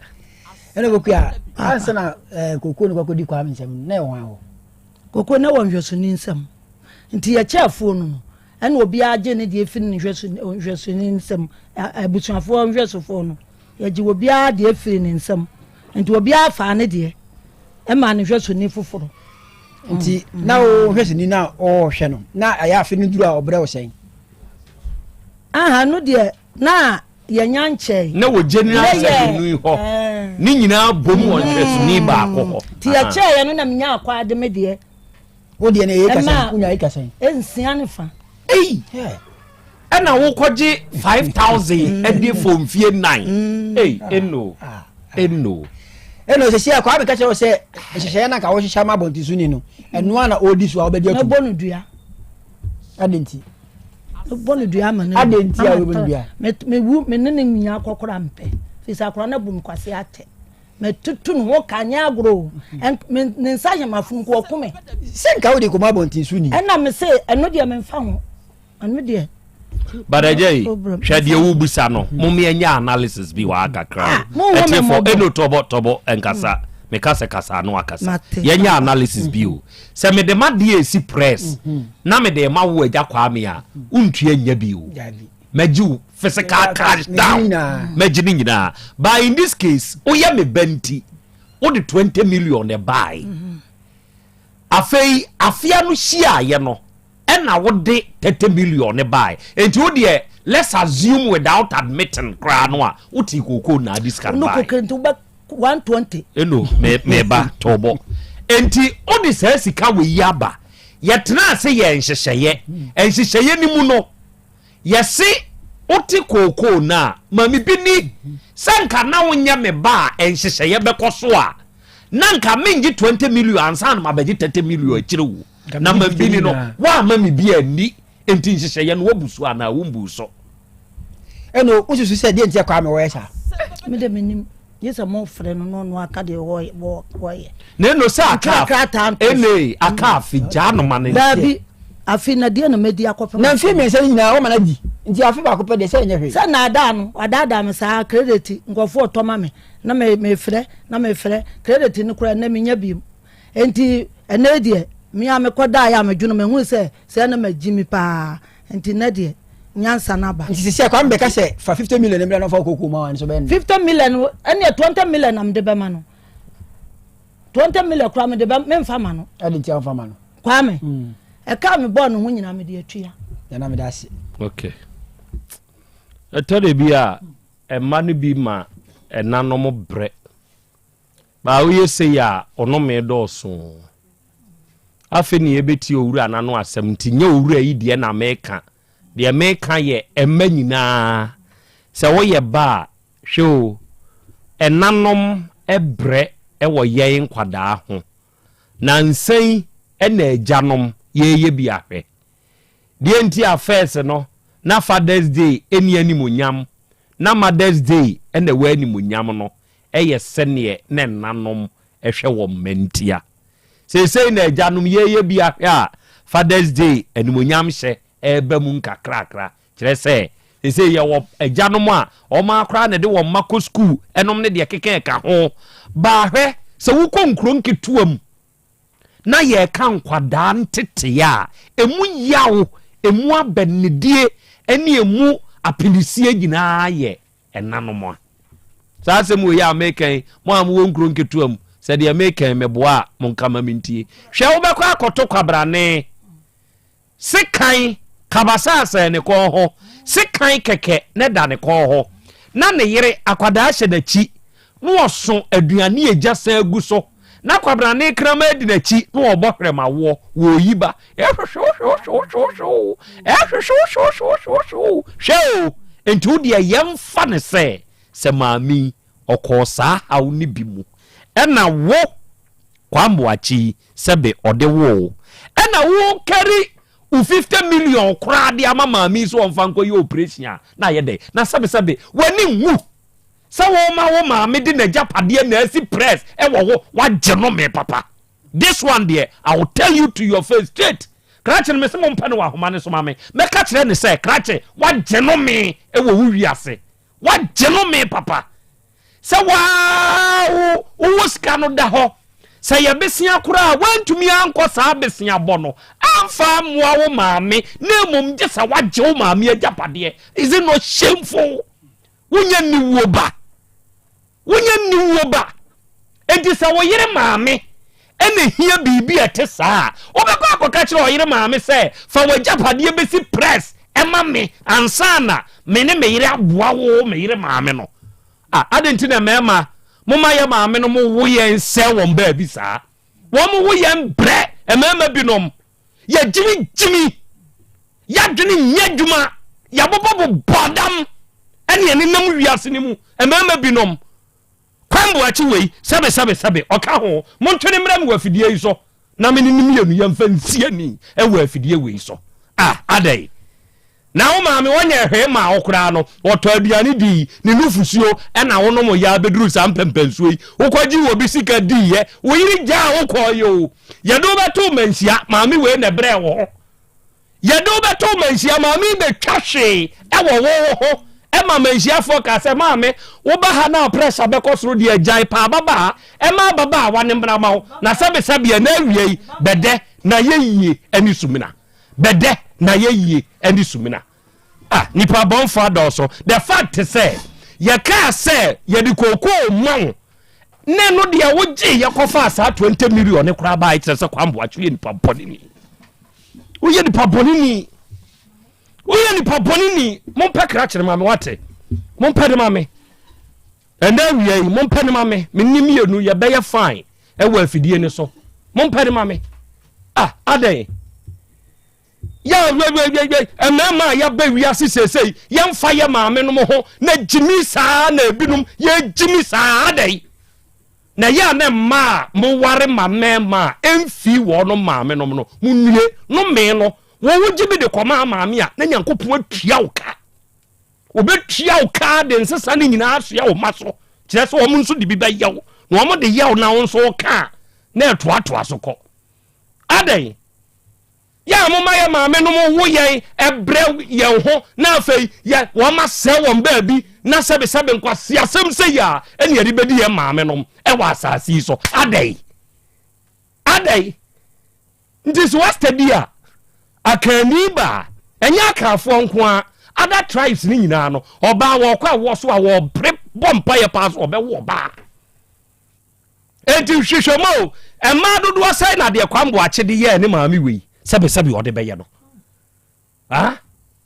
Ɛna kɔkua ansa na eh, koko no kɔkɔdi Kwame nsɛm na ɛwɔ hwan hɔ? Koko na ɛwɔ nhwɛsoni nsam. Nti yɛkyɛ afuo no no, ɛna obiara gye ne deɛ firi ne nhwɛsoni nsam, abusuafoɔ nhwɛsofoɔ no, yɛgye obiara deɛ firi ne nsam. Nti obiara faa ne deɛ ɛmaa ne nhwɛsoni foforɔ. Nti na wo nhwɛsoni no a ɔrehwɛ no, na ɛyɛ afe no duru a ɔbrɛ wo sɛn? Aha no deɛ na yɛnya nkyɛe. Na wɔ general sɛhwɛni hɔ ne nyinaa bom wɔ nhwɛsoni baako hɔ. Nti yɛkyɛeɛ no na menya akɔ ade me deɛ. Wo deɛ no ɛyɛ kasɛn? Wonya ɛyɛ kasɛn? Nsia ne fa. Ei! Ɛna wokɔgye 5000 ɛde fo mfie nan. Ei, eno, eno. Eno sɛ sɛ Kwame ka kyerɛ wo sɛ nhyehyɛeɛ no anka wohyehyɛ ama abɔntesoni no, ɛno a na ɔredi so a wobɛdi atum. Mɛbɔ no dua. Adɛn nti? Mɛbɔ no dua ama no. Adɛn nti a wobɛbɔ no dua? Mewu me ne ne nyinaa kɔkora mpɛ. Firi sɛ akora no abu me kwase akyɛ. Matutu ne ho ka nyɛ agorɔ o. Ne nsa hyɛ m'afono nko ɔko me. Sɛ nka wode kɔma abɔnten so ni. Ɛna me se ɛno deɛ memfa ho. Ɛno deɛ. But agya yi hwɛ deɛ wobisa no mo meɛnyɛ analysis bi wɔ ha kakra o. Ɛtiefo ɛno tɔbɔ tɔbɔ ɛnkasa meka sɛ kasa ano akasa yɛnyɛ analysis bi o. Sɛ mede m'adeɛ esi press na mede ma wo agya Kwame a wontua nya bi o. Mɛgye wo physical cash down mɛgye ne nyinaa but in this case woyɛ me ba nti wode 20 million na ɛbae afei afea no hyiaeɛ no ɛna wode 30 million ne bae nti wo deɛ let's assume without admitting koraa no a wote kookoo na adi sika no bae 120 ɛno meba tɔbɔ nti wode saa sika wɔ yi aba yɛtena ase yɛ nhyehyɛeɛ nhyehyɛeɛ no mu no Yɛse wote kookoo no a, ma me bi ni. Sɛ nka na wonyɛ me ba a nhyehyɛeɛ bɛkɔ so a, na nka mengye 20 million ansa na mabɛgye 30 million akyire wo. Na ma bi ni no, woamma me bi anni, enti nhyehyɛeɛ no woabu so anaa wombuu so? Ɛno wosusu sɛ deɛ nti a Kwame wɔyɛ saa? Me de menim. Gye sɛ mofrɛ no na ɔno aka deɛ wɔyɛ. Na eno sɛ aka ene aka afe gyaa no ma no nteɛ. Daabi, afe na deɛ na mɛdi akɔpem. Na mfeɛ mmiɛnsa no nyinaa wɔma no adi nti afe baako pɛ deɛ sɛ ɛnyɛ hwee. Sɛ naadaa no wadaadaa me saa credit nkurɔfoɔ ɔtɔ ma me na mefrɛ na mefrɛ credit no koraa ɛnɛ menya biom nti ɛnɛ deɛ me a mekɔdaeɛ a medwono mahunu sɛ sɛ na magyi me paa Nti nnɛ deɛ nyansa no aba. Nti sisi a Kwame bɛka sɛ fa 50 million mmra na ɔfa wo kookoo ma wo a, ɛno nso bɛyɛ no dɛn? 50 million no ɛneɛ 20 million na mede bɛma no. 20 million koraa mede bɛ memfa ma no. Ɛde nti a womfa ma no? Kwame, ɛka a mebɔɔ ne ho nyinaa mede atua. Nana meda ase. Okay. Ɛtɔ da bi a ɛma no bi ma ɛnanom brɛ. Baa woyɛ sei a ɔnomee dɔɔso. Afei ne yɛbɛtie owura no ano asɛm nti nyɛ owura yi deɛ na meka. Deɛ meka yɛ ɛmma nyinaa. Sɛ woyɛ ba a, hwɛ o, ɛnanom brɛ wɔ yɛn nkwadaa ho. Nansa yi na agyanom yɛreyɛ bi ahwɛ. Deɛ nti a first no na Father's Day nni animuonyam na Mother's Day na ɛwɔ animuonyam no yɛ sɛdeɛ na ɛnanom hwɛ wɔn mma ntia. Seesei na agyanom yɛreyɛ bi ahwɛ a Father's Day animuonyam hyɛ reba mu nkakrakra. Kyerɛ sɛ, seesei yɛwɔ agyanom a wɔn ara koraa na ɛde wɔn mma kɔ sukuu nom ne deɛ ɛkeka ɛka ho. Baa hwɛ, sɛ wokɔ nkuro nketewa mu na yɛreka nkwadaa ntetee a, ɛmu yaw, ɛmu abɛnnedie ne ɛmu apinisie nyinaa yɛ ɛnanom a. Saa asɛm wei a meka yi, mo a mowɔ nkuro nketewa mu, sɛ deɛ meka yi meboa a, monka ma mentie. Hwɛ wobɛkɔ akɔto kwabrane. Sekan kabasa sɛn ne kɔn ho, sekan kɛkɛ na ɛda ne kɔn ho, na ne yere akwadaa hyɛ n'akyi, na ɔso aduane a egya san gu so, na kwabrane kraman di n'akyi na ɔbɔ hwerɛmawoɔ, wɔreyi ba, ɛhwehwewhwewhwewhwewhwew, ɛhwehwewhwewhwewhwewhwew, hwɛ o, enti wo deɛ yɛmfa no sɛ, sɛ maame yi, ɔkɔɔ saa haw no bi mu, ɛna wo, Kwame Boakye yi sɛbe ɔde woo wo ɛna wo kari wo 50 million koraa de ama maame yi sɛ ɔmfa nkɔ yɛ operation a na ayɛ dɛn na sɛbe sɛbe w'ani nwu sɛ wo ma wo maame de n'agyapadeɛ na asi press ɛwɔ wo wagye no me papa this one deɛ I will tell you to your face straight krakye no me se mo mpɛ no wɔ ahoma no so ma me mɛka kyerɛ ne sɛ krakye wagye no me ɛwɔ wo wiase wagye no me papa Sɛ waa wo wowɔ sika no da hɔ sɛ yɛ besea koraa a woantumi ankɔ saa besea bɔ no amfa ammoa wo maame na mmom gye sɛ woagye wo maame agyapadeɛ. Is it not shameful? Wonyɛ niwuo ba. Wonyɛ niwuo ba. Enti sɛ wo yere maame na ehia biribi a ɛte saa a, wobɛkɔ akɔka kyerɛ ɔyere maame sɛ, fa w'agyapadeɛ bɛsi press ma me ansa na me ne me yere aboa wo me yere maame no. Ah, adɛn nti na mmarima moma yɛ maame no mo wo yɛn sɛ wɔn baabi saa? Wɔn wo yɛn brɛ mmarima binom. Yɛgyimigyimi, yɛadwene nyɛ adwuma, yɛabobɔbobɔ adam ɛne ɛnenam wiase no mu mmarima binom. Kwan Boakye wei, sɛbe sɛbe sɛbe, ɔka ho, montwe no mmrɛ me wɔ afidie yi so na me ne no mmienu yɛmfa nsi ani wɔ afidie wei so. Ah, adɛn? Na wo maame ɔnyɛɛ hwee maa wo koraa no, ɔtɔ aduane dii, ne nufusuo ɛna wonom yɛ abɛduru saa mpɛmpɛnsuo yi. Wokɔgyee obi sika diiɛ, wo yere gyaa wo kɔeɛ o. Yɛde wo bɛtoo manhyia, maame wei na ɛbrɛɛ wo ho. Yɛde wo bɛto manhyia, maame yi bɛtwa hwee wɔ wo wo ho ma manhyiafoɔ kaa sɛ, maame, woba ha na pressure bɛkɔ soro deɛ gyae pa ababaa, ɛma ababaawa no mmra ma wo, na sɛbesɛbe ɛna awia yi, bɛdɛ na yɛ yie ne sumina. Bɛdɛ na yɛ yie ne sumina. Ah, nipa bɔnfo adɔɔso. The fact sɛ, yɛkaa sɛ yɛde kookoo ma wo, na ɛno deɛ wogyee yɛkɔfaa saa 20 million no koraa baa kyerɛ sɛ Kwame Boakye yɛ nipa bɔne ni. Woyɛ nipa bɔne ni. Woyɛ nipa bɔne ni. Mompɛ krakye no ma me wate. Mompɛ de ma me. Ɛnɛ awia yi mompɛ no ma me. Me ne mmienu yɛbɛyɛ fine ɛwɔ afidie no so. Mompɛ de ma me. Ah, adɛn? Yɛ mmarima a yɛaba wiase seesei yɛmfa yɛ maame nom ho na gyimi saa na ebinom yɛgyimi saa adɛn? Na ɛyɛ a na mmaa a moware ma mmarima a ɛmfii wɔnom maame nom no, monnue, nomee no, wo wogye bi de kɔmaa maame a, na Nyankopɔn atua wo ka. Wɔbɛtua wo ka de nsesa no nyinaa asoa wo ma so, kyerɛ sɛ wɔn nso de bi bɛyɛ wo, na wɔn de yɛ wo na wo nso woka a, na ɛtoatoa so kɔ. Adɛn? Yɛ a moma yɛ maame nom wo yɛn brɛ yɛn ho na afei yɛ wɔn asɛe wɔn baabi na sɛbesɛbe nkwaseasɛm sɛ yi a ɛne yɛde bɛdi yɛn maame nom ɛwɔ asase yi so. Adɛn? Adɛn? Nti sɛ wastadi a akanni ba a ɛnyɛ akrafoɔ nko a other tribes ne nyinaa no ɔbaa wɔkɔ ɛwoɔ so a wɔpere bɔ mpaeɛ paa so ɔbɛwo ɔbaa. Enti hwehwɛ mu o, mmaa dodoɔ sɛn na deɛ Kwame Boakye de yɛɛ ne maame wei sɛbesɛbe ɔde bɛyɛ no? Ah,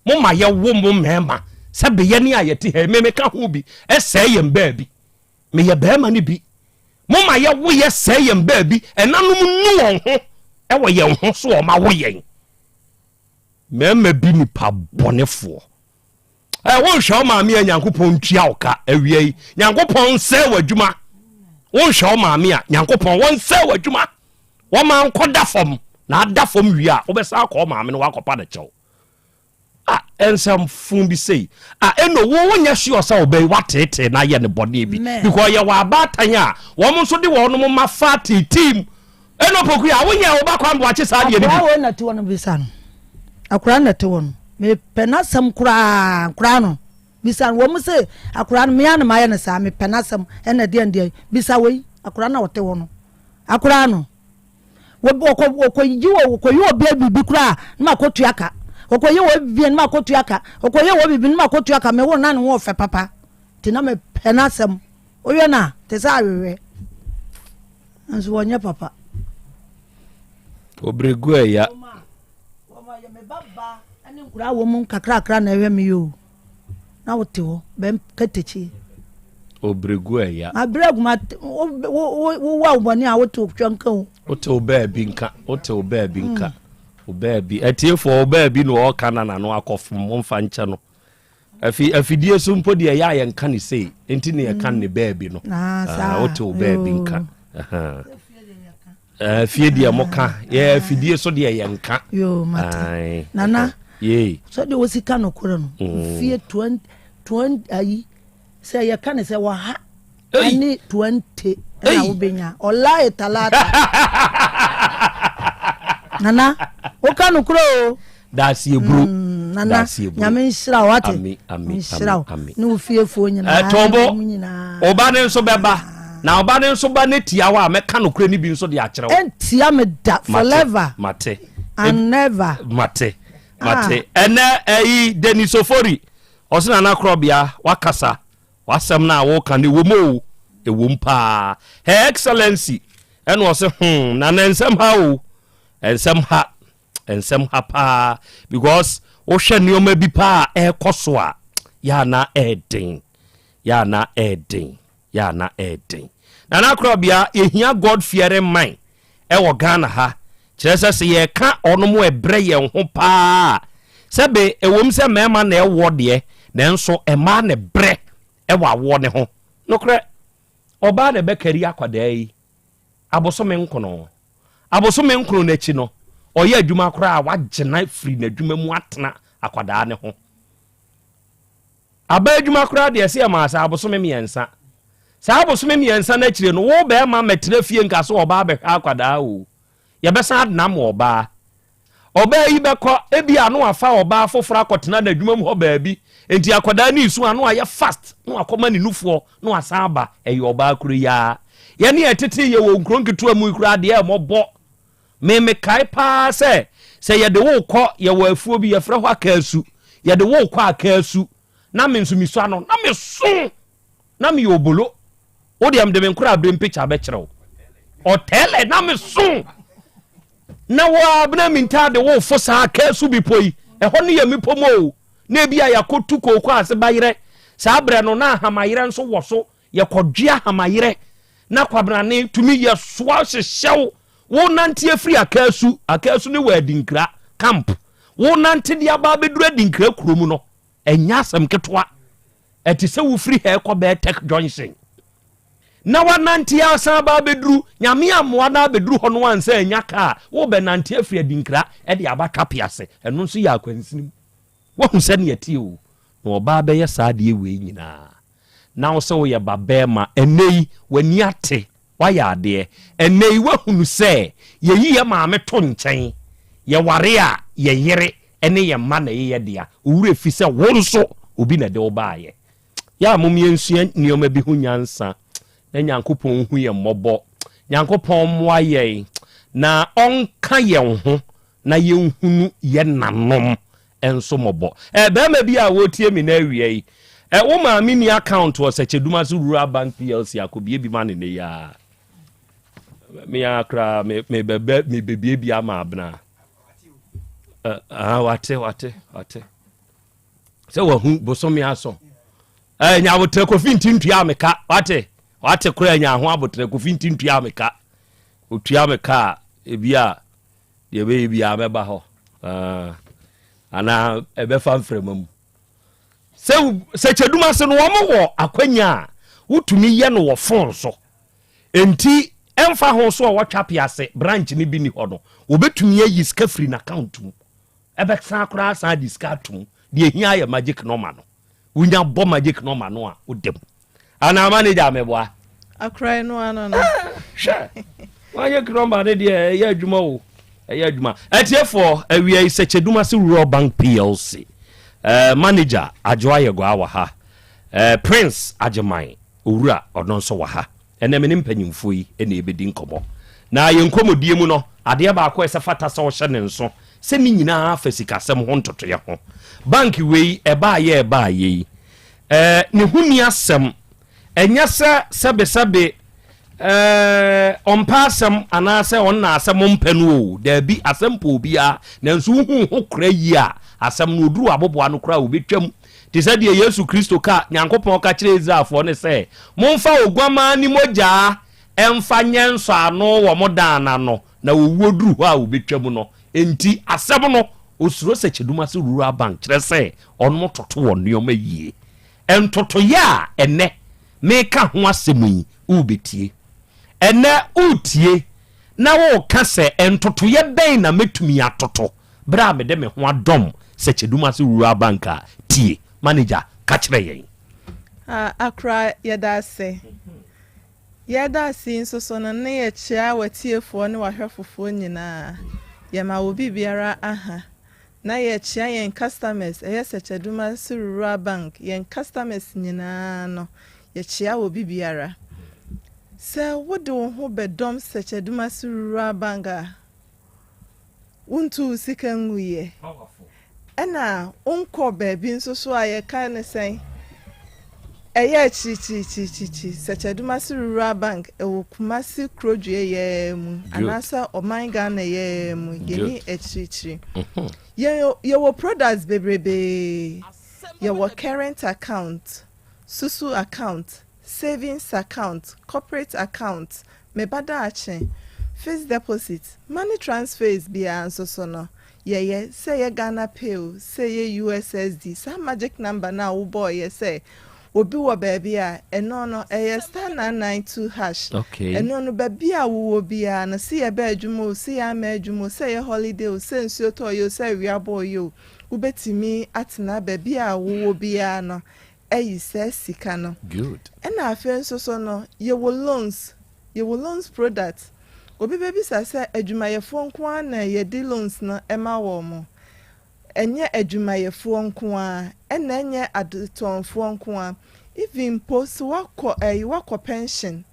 mo ma yɛwo mo mmarima sɛbe yɛne a yɛte ha yi, me meka ho bi, ɛsɛe yɛn baabi. Meyɛ barima no bi. Mo ma yɛwo yɛ sɛe yɛn baabi, ɛnanom nu wɔn ho ɛwɔ yɛn ho so wɔn awo yɛn. Mmarima bi nipa bɔnefoɔ. Ɛ wonhwɛ wo maame a Nyankopɔn ntua wo ka awia yi. Nyankopɔn nsɛe w'adwuma. Wonhwɛ wo maame a Nyankopɔn wɔnsɛe w'adwuma. Wɔma nkɔda fam na ada fam wie a wobɛsan akɔ wo maame no wakɔpa no kyɛw. Ah, nsɛm fun bi sei. Ah, ɛno wo wonyɛ sure sɛ ɔbɛ yi wateetee na ayɛ ne bɔne bi. Because yɛwɔ abaatan a wɔn nso de wɔn mma fa teetee mu. Ɛno poku a wonyɛ wo ba kwan boakye saa deɛ no bi. Akora wei na te hɔ no bisa no. Akora na te hɔ no. Mepɛ n'asɛm koraa koraa no. Bisa no wɔn se akora no mea na mayɛ no saa mepɛ n'asɛm ɛna deɛ deɛ bisa wei akora na ɔte hɔ no. Akora no. Wɔkɔ wɔkɔyi wɔ wɔkɔyi wɔ bia biribi koraa na ma kɔtua ka. Wɔkɔyɛ wɔ biribi na ma kɔtua ka. Wɔkɔyɛ wɔ biribi na ma kɔtua ka. Mewo na ne ho ɔfɛ papa. Nti na mepɛ n'asɛm. Wohwɛ no a, te sɛ ahwehwɛ. Nso wɔnyɛ papa. Obregu ɛya. Wɔma me ba ba ne nkoraa wɔ mu nkakrakra na ɛhwɛ me yi o. Na wote hɔ bɛn katakyi. Obregu ɛya. Mabrɛ agu ma wo wo wo bɔne a wote otwa nka o. Wote wo baabi nka wote wo baabi nka wo baabi atiefoɔ wo baabi na ɔɔka na n'ano akɔfom momfa nkyɛ no. Afi afidie so mpo deɛ ɛyɛ a yɛnka ne sei nti ne yɛka ne baabi no. Ah, ah, wote wo baabi nka. Eh, fie deɛ mo ka yɛ afidie so deɛ yɛnka. Yoo mate. Nana. Yee. Sɛdeɛ wosi ka nokorɛ no. Mm. Fie 20 20 ayi sɛ yɛka ne sɛ wɔha ɛne 20 ɛna wobɛnya ɔlae talata. Nana woka nokorɛ o. Daaseɛ bro. Mm, nana nyame nhyira wo ate nhyira wo ne wo fiefoɔ nyinaa ɛtɔnbo ɔba ne nso bɛba na ɔba ne nso ba ne tia wo a mɛka nokorɛ no bi nso de akyerɛ wo ɛntia me da forever mate and never mate mate ah. Ɛnɛ ɛyi Denis Ofori ɔsɛ nana korɔbea wakasa wasɛm no a woka no ɛwom o ɛwom paa Her Excellency ɛna ɔsɛ hmm nana nsɛm ha o nsɛm ha Nsɛm ha paa because wohwɛ nneɛma bi paa a ɛrekɔ so a yɛ ana ɛɛden yɛ ana ɛɛden yɛ ana ɛɛden. Nana Akorabea yɛhia God fearing man ɛwɔ Ghana ha kyerɛ sɛ sɛ yɛka ɔnom ɛbrɛ yɛn ho paa sɛbe ɛwom sɛ mmarima na ɛwɔ deɛ nanso mmaa na ɛbrɛ ɛwɔ awoɔ ne ho nokorɛ ɔbaa na ɛbɛkari akwadaa yi abosome nkono Abosome nkron no akyi no, ɔyɛ adwuma koraa a wagyina firi n'adwuma mu atena akwadaa no ho. Aba adwuma koraa deɛ ɛsɛ yɛmaa saa abosome mmiɛnsa. Saa abosome mmiɛnsa no akyire no, wo bɛrima mɛtena fie nka sɛ ɔbaa bɛhwɛ akwadaa o. Yɛbɛsan adenam ɔbaa. Ɔbaa yi bɛkɔ, ebia na wafa ɔbaa foforɔ akɔtena n'adwuma mu hɔ baabi, enti akwadaa no resu a na wayɛ fast na wakɔma ne nufoɔ na wasan aba, ɛyɛ ɔbaa koro yi ara. Yɛne a ɛtetee yɛ wɔ nkuro nketewa mu yi koraa deɛ ɛmmɔbɔ. Me mekae paa sɛ, sɛ yɛde wo rekɔ, yɛwɔ afuo bi yɛfrɛ hɔ Akaasu, yɛde wo rekɔ Akaasu, na me nso mesua no, na meso, na meyɛ obolo. Wo deɛ mede me nkorabere mpikya bɛkyerɛ wo. Ɔtɛlɛ na meso. Na wo ara bena mi ntaade wo fo saa kɛsu bepɔ yi, ɛhɔ no yɛ mmepɔ mu o, na ebi a yɛakɔtu kooko ase bayerɛ, saa berɛ no na ahamayerɛ nso wɔ so, yɛkɔdwe ahamayerɛ, na kwabenane tumi yɛ soa hyehyɛw, wo nante afiri Akaasu, Akaasu ne wɔ Adinkra camp, wo nante de aba abɛduru Adinkra kuro mu no, ɛnyɛ asɛm ketewa, ɛte sɛ wofiri ha ɛkɔ Bɛɛtɛk junction. Na wanante asan aba abɛduru, Nyame ammoa no abɛduru hɔ no ansa anya kaa, wobɛnante afiri Adinkra de aba Twape ase, ɛno nso yɛ akwansini mu. Woahu sɛdeɛ ɛteɛ o, na ɔbaa bɛyɛ saa adeɛ wei nyinaa, na wo sɛ woyɛ ba bɛɛma, ɛnnɛ yi w'ani ate, woayɛ adeɛ, ɛnnɛ yi woahunu sɛ yɛyi yɛ maame to nkyɛn, yɛware a yɛ yere ne yɛ mma na ɛyɛ yɛ dea, wo werɛ fi sɛ wo nso obi na ɛde wo baeɛ. Yɛ a mom yɛnsua nneɛma bi ho nyansa na Nyankopɔn nhu yɛn mmɔbɔ. Nyankopɔn mmoa yɛn na ɔnka yɛn ho na yɛnhunu yɛn nanom nso mmɔbɔ. Eh, barima bi a wotie me na awia yi, eh, wo maame ni account wɔ Sɛkyɛdumase Rural Bank PLC akɔbie bi ma ne nnɛ yi ara. Me ara koraa me me bɛbɛ me bɛbie bi ama abena. Eh, ah, wate wate wate. sɛ wahu bosome aso eh, nya abotrɛ kofi nti ntua me ka wate wate koraa nya ho abotrɛ kofi nti ntua me ka otua me ka a ebi a deɛ ɛbɛyɛ biara mɛba hɔ ah, anaa ɛbɛfa mframa mu sɛ sɛ kyɛdum ase no wɔn wɔ akwanya a wotumi yɛ no wɔ fon so nti ɛmfa ho so a wɔtwa pe ase branch no bi ni hɔ no wɔbɛtumi ayi sika firi n'account mu Ɛbɛsan koraa asan de sika atom. Deɛ ɛhia yɛ magic number no. Wonya bɔ magic number no a, woda mu. Anaa manager meboa? Akora ɛno ano no. Hwɛ, magic number no deɛ ɛyɛ adwuma o. Ɛyɛ adwuma. Atiefoɔ, awia yi Sɛkyɛdumase Rural Bank PLC eh, manager Adwoa Yɛguaa wɔ ha. Eh, Prince Agyeman Owura ɔno nso wɔ ha. Ɛnnɛ me ne mpanyimfoɔ yi na yɛbɛdi nkɔmmɔ. Na yɛn nkɔmmɔdie mu no, adeɛ baako a ɛsɛ fata sɛ wohyɛ ne nso sɛ ne nyinaa fa sikasɛm ho ntotoeɛ ho. Bank wei ɛbaayɛ ɛbaayɛ yi, eh, ne ho nni asɛm. Ɛnyɛ sɛ sɛbesɛbe eh, ɔmpɛ asɛm anaasɛ ɔnna asɛm mpɛ no o. Daabi, asɛm pɛ obiara. Nanso wohu ho kora yie a, asɛm no ɔduru aboboa no koraa a, ɔbɛtwam. Te sɛ deɛ Yesu Kristo ka, Nyankopɔn ka kyerɛɛ Israelfoɔ no sɛ, Momfa oguammaa ne mogyaa mfa nyɛ nsɔano wɔ mo dan no ano, na owuo duru hɔ a wɔbɛtwam no. Enti, asɛm no, ɔsuro sɛ Kyedumase Rural Bank kyerɛ sɛ ɔnom toto wɔn nneɛma yie. Ntotoeɛ a ɛnnɛ mereka ho asɛm yi, worebɛtie. Ɛnnɛ woretie na woreka sɛ, Ntotoeɛ bɛn na mɛtumi atoto? Bere a mede me ho adɔm Sɛkyɛdumase Rural Bank a, tie, manager ka kyerɛ yɛn. Ah, Akora, yɛda ase. Yɛda ase yi nso so no, ne yɛkyea w'atiefoɔ ne w'ahwɛfofoɔ nyinaa. Yɛma wo biribiara aha. Na yɛkyea yɛn customers, ɛyɛ Sɛkyɛdumase Rural Bank, yɛn customers nyinaa no, yɛkyea wɔ biribiara. Sɛ wode wo ho bɛdɔm Sɛkyɛdumase Rural Bank a, wontu wo sika nguiɛ. Ɛna wonkɔ baabi nso so a yɛka ne sɛn, ɛyɛ akyirikyirikyirikyiri. Sɛkyɛdumase Rural Bank ɛwɔ Kumasi Kurodua yɛɛ mu anaasɛ ɔman Ghana yɛɛ mu, yɛni akyirikyiri. Yɛwɔ products bebrebee, yɛwɔ current account, susu account, savings account, corporate account, me ba daakye, fixed deposit, money transfers biara nso so no, yɛyɛ, sɛ ɛyɛ Ghana pay o, sɛ ɛyɛ USSD, saa magic number no a wobɔɔyɛ sɛ obi wɔ baabi a, ɛno no, ɛyɛ star 992 hash. Okay. Ɛno no, baabi a wowɔ biara no, se yɛba adwuma o, se yɛamma adwuma o, sɛ ɛyɛ holiday o, sɛ nsuo tɔɔyɛ o, sɛ awia bɔɔyɛ o, wobɛtumi atena baabi a wowɔ biara no ayi saa sika no. Good. Ɛna afei nso so no, yɛwɔ loans, yɛwɔ loans product. Obi bɛbisa sɛ adwumayɛfoɔ nko ara na yɛde loans no ma wɔn. Ɛnyɛ adwumayɛfoɔ nko ara, ɛna ɛnyɛ adetɔnfoɔ nko ara. Even mpo sɛ woakɔ ɛyi, woakɔ pension,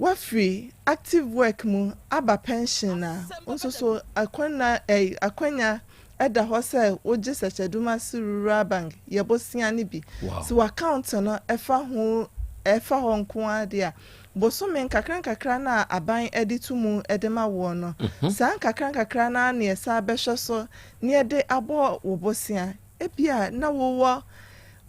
Woafiri active work mu aba pension a, wo nso so akwanna ɛy akwanya da hɔ sɛ wogye Sɛkyɛdumase Rural Bank yɛ bosea no bi. Wow. Sɛ w'account no ɛfa ho ɛfa hɔ nko ara deɛ a, bosome nkakra nkakra no a aban de to mu de ma woɔ no, saa nkakra nkakra no ara na yɛsan bɛhwɛ so na yɛde abɔ wo bosea. Ebia na wowɔ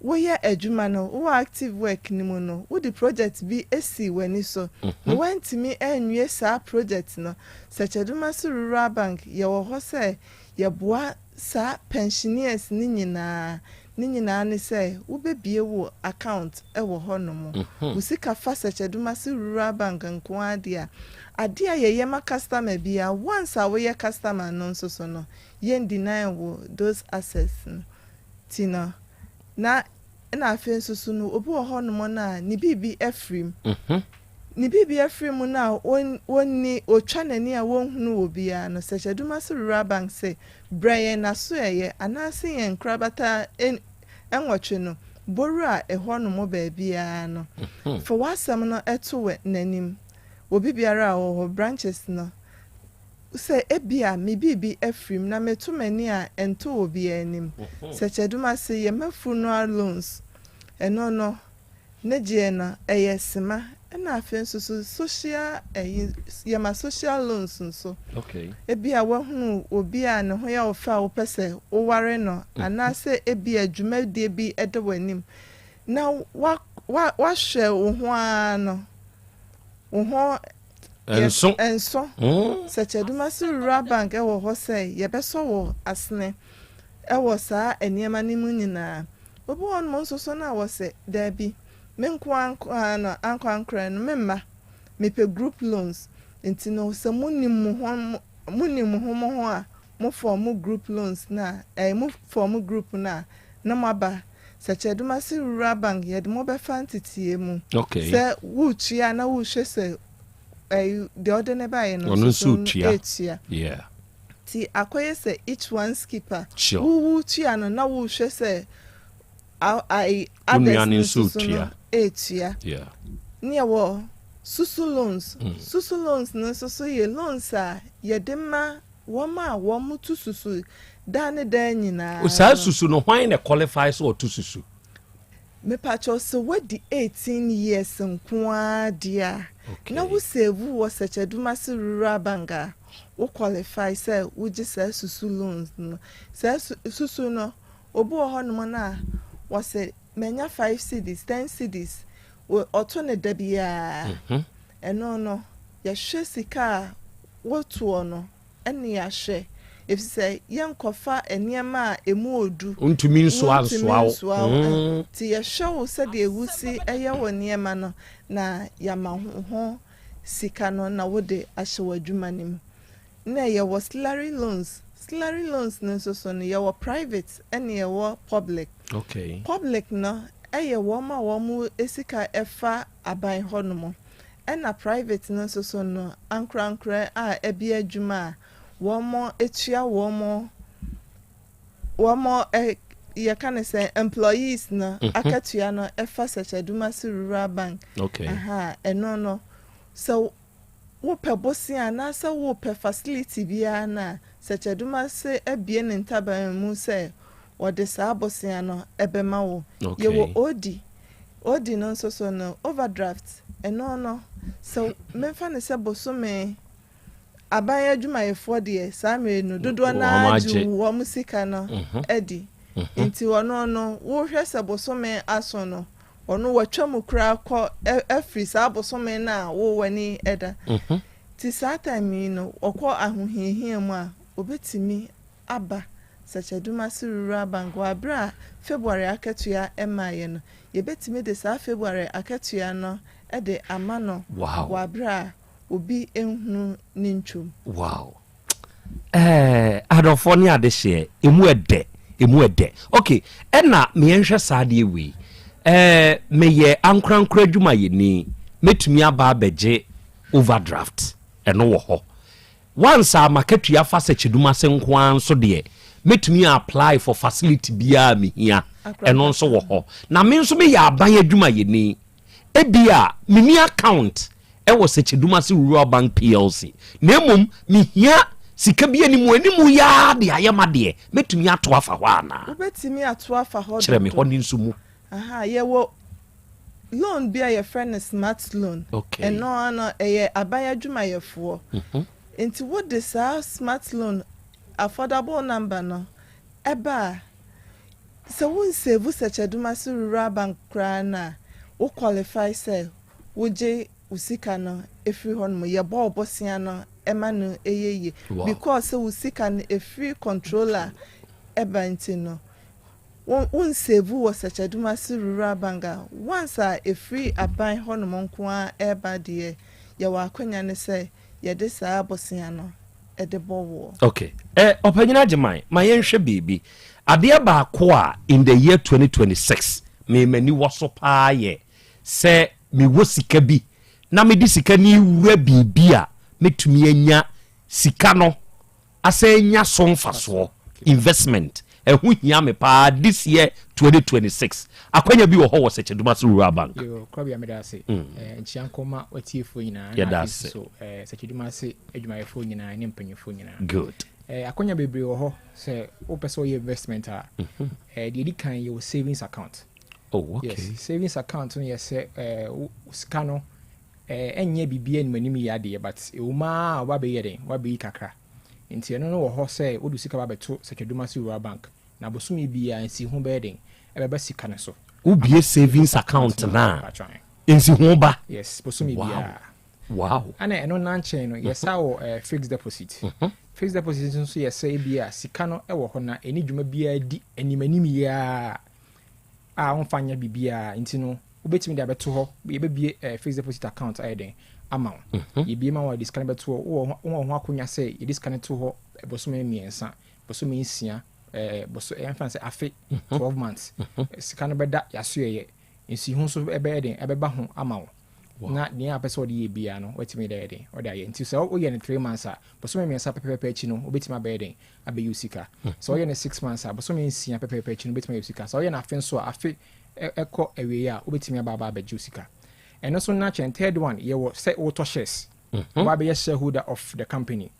woyɛ adwuma no, wowɔ active work no mu no, wode project bi si w'ani so na woantumi anwie saa project no. Sɛkyɛdumase Rural Bank, yɛwɔ hɔ sɛ yɛboa saa pensioners no nyinaa. Ne nyinaa ne sɛ wobɛbue wo account wɔ hɔnom. Wo sika fa Sɛkyɛdumase Rural Bank nko ara deɛ a, adeɛ a yɛyɛ ma customer biara, once a woyɛ customer no nso so no, yɛn deny wo those access no ti no na ɛna afei nso so no obi wɔ hɔ nom no a ne biribi afiri mu ne biribi afiri mu no a wɔnni ɔtwa n'ani a wɔnhunu wɔ biara no Sɛkyɛdumase Rural Bank sɛ brɛ yɛn n'asoɛeɛ anaase yɛn nkorabata nwɔtwe no bɔwura ɛhɔ nom baabiara no fa w'asɛm no to n'anim wɔ biribiara a ɔwɔ hɔ branches no sɛ ebia me biribi afiri mu na meto m'ani a ɛntɔ obiara anim. Sɛkyɛdum ase yɛ ma funeral loans ɛno no ne gyeɛ no ɛyɛ sema ɛna afei nso so social ɛyi yɛ ma social loans nso. Ebia wahunu obi a ne ho yɛ wo fɛ a wopɛ sɛ woware no anaasɛ ebia dwumadie bi ɛda w'anim na wa wa wahwɛ wo ho ara no wo ho Nso. Nso. Sɛkyɛdumase Rural Bank wɔ hɔ sɛ yɛbɛsɔ wo asene wɔ saa nneɛma no mu nyinaa. Obi wɔ hɔnom nso so no a wɔse, Daabi, me nko ara nko ara no, ankorankorɛ no, memma. Mepɛ group loans. Nti no, sɛ monim mo ho, monim mo ho mo ho a, Mo fɔɔmo group loans no a, ɛɛ mo fɔɔmo group no a, na mo aba Sɛkyɛdomase Rural Bank yɛde mo bɛfa nteteɛ mu. Okay. Sɛ woretua na worehwɛ sɛ ɛyi deɛ ɔde ne baeɛ no Ɔno nso so nso no retua. retua. Yeah. Nti akɔyɛ sɛ each one's keeper. Sure. Wo woretua no na worehwɛ sɛ a ayi Wo others nua no no nso nso so no retua. retua. Yeah. Ne yɛwɔ susu loans. Mm. Susu loans no nso so yɛ loans a yɛde ma wɔn a wɔtu susu daa ne daa nyinaa Saa no. susu no, hwan na qualify sɛ ɔto susu? Mepakyɛw sɛ woadi 18 years nko ara deɛ a, na wo save wɔ Sɛkyɛdumase Rural Bank a, wo qualify sɛ wogye saa susu loans no. Saa susu no, obi wɔ hɔnom no a, wɔse manya 5 cedis, 10 cedis, ɔto no da biara. Ɛno no, yɛhwɛ sika a wotoɔ no ne yɛahwɛ, efisɛ yɛnkɔfa nneɛma a emu odu. Wontumi nsoa Wontumi nsoa wo. nsoa wo. Nti yɛhwɛ wo sɛdeɛ wosi yɛ wo nneɛma no na yɛama wo ho sika no na wode ahyɛ w'adwuma no mu. Na yɛwɔ salary loans. Salary loans no nso so no, yɛwɔ private ɛne yɛwɔ public. Okay. Public no yɛ wɔn a wɔn sika fa aban hɔnom. Ɛna private no nso so no, ankorankorɛ a ɛbi adwuma a wɔn tua wɔn yɛka no sɛ employees no akatua no ɛfa Sɛkyɛdumase Rural Bank. Okay. Aha, ɛno no, sɛ wopɛ bosea anaasɛ wopɛ facility biara no a, Sɛkyɛdumase abue ne ntaban mu sɛ wɔde saa bosea no ɛbɛma wo. Okay. Yɛwɔ OD. OD no nso so no, overdraft, ɛno no, sɛ memfa no sɛ bosome aban adwumayɛfoɔ deɛ saa mmerɛ no dodoɔ no ara gye wɔn sika no adi. Nti ɔno no, wohwɛ sɛ bosome aso no, ɔno watwa mu koraa kɔ afiri saa bosome no a wo w'ani da. Nti saa time yi no, ɔkɔ ahohiahia mu a, obetumi aba Sɛkyɛdumase Rural Bank wɔ abere a February akatua mmaeɛ no, yɛbɛtumi de saa February akatua no de ama no wɔ abere a obi nhunu ne ntwom. Wow. Eh, adɔfoɔ ne adehyeɛ, emu ɛdɛ, emu ɛdɛ. Okay, ɛna meyɛnhwɛ saa adeɛ wei. Eh, meyɛ ankorankora adwumayɛni, mɛtumi aba abɛgye overdraft, ɛno wɔ hɔ. Once a makatua fa Sɛkyɛdumase nko ara nso deɛ, mɛtumi a apply for facility biara a mehia, ɛno nso wɔ hɔ. Na me nso meyɛ aban adwumayɛni, ebia menni account wɔ Sɛkyɛdumase Rural Bank PLC, na mmom mehia sika bi animu animu yi ara de ayɛ m'adeɛ, mɛtumi ato afa hɔ anaa? Wobɛtumi ato afa hɔ Kyerɛ me dodo. hɔ ne nso mu. Aha, yɛwɔ loan bi a yɛfrɛ no smart loan. Okay. Ɛno ara no, ɛyɛ aban adwumayɛfoɔ. Nti wode saa smart loan affordable number no ɛba a, sɛ wonsave Sɛkyɛdumase Rural Bank koraa no a, wo qualify sɛ wogye wo sika no ɛfiri hɔ nom. Yɛbɔ wo bosea no ɛma no ɛyɛ yie. Because sɛ wo sika no ɛfiri controller ɛba nti no, wo wonsave wɔ Sɛkyɛdumase Rural Bank a, once a ɛfiri aban hɔnom nko ara ɛreba deɛ, yɛwɔ akwanya ne sɛ yɛde saa bosea no ɛde bɔ woɔ. Okay. Eh, Ɔpanyin Agyeman, ma yɛnhwɛ biribi. Adeɛ baako a in the year 2026 me m'ani wɔ so paa yɛ sɛ mewɔ sika bi na mede sika no wura biribi a mɛtumi anya sika no asan anya so mfasoɔ, investment. Ɛho hia me paa this year 2026. Akwanya bi wɔ hɔ wɔ Sɛkyɛdumase Rural Bank. Yo, Korabea meda ase. Nkyia nkɔma watiefoɔ nyinaa na Yɛda afei ase. nso eh, Sɛkyɛdumase adwumayɛfoɔ nyinaa ne mpanyinfoɔ nyinaa. Good. Akwanya bebree wɔ hɔ sɛ wopɛ sɛ woyɛ investment a, deɛ ɛdi kan yɛwɔ savings account. Oh, okay. Yes, savings account no yɛ sɛ wo sika no ɛnyɛ biribi anim anim yɛ adeɛ but ɛwɔ mu ara a wabɛyɛ den, wabɛyi kakra. Nti ɛno no wɔ hɔ sɛ wode sika ba bɛto Sɛkyɛdumase Rural Bank na bosome biara nsiho bɛyɛ den ɛbɛba sika no so. Wobue savings account no a, nsiho ba? Yes, bosome Wow. biara. Wow. Ɛna ɛno na nkyɛn no yɛsa wɔ fixed deposit. Fixed deposit nso yɛ sɛ ebi a sika no wɔ hɔ na ɛni dwuma biara di anim anim yi ara a wɔmfa nyɛ biribiara nti no. Wobɛtumi de abɛto hɔ, yɛbɛbue eh, fixed deposit account ayɛ dɛn ama wo. Mhm. Yɛbue ma wo a, yɛde sika no bɛto hɔ. Wowɔ ho, wowɔ ho akonya sɛ yɛde sika no to hɔ bosome mmiɛnsa, bosome nsia, eh, boso, eh, yɛmfa no sɛ afe, 12 months. Sika no bɛda yɛasoɛeɛ. Nsiho nso ɛbɛyɛ den, ɛbɛba ho ama wo. Na nea wopɛ sɛ wode yɛ biara no, woatumi de ayɛ den, wode ayɛ. Nti sɛ woyɛ no three months a, bosome mmiɛnsa pɛpɛɛpɛ akyi no, wobɛtumi abɛyɛ den, abɛyi wo sika. Sɛ woyɛ no six months a, bosome nsia pɛpɛɛpɛ akyi no, wobɛtumi ayi wo sika. Sɛ woyɛ no afe nso a, afe kɔ awieeɛ a, wobɛtumi aba aba abɛgye wo sika. Ɛno nso na kyɛn third one, yɛwɔ sɛ wotɔ shares. Woba abɛyɛ shareholder of the company.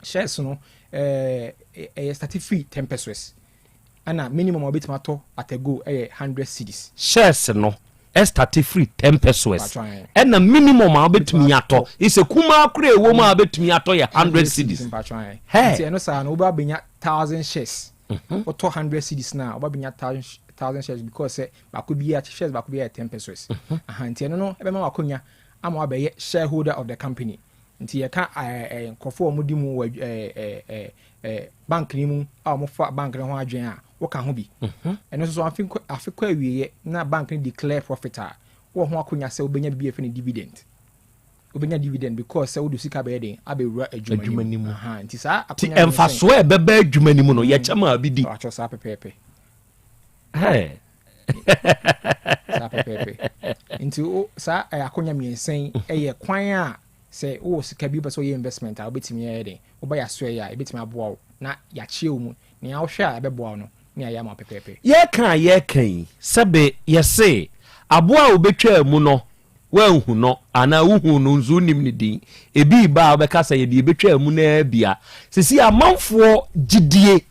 Shares no, ɛyɛ start firi ten pesewas. Ɛna minimum a wobɛtumi atɔ at a go yɛ hundred cedis. Shares no starte firi ten pesewas ɛna minimum a wobɛtumi atɔ isɛ kumaa koraa ɛwɔ mu a wobɛtumi atɔ yɛ hundred cedis. Hey. Nti ɛno saa no wobɛ abɛnya thousand shares. Mhm. Wotɔ hundred cedis na wobɛ abɛnya thousand thousand shares because sɛ baako biara shares baako biara yɛ ten pesewas. Mhm. Aha nti ɛno no ɛbɛma wakonya ama wabɛyɛ shareholder of the company. Nti yɛka ɛɛ nkurɔfoɔ a wɔdi mu wɔ ɛɛ ɛɛ ɛɛ bank no mu a wɔfa bank no ho adwene a, woka ho bi. Mhm. Ɛno nso so afe kɔ afe kɔ awieɛ na bank no declare profit a, wowɔ ho akonya sɛ wobɛnya biribi a yɛfrɛ no dividend. Wobɛnya dividend because sɛ wode sika bɛyɛ den abɛwura adwuma no mu. Aha, nti saa Nti akonya mmiɛnsa yi. mfasoɔ a ɛbɛba adwuma no mu no, yɛkyɛ ma bi di. Ɔatwerɛ saa pɛpɛɛpɛ. Hey. Saa pɛpɛɛpɛ. Nti wo saa eh, akonya mmiɛnsa yi yɛ kwan a sɛ wowɔ sika bi wopɛ sɛ woyɛ investment a wobɛtumi ayɛ den. Woba yɛn asoɛeɛ a, yɛbɛtumi aboa wo na yɛakyerɛ wo mu. Nea wohwɛ a ɛbɛboa wo no, ne yɛayɛ ama wo pɛpɛɛpɛ. Yɛreka a yɛreka yi, sɛbe yɛse aboa a obetwaa mu no woanhu no anaa wohuu no nso wonnim ne din. Ebi reba a wobɛka sɛ yɛde ebetwaa mu no ara bi a. Seesei amanfoɔ gyidie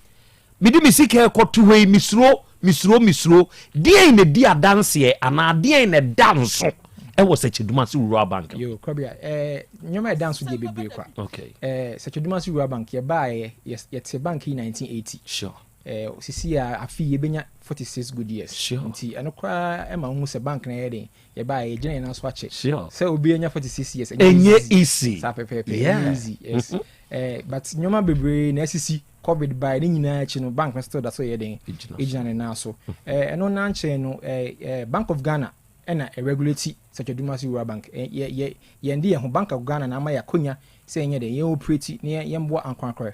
Mede me sika rekɔto hɔ yi, mesuro, mesuro, mesuro. Deɛn na ɛdi adanseɛ anaa deɛn na ɛda nso wɔ Sɛkyɛdumase Rural Bank? Yo, Krabea, eh, nneɛma a ɛda nso deɛ bebree kwa. Okay. Eh, Sɛkyɛdumase Rural Bank, yɛbaeɛ, yɛte bank yi 1980. Sure. Eh, sisi a afe yi yɛbɛnya 46 good years. Sure. Nti ɛno koraa ɛma wohu sɛ bank no ɛyɛ den. Yɛbaeɛ, yɛgyina yɛn nan so akyɛ. Sure. Sɛ obi anya 46 years, ɛnyɛ easy. Saa pɛpɛɛpɛ, Yeah. ɛnyɛ easy. Yes. Eh, but nneɛma bebree na asisi. Covid bae ne nyinaa akyi no, bank no still da so yɛ den, egyina ne nan so. Eh, ɛno na nkyɛn no, eh, eh, Bank of Ghana ɛna ɛregulate Sɛkyɛ-Dumasi Rural Bank. Eh, yɛ, yɛ, yɛn de yɛn ho, Bank of Ghana na ama yɛ akonya sɛ yɛnyɛ dɛn, yɛn operate na yɛn, yɛmboa ankorankorɛ.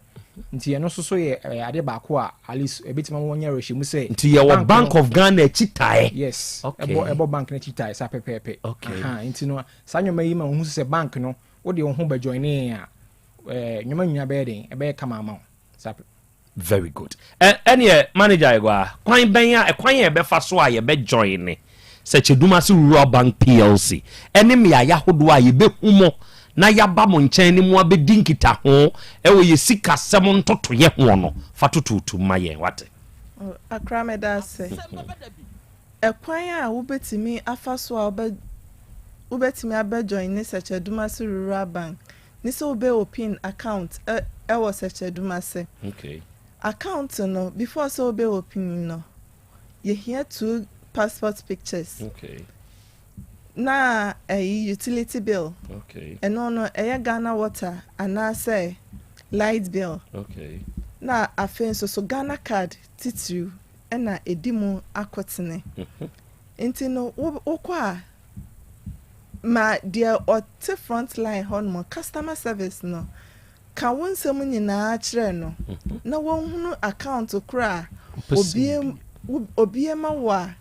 Nti ɛno nso so yɛ eh, adeɛ baako a at least ɛbɛtumi ama wɔanya awerɛhyɛmu sɛ Nti yɛwɔ bank Bank no of Ghana akyi tae. Yes, Okay. ɛbɔ, ɛbɔ bank no akyi tae saa pɛpɛɛpɛ. Okay. Aha, nti no, saa nneɛma yi ma wohu sɛ bank no, wode wo ho bɛjoine yɛn a, eh, nneɛma nyinaa bɛyɛ den, ɛbɛyɛ kama ama wo. Saa pɛ. Very good. Ɛ ɛneɛ manager Aguaa, kwan bɛn a ɛkwan a yɛbɛfa so a yɛbɛ joine Sɛkyɛdumase Rural Bank PLC ɛne mmeaeɛ ahodoɔ a yɛbɛhu mo na yɛaba mo nkyɛn ne mo abɛdi nkitaho ɛwɔ yɛ sikasɛm ntotoeɛ hoɔ no, fa totootum ma yɛn, wate? Oh, Akra meda ase. Ɛkwan a wobɛtumi afa so a wobɛ wobɛtumi abɛ joine Sɛkyɛdumase Rural Bank ne sɛ wobɛ open account wɔ sɛkyɛdumase. Okay. Account no before sɛ wobɛ open no yɛhia two passport pictures. Okay. Na ɛyi utility bill. Okay. Ɛno no ɛyɛ Ghana water anaasɛ light bill. Okay. Na afei nso so Ghana card titiriw ɛna ɛdi mu akotene. Mhm. Nti no wokɔ a Ma deɛ ɔte front line hɔ nom, customer service no, ka wo nsɛm nyinaa kyerɛ no na wɔnhunu account korɔ a obie obie ma wo a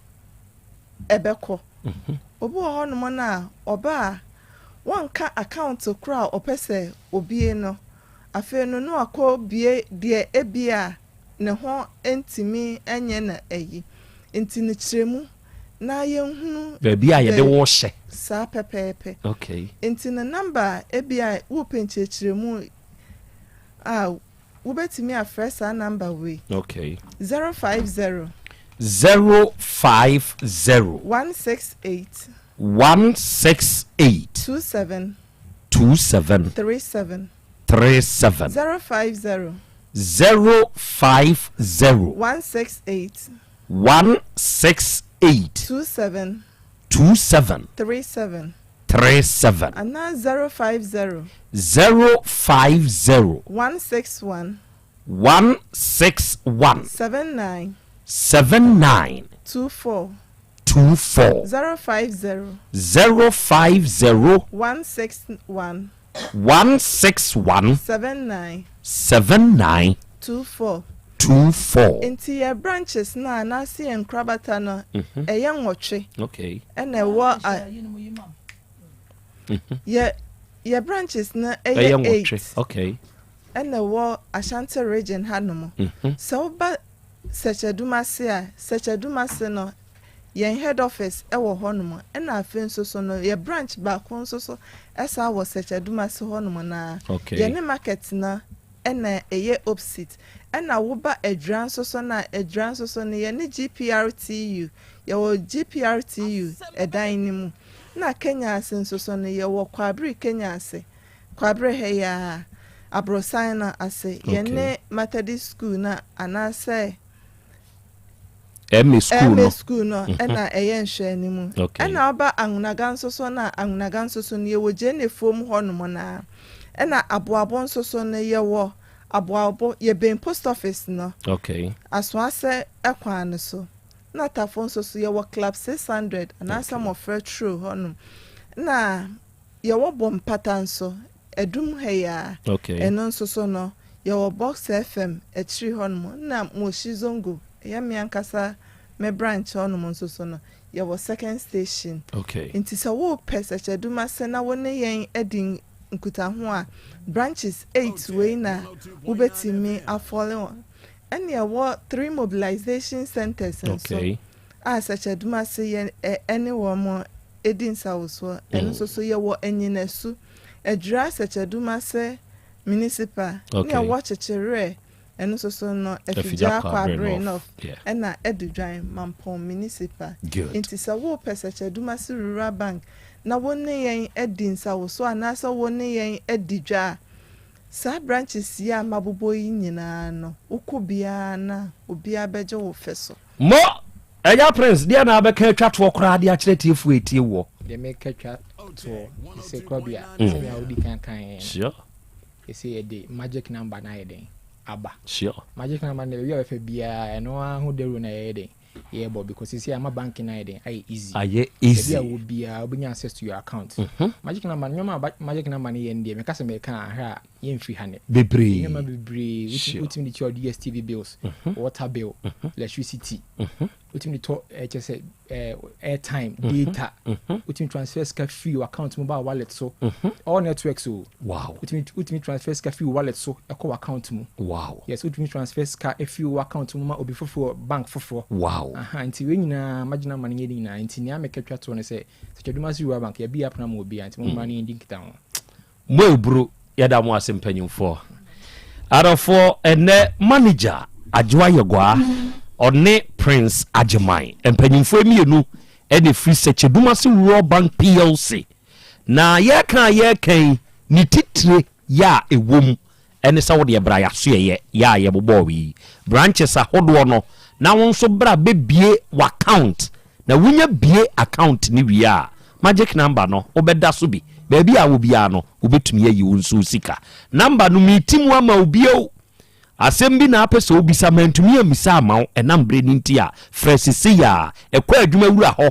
ɛbɛkɔ. Obi wɔ hɔ nom no a ɔba a wɔnka account korɔ a ɔpɛ sɛ obie no, afei no na wakɔ bie deɛ ebia ne ho ntumi nyɛ no ayi. Nti no kyerɛ mu. na yɛnhunu Baabi a yɛde bɛ wo hyɛ. Saa pɛpɛɛpɛ. Okay. Nti no number a ebia wopɛ nkyerɛkyerɛmu a, wobɛtumi afrɛ saa number wei. Okay. 050. 050. 168. 168. 27. 27. 37. 37. 050. 050. 168. 168. 27. 27. 37. 37. Anaa 050. 050. 161. 161. 79. 79. 24. 24. 050. 050. 161. 161. 79. 79. 24. 24. Nti yɛ branches no anaasɛ yɛn nkorabata no ɛyɛ nwɔtwe. Okay. Ɛna ɛwɔ a yɛ yɛ branches no ɛyɛ eight. Okay. Ɛna ɛwɔ Ashanti region hanom. Sɛ woba Sɛkyɛdumase a, Sɛkyɛdumase no yɛn head office ɛwɔ hɔnom. Ɛna afei nso so no yɛ branch baako nso so ɛsan wɔ Sɛkyɛdumase hɔnom naa. Okay. Yɛne market no ɛna ɛyɛ opposite. Ɛna woba Adwira nso so no a, Adwira nso so no yɛne GPRTU, yɛwɔ GPRTU ɛdan no mu. Na Kenya ase nso so no yɛwɔ Kwabere Kenya ase, Kwabere ha yi ara, aborosan no ase. Yɛne Methodist school no anaasɛ MA school no. MA school no ɛna ɛyɛ nhwɛanimu. Ɛna woba Angunaga nso so no a, Angunaga nso so no yɛwɔ Gyenefuom hɔnom no ara. Ɛna Aboabo nso so no yɛwɔ Aboabo, yɛbɛn post office no. Asoasɛ kwan no so. Ɛna Tafo nso so yɛwɔ Club 600 anaasɛ Mmɔfra Turo hɔnom. Ɛna yɛwɔ Bompata nso, Adum ha yi ara. Ɛno nso so no yɛwɔ Box FM akyiri hɔnom. Ɛna Moshi Zongo, ɛyɛ me ankasa me branch hɔnom nso so no, yɛwɔ second station. Nti sɛ wopɛ Sɛkyɛdumase na wo ne yɛn adi nkutaho a, branches eight wei na wobɛtumi afɔle wɔn. Ɛne ɛwɔ three mobilization centers nso a Sɛkyɛdumase yɛ ɛne wɔn di nsawosoɔ. Ɛno nso so yɛwɔ Anyinasu, Adwira Sɛkyɛdumase Municipal, ne ɛwɔ Kyekyereɛ. Ɛno nso so no, Afigya Kwabre North ɛna Adudwan Mampong Municipal. Nti sɛ wopɛ Sɛkyɛdumase Rural Bank na wo ne yɛn adi nsawosoɔ anaasɛ wo ne yɛn adi dwa a, saa branches yi a mabobɔ yi nyinaa no, wokɔ biara no a, obiara bɛgye wo fɛ so. Mo! Agya Prince, deɛ na abɛka atwa toɔ koraa de akyerɛ atiefoɔ a ɛtie woɔ? Deɛ meka twa toɔ ne sɛ Korabea, sɛnea wodi kan kaeɛ no, Sure. Ese yɛde magic number no ayɛ dɛn aba. Sure. Magic number no deɛ baabi a bɛfa biara ɛno ara ho dawuro na yɛyɛ dɛn yɛbɔ because sisi ama banking no ayɛ dɛn ayɛ easy. Ayɛ easy. Baabi a wɔ biara wobɛnya access to your account. Magic number no nneɛma a magic number no yɛ no deɛ meka sɛ meka a ahwɛ a yɛmfiri ha nnɛ. Bebree. Nneɛma bebree. Sure. Wotumi de tua DSTV bills, water bill, electricity. Wotumi de tɔ eh, kyɛ sɛ eh, airtime, mhm. data. Mhm. Wotumi transfer sika firi your account mu ba wallet so. Mhm. All networks o. Wow. Wotumi wotumi transfer sika firi wallet so ɛkɔ account mu. Wow. Yes, wotumi transfer sika firi wo account mu ma obi foforɔ bank foforɔ. Wow. Aha, nti wei nyinaa magyina ma no nyɛ ne nyinaa. Nti nea meka twa toɔ ne sɛ sɛ Twɛdumase Rural Bank yɛbi apena ma obi a nti mo mmra ne yɛndi nkita ho. Mo aburo yɛda mo ase mpanyinfoɔ. Adɔfoɔ ɛnɛ manager Adwoa Yɛguaa ɔne Prince Agyeman mpanyinfoɔ mmienu ɛna ɛfiri Sɛkyɛdumase Rural Bank PLC na yɛka a yɛka yi ne titire yɛ a ɛwɔ mu ɛne sɛ wodeɛ bra yɛasoɛyɛ yɛ a yɛbobɔɔ yi branches ahodoɔ no na wo nso bra bɛbie w'account Na wunya bue account no wie a, magic number no wobɛda so bi. Baabi a wɔ biara no, wobɛtumi ayi wo nso wo sika. Number no meti mu ama wo bio. Asɛm bi na apɛ sɛ wobisa, mantumi ammisa amma wo ɛnam berɛ no nti a, frɛ sesei ara. Kɔ adwumawura hɔ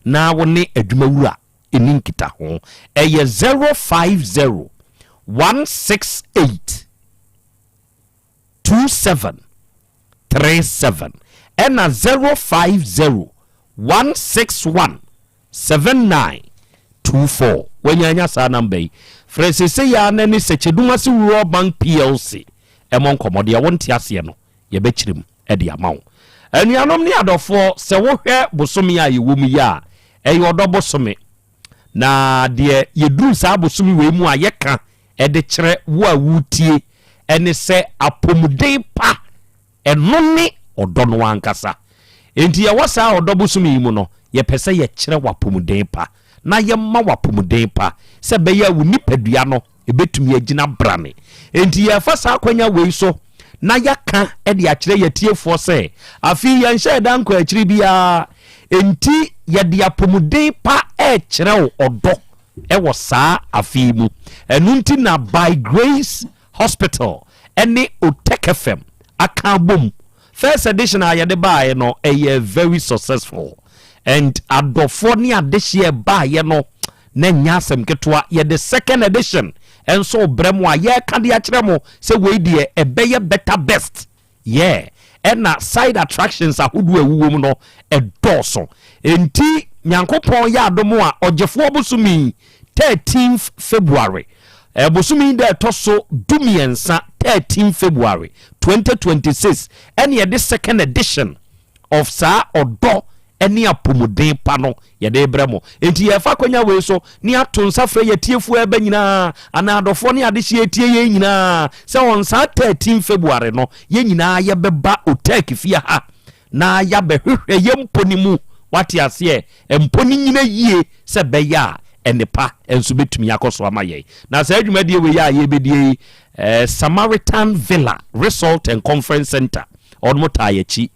na wo ne adwumawura nni nkitaho. Ɛyɛ 050 168 2737 ɛna 050 161 7924. Wanya anya saa namba yi. Frɛ seesei ara na ne Sɛkyɛdumase Rural Bank PLC mmɔ nkɔmmɔ. Deɛ wonte aseɛ no, yɛbɛkyerɛ mu de ama wo. Anuanom ne adɔfoɔ, sɛ wohwɛ bosome a yɛwɔ mu yi a, ɛyɛ ɔdɔ bosome. Na deɛ yɛduru saa bosome wei mu a yɛka de kyerɛ wo a woretie ne sɛ apɔmuden pa, ɛno ne ɔdɔ no ankasa. Enti yɛwɔ saa ɔdɔ bosome yi mu no, yɛpɛ sɛ yɛkyerɛ wo apɔmuden pa na yɛma wo apɔmuden pa sɛ ɛbɛyɛ a wo nipadua no ɛbɛtumi agyina brane. Enti yɛrefa saa akwanya wei so na yɛaka de akyerɛ yɛatiefoɔ sɛ afei yɛnhyɛɛ da nkɔ akyiri biara, enti yɛde apɔmuden pa rekyerɛ wo ɔdɔ wɔ saa afe yi mu. Ɛno nti na By Grace Hospital ne Otec FM aka abom. First edition a yɛde baeɛ no, ɛyɛ very successful. And adɔfoɔ ne adehyeɛ ɛbaeɛ no, na ɛnyɛ asɛm ketewa. Yɛde second edition nso rebrɛ mo a yɛreka de akyerɛ mo sɛ wei deɛ ɛbɛyɛ better best. Yeah, ɛna side attractions ahodoɔ a ɛwowɔ mu no ɛdɔɔso. Enti Nyankopɔn yɛ adom a ɔgyefoɔ bosome yi 13th February, eh, bosome yi da ɛtɔ so dumiɛnsa 13 February 2026 ɛne yɛde second edition of saa ɔdɔ ne apomuden pa no yɛde rebrɛ mo. Enti yɛfa akwanya wei so ne ato nsa frɛ yɛtiefoɔ ɛbɛ nyinaa anaa adɔfoɔ ne adehyeɛ etie yɛn nyinaa sɛ on saa 13 February no yɛn nyinaa yɛbɛba Otek fie ha na yɛabɛhwehwɛ yɛn mpo no mu, wate aseɛ, mpo no nyina yie sɛ ɛbɛyɛ a nnepa nso bɛtumi akɔ so ama yɛn. Na saa dwumadie wei a yɛrebɛdie yi, eh, Samaritan Villa Resort and Conference Center, wɔnom taa yɛakyi.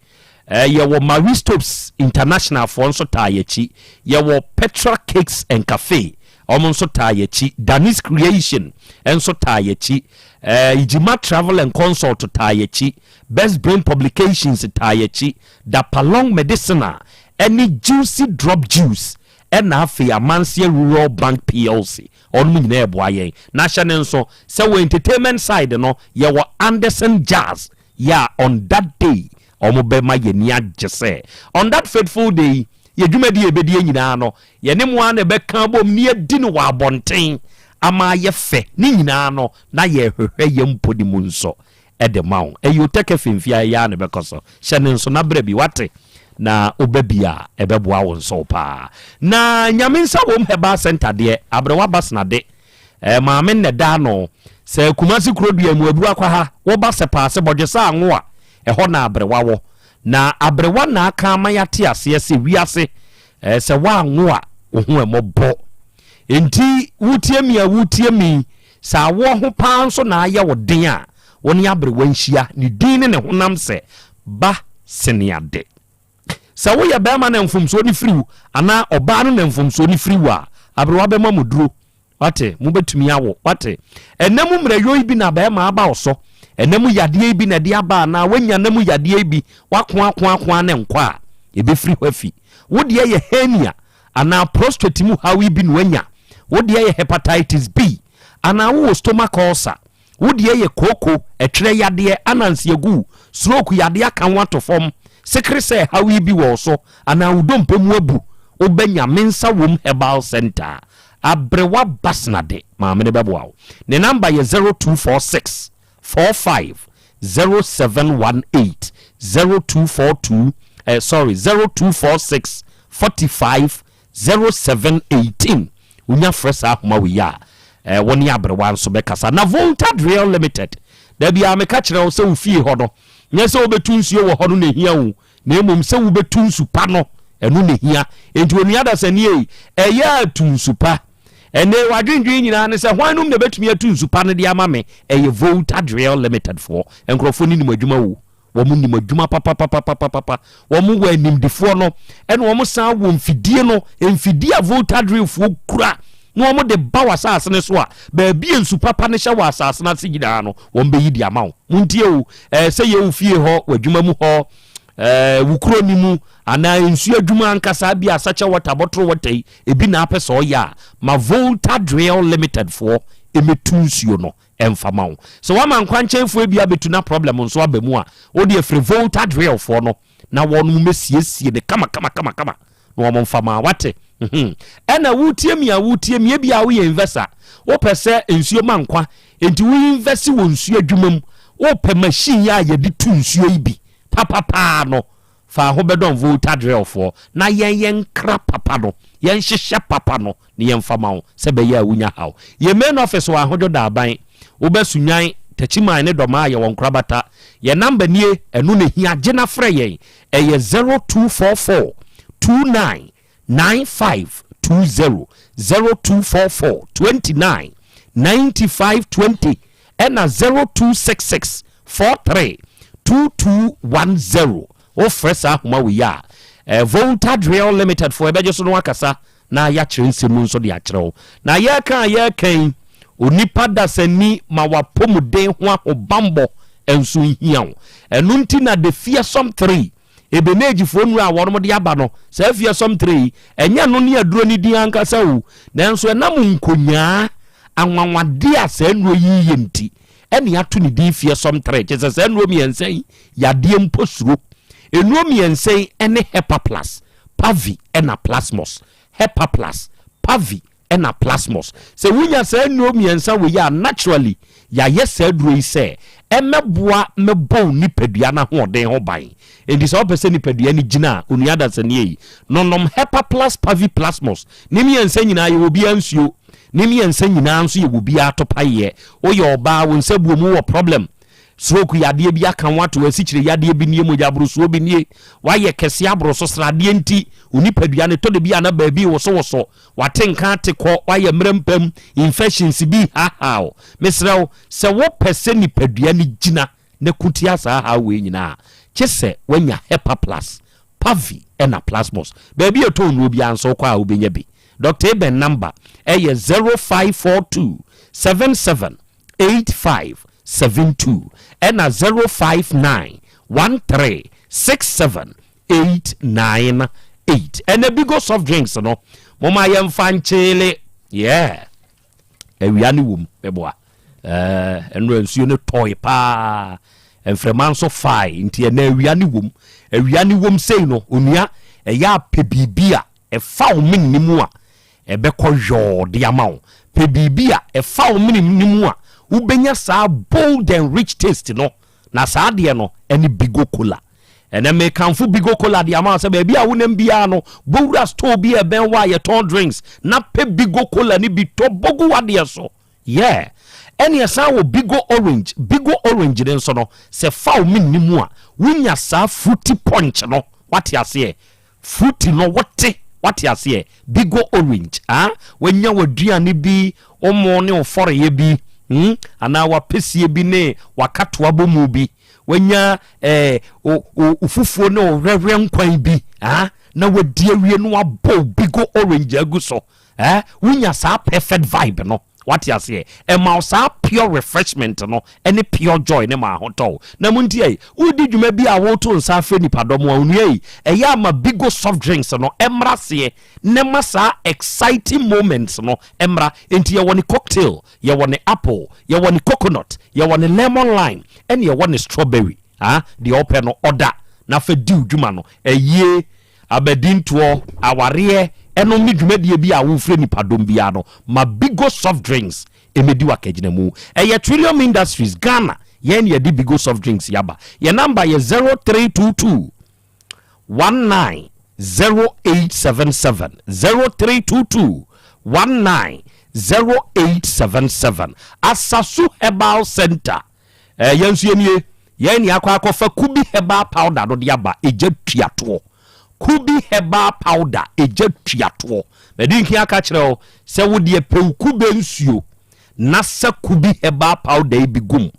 Eh, yɛwɔ Marie Stopes International foɔ nso taa yɛakyi. Yɛwɔ Petra Cakes and Cafe, wɔn nso taa yɛakyi. Danis Creation nso taa yɛakyi. Eh, Ijima Travel and Consult taa yɛakyi. Best Brain Publications taa yɛakyi. Dapalong Medicinal ɛne Juicy Drop Juice ɛna afei Amanseɛ Rural Bank PLC wɔnom nyinaa ɛboa yɛn. Na hyɛ no nso sɛ wɔ entertainment side no yɛwɔ Anderson Jazz yɛ a on that day wɔn bɛma yɛn ani agye sɛ on that fateful day yɛ dwumadi a yɛbɛdie nyinaa no yɛne mo ara na ɛbɛka abom ne yɛadi no wɔ abɔnten ama ayɛ fɛ ne nyinaa no na yɛrehwehwɛ yɛn mpo ne mu nso de ma wo. Ɛyɛ Otɛkɛ Femfie a ɛyɛ ara na ɛbɛkɔ so. Hyɛ no nso na bra bi wate na woba bi a ɛbɛboa wo nso paa. Na Nyame nsa wom Herbal Center deɛ aberewa Basena de Eh maame nnɛ da ano sɛ Kumasi kuro dua mu abu akwa ha wo ba sɛ paase bɔdwe sɛ anwo a ɛhɔ na aberewa wɔ na aberewa na aka ama yɛate aseɛ sɛ wiase eh sɛ woanwo a wo ho ɛmɔbɔ enti wotie mi a wotie mi sɛ awoɔ ho paa nso na ayɛ wo den a wo ne aberewa nhyia ne din ne ne honam sɛ ba seneade. Sɛ woyɛ barima na mfomsoɔ no firi wo anaa ɔbaa no na mfomsoɔ no firi wo a, aberewa bɛma mo duro. Wate? Mobɛtumi awo. Wate? Ɛnna mu mmerɛyɔ yi bi na barima aba wo so. Ɛnna mu yadeɛ yi bi na ɛde aba anaa woanya nna mu yadeɛ yi bi, woako ako ako ara na ɛnkɔ a, ɛbɛfiri hɔ afi. Wo deɛ yɛ hernia anaa prostate mu haw yi bi na woanya. Wo deɛ yɛ hepatitis B anaa wowɔ stomach ulcer. Wo deɛ yɛ kooko, ɛtwerɛ yadeɛ, ananse agu, stroke yadeɛ aka wo ato fam, sekere sɛ ɛhaw yi bi wɔ wo so anaa wo dompe mu abu, wo bɛ Nyame nsa wom herbal center, Aberewa Basnade maame no bɛboa wo. Ne number yɛ 0246 45 0718, 0242 eh sorry 0246 45 0718 Wonya frɛ saa ahoma wei a, eh, wo ne aberewa nso bɛkasa. Na Volta Driel Limited, da biara meka kyerɛ wo sɛ wo fie hɔ no, nyɛ sɛ wobɛtu nsuo wɔ hɔ no na ɛhia o, na mmom sɛ wobɛtu nsu pa no, ɛno na ɛhia. Enti onua dasani ei, ɛyɛ a tu nsu pa. Ɛnɛ w'adwendwen nyinaa ne sɛ hwan nom na ɛbɛtumi atu nsu pa no de ama me? Ɛyɛ Volta Driel Limited foɔ. Nkurɔfoɔ no nim adwuma o. Wɔn nim adwuma papapapapapa. Wɔn wɔ animdefoɔ no, ɛna wɔn san wɔ mfidie no, mfidie a Volta drillfoɔ kura na wɔn de ba wɔ asase no so a, baabi a nsu papa no hyɛ wɔ asase no ase nyinaa no, wɔn bɛyi de ama wo. Montie o, ɛɛ sɛ yɛ wo fie hɔ, w'adwuma mu hɔ, ɛɛ wo kuro no mu, anaa nsuo adwuma ankasa, bi a sachet water, bottle water yi, ebi na apɛ sɛ ɔyɛ a, ma Volta Drill Limited foɔ ɛmɛtu nsuo no. ɛmfa ma wo. Sɛ woama nkwankyɛnfoɔ bi abɛtu na problem nso aba mu a, wo deɛ frɛ Volta Drill foɔ no na wɔn mmɛsiesie no kama kama kama kama na wɔn mfa ma wate. Mhm. Ɛna wotie mi a wotie mi ebi a woyɛ investor, wopɛ sɛ nsuo ma nkwa, enti wo invest wɔ nsuo adwuma mu, wopɛ machine yi a yɛde tu nsuo yi bi papapaa no, fa ho bɛdɔm Volta Drill foɔ na yɛn yɛnkra papa no, yɛnhyehyɛ papa no na yɛmfa ma wo sɛ ɛbɛyɛ a wunya haw. Yɛn main office wɔ Ahodwo Daaban, wobɛ Sunyani, Takyiman ne Dɔmaa yɛwɔ Nkorabata. Yɛn number nie, ɛno na ɛhia, gye na frɛ yɛn, ɛyɛ 0244 29 9520, 0244 29 95 20 ɛna 0266 43 2210. Wofrɛ saa ahoma wei a, eh, Volta Drill Limited foɔ ɛbɛgye so na wakasa na yɛakyerɛ nsɛm mu nso de akyerɛ wo. Na yɛreka a yɛreka yi, onipa dasani ma w'apɔmuden ho ahobammɔ nso hia wo. Ɛno nti na The Fearsome 3 Ebenegifoɔ nnuro a wɔnom de aba no, saa fearsome tre yi, ɛnyɛ ɛno ne aduro no din ankasa o, nanso ɛnam nkonyaa, anwanwadeɛ a saa nnuro yi yɛ nti, ɛne ato ne din fearsome tre. Kyerɛ sɛ saa nnuro mmiɛnsa yi, yadeɛ mpo suro. Nnuro mmiɛnsa yi ne Hepaplus, Pavi ɛna Plasmos. Hepaplus, Pavi ɛna Plasmos. Sɛ wonya saa nnuro mmiɛnsa wei a, naturally yɛayɛ saa aduro yi sɛ ɛmmɛboa mmɛbɔ wo nipadua no ahoɔden ho ban. Enti sɛ wopɛ sɛ nipadua no gyina a, onua dasani ei, nonom Hepaplus Pavi Plasmos. Ne mmiɛnsa nyinaa yɛwɔ biara nsuo. Ne mmiɛnsa nyinaa nso yɛwɔ biara topaeɛ. Woyɛ ɔbaa, wo nsa buo mu wɔ problem, stroke yadeɛ bi aka wo ato, asikyire yadeɛ bi nie, mogya aborosoɔ bi nie, woayɛ kɛseɛ aboro so, sradeɛ nti, wo nipadua no ɛtɔ da bi a na baabi rewosowoso, Wate nka ate kɔ, woayɛ mmerɛ mpam, infections bi rehaha wo. Mesrɛ wo, sɛ wopɛ sɛ nipadua no gyina na ko tia saa haw wei nyinaa a, kye sɛ woanya Hepaplus, Pavi ɛna Plasmos. Baabi a ɛtɔn nnuro biara nso wokɔ a wobɛnya bi. Dɔkta Eben number ɛyɛ 0542 77 85 72 ɛna 059 13 67 8 9 8 ɛnɛ bigo soft drinks no moma yɛmfa nkyeele yeah awia ne wom meboa ɛnora nsuo no tɔe paa mframa nso fae nti ɛnɛ awia ne wom awia ne wom sei no onua ɛyɛ apɛ biribi a ɛfa wo mene ne mu a ɛbɛkɔ yɔɔ de ama wo pɛ biribi a ɛfa wo mene ne mu a wobɛnya saa bold and rich taste no Na saa adeɛ no ne Bigo Cola. Ɛnɛ mekamfo Bigo Cola de ama wo sɛ baabi a wonam biara no, bɔ wura store bi a ɛbɛn hɔ a yɛtɔn drinks na pɛ Bigo Cola no bi tɔ bɔ gu w'adeɛ so. Yeah. Ɛne ɛsan wɔ Bigo Orange. Bigo Orange no nso no, sɛ fa wo menni mu a, wonya saa fruity punch no. Wate aseɛ? Fruity no wote wate aseɛ bigo orange ah wanya w'aduane bi wo mo ne wo fɔreyɛ bi hmm anaa w'apɛsie bi ne w'akatoa bɔ mu bi wanya eh, wo wo fufuo ne wo hwɛhwɛ nkwan bi ah na wadi awie no wabɔ bigo orange agu so eh wonya saa perfect vibe no. Wate aseɛ? Ɛma wo saa pure refreshment no ne pure joy no ma ahotɔ wo. Na mo nti ei, woredi dwuma bi a woreto nsa afrɛ nnipadɔm a, onua ei, ɛyɛ a ma Bigo soft drinks no mmra aseɛ na ɛma saa exciting moments no mmra. Enti yɛwɔ ne cocktail, yɛwɔ ne apple, yɛwɔ ne coconut, yɛwɔ ne lemon lime, ɛne yɛwɔ ne strawberry. Ah, deɛ wopɛ no, ɔda na fa di wo dwuma no. Ayie. Abadintoɔ, awareɛ, ɛnom ne dwumadie bi a wofrɛ nipadɔm biara no, ma Bigo Soft Drinks mmɛdi w'akagyinamu. Ɛyɛ Trillium Industries, Ghana, yɛn na yɛde Bigo Soft Drinks yi aba. Yɛn namba yɛ 0322 190877, 0322 190877. Asasu Herbal Centre. Eh, yɛn nso yɛnie. Yɛn ne akɔ akɔfa Kubi herbal powder no de aba, egya tua toɔ. Kubi herbal powder, egya tua toɔ. Madi nkan aka kyerɛ wo sɛ wo deɛ pɛ wo kube nsuo na sa Kubi herbal powder yi bi gu mu.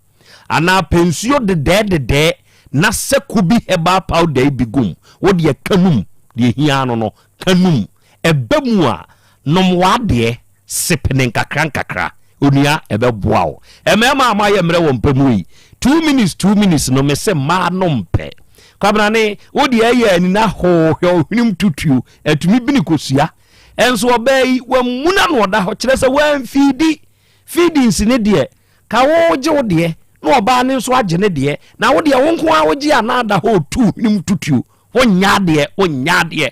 Anaa pɛ nsuo dedɛɛ dedɛɛ na sa Kubi herbal powder yi bi gu mu. Wo deɛ ka num, deɛ ɛhia no no, ka num. Ɛba mu a, nom w'adeɛ, sip no nkakrankakra. Onua, ɛbɛboa wo. Mmarima a moayɛ mmerɛ wɔ mpa mu yi, 2 minutes, 2 minutes no, mese mmaa no mpɛ. Kwabrane, wo deɛ ɛyɛ ani na hoo, hwɛ wo hwenem tutuo, atumi bini kosua. Ɛnso ɔbaa yi, wamuna na ɔda hɔ, kyerɛ sɛ wamfiidi. Feedings ne deɛ, ka wo gye wo deɛ, na ɔbaa no nso agye ne deɛ, na wo deɛ wo nko ara wogye a na ada hɔ retu wo hwenem tutuo. Wonyɛ adeɛ, wonyɛ adeɛ.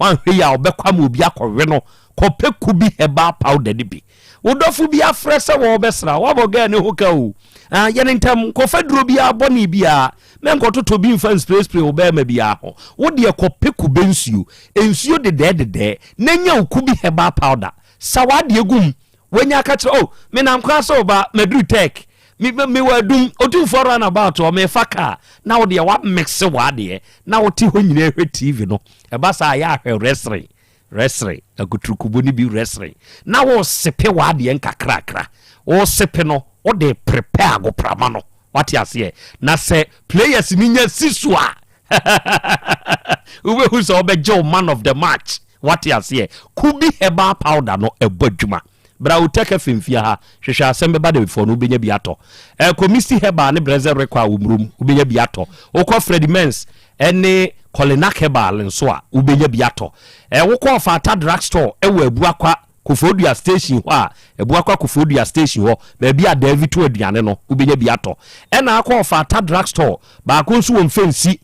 Wanhwɛ yi a ɔbɛkɔ ama obi akɔwe no. Kɔpɛ Kubi herbal powder no bi. Wo dɔfo bi afrɛ sɛ wɔrebɛsra wo, woabɔ girl no ho ka o. Ah, yɛ no ntɛm, kɔfa duro biara bɔne biara. Mɛnkɔtotɔ bi mfa nsprayspray wo bɛrima biara ho. Wo deɛ kɔpɛ kube nsuo, nsuo dedɛɛdedɛɛ, na nya wo Kubi herbal powder. Sa w'adeɛ gu mu. Wanya aka kyerɛ, oh, menam kwan so reba, maduru Tech. Me me mewɔ adum otumfoɔ run about hɔ mefa car na wo deɛ wa mixe w'adeɛ na wote hɔ nyinaa hwɛ TV no ɛba saa yɛ ahwɛ wrestling wrestling akuturukubo no bi wrestling na wo sepe w'adeɛ nkakrakra wo sepe no wo de prepare agoprama no wate aseɛ na sɛ players no nya si so a wobɛhu sɛ wobɛgye wo man of the match wate aseɛ kubi herbal powder no ɛbɔ adwuma. Bra Otec FM fie ha, hwehwɛ asɛm bɛba da before no wobɛnya bi atɔ. Kɔ Misty Herbal ne Brɛsɛ Rekɔ a wɔ Murom, wobɛnya bi atɔ. Wokɔ Freddie Mens ne Kolinak Herbal nso a, wobɛnya bi atɔ. Wokɔ Ɔfata Drug Store wɔ Abuakwa Koforidua Station hɔ a, Abuakwa Koforidua Station hɔ, baabi a Davi tɔn aduane no, wobɛnya bi atɔ. Ɛna akɔ Ɔfata Drug Store baako nso wɔ Mfɛnsi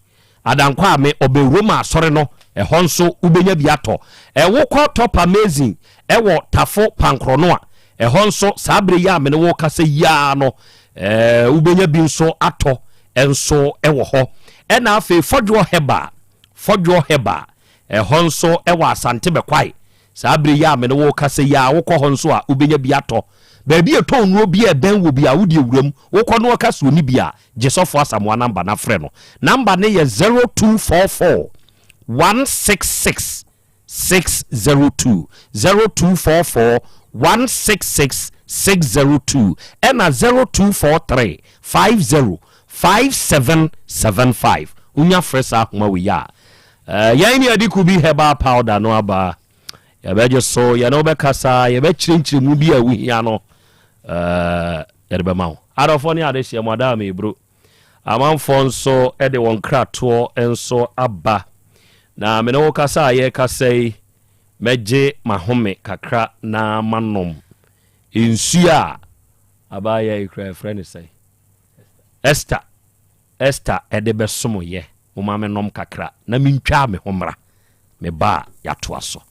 Adankwa a me ɔbɛn Roma asɔre no, ɛhɔ nso wobɛnya bi atɔ. Wokɔ Top Amazing wɔ Tafo Pankorɔ no a, ɛhɔ nso saa berɛ yi a me ne wo rekasa yi ara no, wobɛnya bi nso atɔ nso wɔ hɔ. Ɛna afei Fɔdwoɔ Herbal, Fɔdwoɔ Herbal, ɛhɔ nso wɔ Asante Bɛkwae. Saa berɛ yi a me ne wo rekasa yi ara, wokɔ hɔ nso a, wobɛnya bi atɔ. Baabi a ɛtɔn nnuro bi a ɛbɛn wɔ bi a, wodeɛ wuram, wokɔ na wɔka sɛ ɔnni bi a, Gye Sɔfo Asamoah number na frɛ no. Number no yɛ 0244 166 602, 0244 166 602 ɛna 0243 50 5775. Wonya frɛ saa ahoma wei a, eh, yɛn ne yɛde Kubi Herbal Powder no aba. Yɛbɛgye so, yɛne wo bɛkasa, yɛbɛkyerɛ nkyerɛmu bi a wohia no. Eh, yɛde bɛma wo. Adɔfoɔ ne adehyeɛ, mo adaa meeburo. Amanfoɔ nso de wɔn kratoɔ nso aba. Na me ne wo kasa a yɛrekasa yi, mɛgye m'ahome kakra na manom nsuo a abaayewa yi kura yɛfrɛ no sɛn? Esther. Esther de bɛsom yɛ. Momma mennom kakra na mentwa me ho mmra. Meba a, yɛatoa so.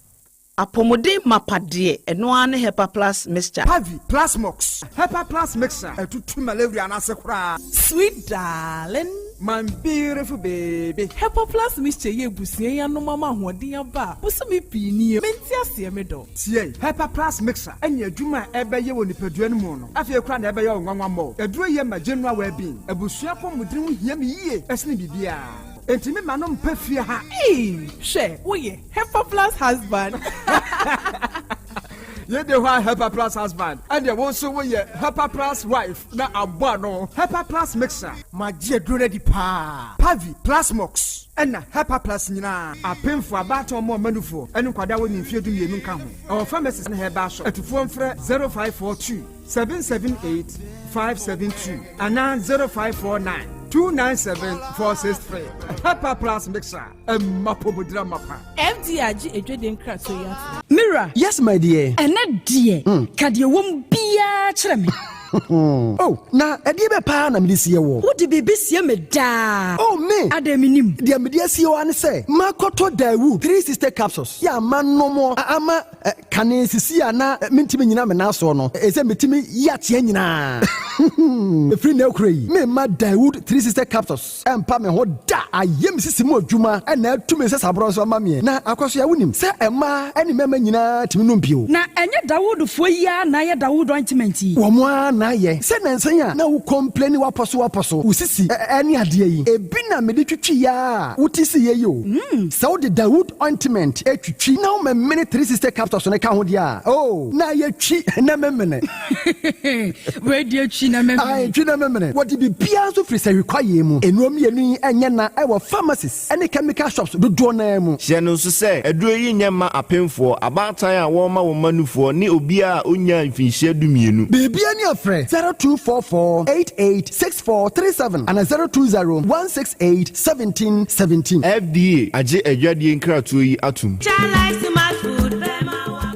Apɔmuden mapa deɛ, ɛno ara ne Hepa Plus Mixture. Pavi, Plasmox, Hepa Plus Mixture, ɛtutu malaria no ase koraa. Sweet darling. My beautiful baby. Hepa Plus Mixture yi abusua yi anom ama ahoɔden aba a bosome pii nie mente aseɛ me dɔ. Tie, Hepa Plus Mixture ne adwuma a ɛbɛyɛ wɔ nipadua no mu no afei koraa na ɛbɛyɛ wo nwanwa mmɔ. Aduro yi ma general well-being. Abusua apɔmuden ho hia me yie sene biribiara. Enti me ma no mpɛ fie ha. Eii hwɛ woyɛ Hepa plus husband. Yei de hɔ a Hepa plus husband ɛneɛ wo nso wo yɛ Hepa plus wife na abɔ ano Hepa plus mixer. Magye aduro no adi paa. Pavi, Plasmox ɛna Hepa plus nyinaa. Apemfoɔ, abaatan ɔmo ɔma nufoɔ ɛne nkwadaa a wɔnni mfeɛ 12 nka ho. Ɛwɔ pharmacies ne herbal shop. Atufoɔ mfrɛ 0542 778 572 anaa 0549 297 463. Hepa plus mixer. Ɛmma pomodira mapa. FDA agye adwadie nkratoɔ yi atom. Me wura. Yes my dear. Ɛnnɛ deɛ, ka deɛ ɛwɔ mu biara kyerɛ me. Oh, na ɛdeɛ bɛ paa na mede sie woɔ? Wode biribi sie me daa. Oh, me! Adɛn mennim? Deɛ mede asie wo ara ne sɛ, makɔtɔ Daewoo 360 capsules yɛ a manom a ama kane sisi a na mentumi nnyina me nan soɔ no, ɛsɛ metumi yi ateɛ nyinaa. Ɛfiri nnɛ rekora yi, meremma Daewoo 360 capsules. Ɛmpa me ho da. Ayɛ me sisi mu adwuma na atu me nsasaborɔ nso ama meɛ. Na Akwasoa, wonim sɛ mmaa ne mmarima nyinaa tumi nom bio. Na ɛnyɛ Dawoodfoɔ yi ara na ayɛ Dawood ointment yi? Wɔn ara na ayɛ. Sɛ nnansa yi a na wo complaini w'apɔso w'apɔso, wo sisi ne adeɛ yi, ebi na mede twitwi ara a wote siiɛ yi o. Sɛ wode Dawood ointment twitwi na womemene 360 capsules no ka ho deɛ a, oh, na ayɛ twi na memene. Wei deɛ twi na memene. Ae, twi na memene. Wɔde biribiara nso firi sahwi kwaeɛ mu. Nnuro mmienu yi nyɛ na wɔ pharmacies ne chemical shops dodoɔ no ara mu. Hyɛ no nso sɛ, aduro yi nyɛ mma apemfoɔ, abaatan a wɔrema wɔn mma nufoɔ, ne obiara a ɔnnyaa mfinhyia dumienu. Biribiara ni a frɛ 0244 88 6437 anaa 020 168 1717. FDA agye adwadie nkratoɔ yi atom.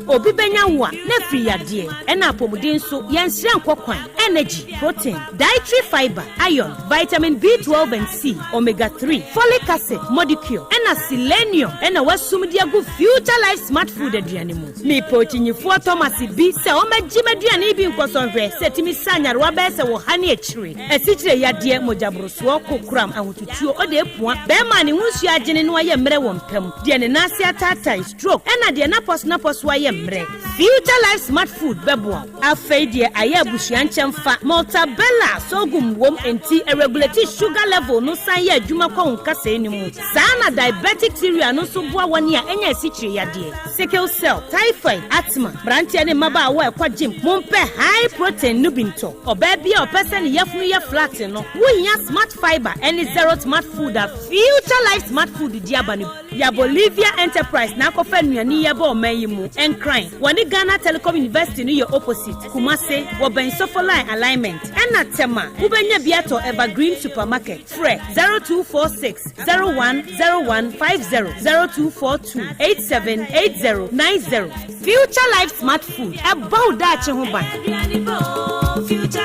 Obi bɛnya wo a, na afiri yadeɛ, ɛna apɔmuden nso, yɛnsrɛ nkɔ kwan, energy, protein, dietary fiber, iron, vitamin B12 and C, omega 3, folic acid, modicure, ɛna selenium ɛna wasum de agu Future Life Smart Food aduane mu. Mepɛ okyinyifoɔ Thomas bi sɛ ɔmmɛgye m'aduane yi bi nkɔsɔ nhwɛ sɛ ɛtumi sa nyarewa bɛyɛ sɛ wɔ ha ne akyire, asikyire yadeɛ, mogyaborosoɔ, kokoram, ahotutuo, ɔde apua, bɛrima a ne ho nsuo agyene na wayɛ mmerɛ wɔ mpa mu, deɛ ne nan ase ataatae, stroke, ɛna deɛ n'apɔso-n'apɔso ayɛ mmerɛ. Future Life Smart Food bɛboa wo. Afei deɛ ayɛ abusua nkyɛmfa, Maltabella sorghum wom enti ɛregulate sugar level no san yɛ adwuma kɔ wo nkasɛɛ no mu. Saa na diabetic cereal no nso boa wɔn a anya asikyire yadeɛ, sickle cell, typhoid, asthma. Mmeranteɛ ne mmabaawa a ɛkɔ gym, mompɛ high protein no bi ntɔ. Ɔbaa bi a ɔpɛ sɛ ne yafunu yɛ flat no, wohia Smart Fibre ne Zero Smart Food a Future Life Smart Food de aba no bi. Ya Bolivia Enterprise na akɔfa nnuane yi aba ɔman yi mu. Nkra. Nkran, wɔne Ghana Telecom University no yɛ opposite, Kumase, wɔbɛn Sofoline Alignment, ɛna Tema, wobɛnya bi atɔ Evergreen Supermarket. Frɛ 0246 01 01 50, 0242 87 80 90. Future Life Smart Food, ɛbɔ wo daakye ho ban.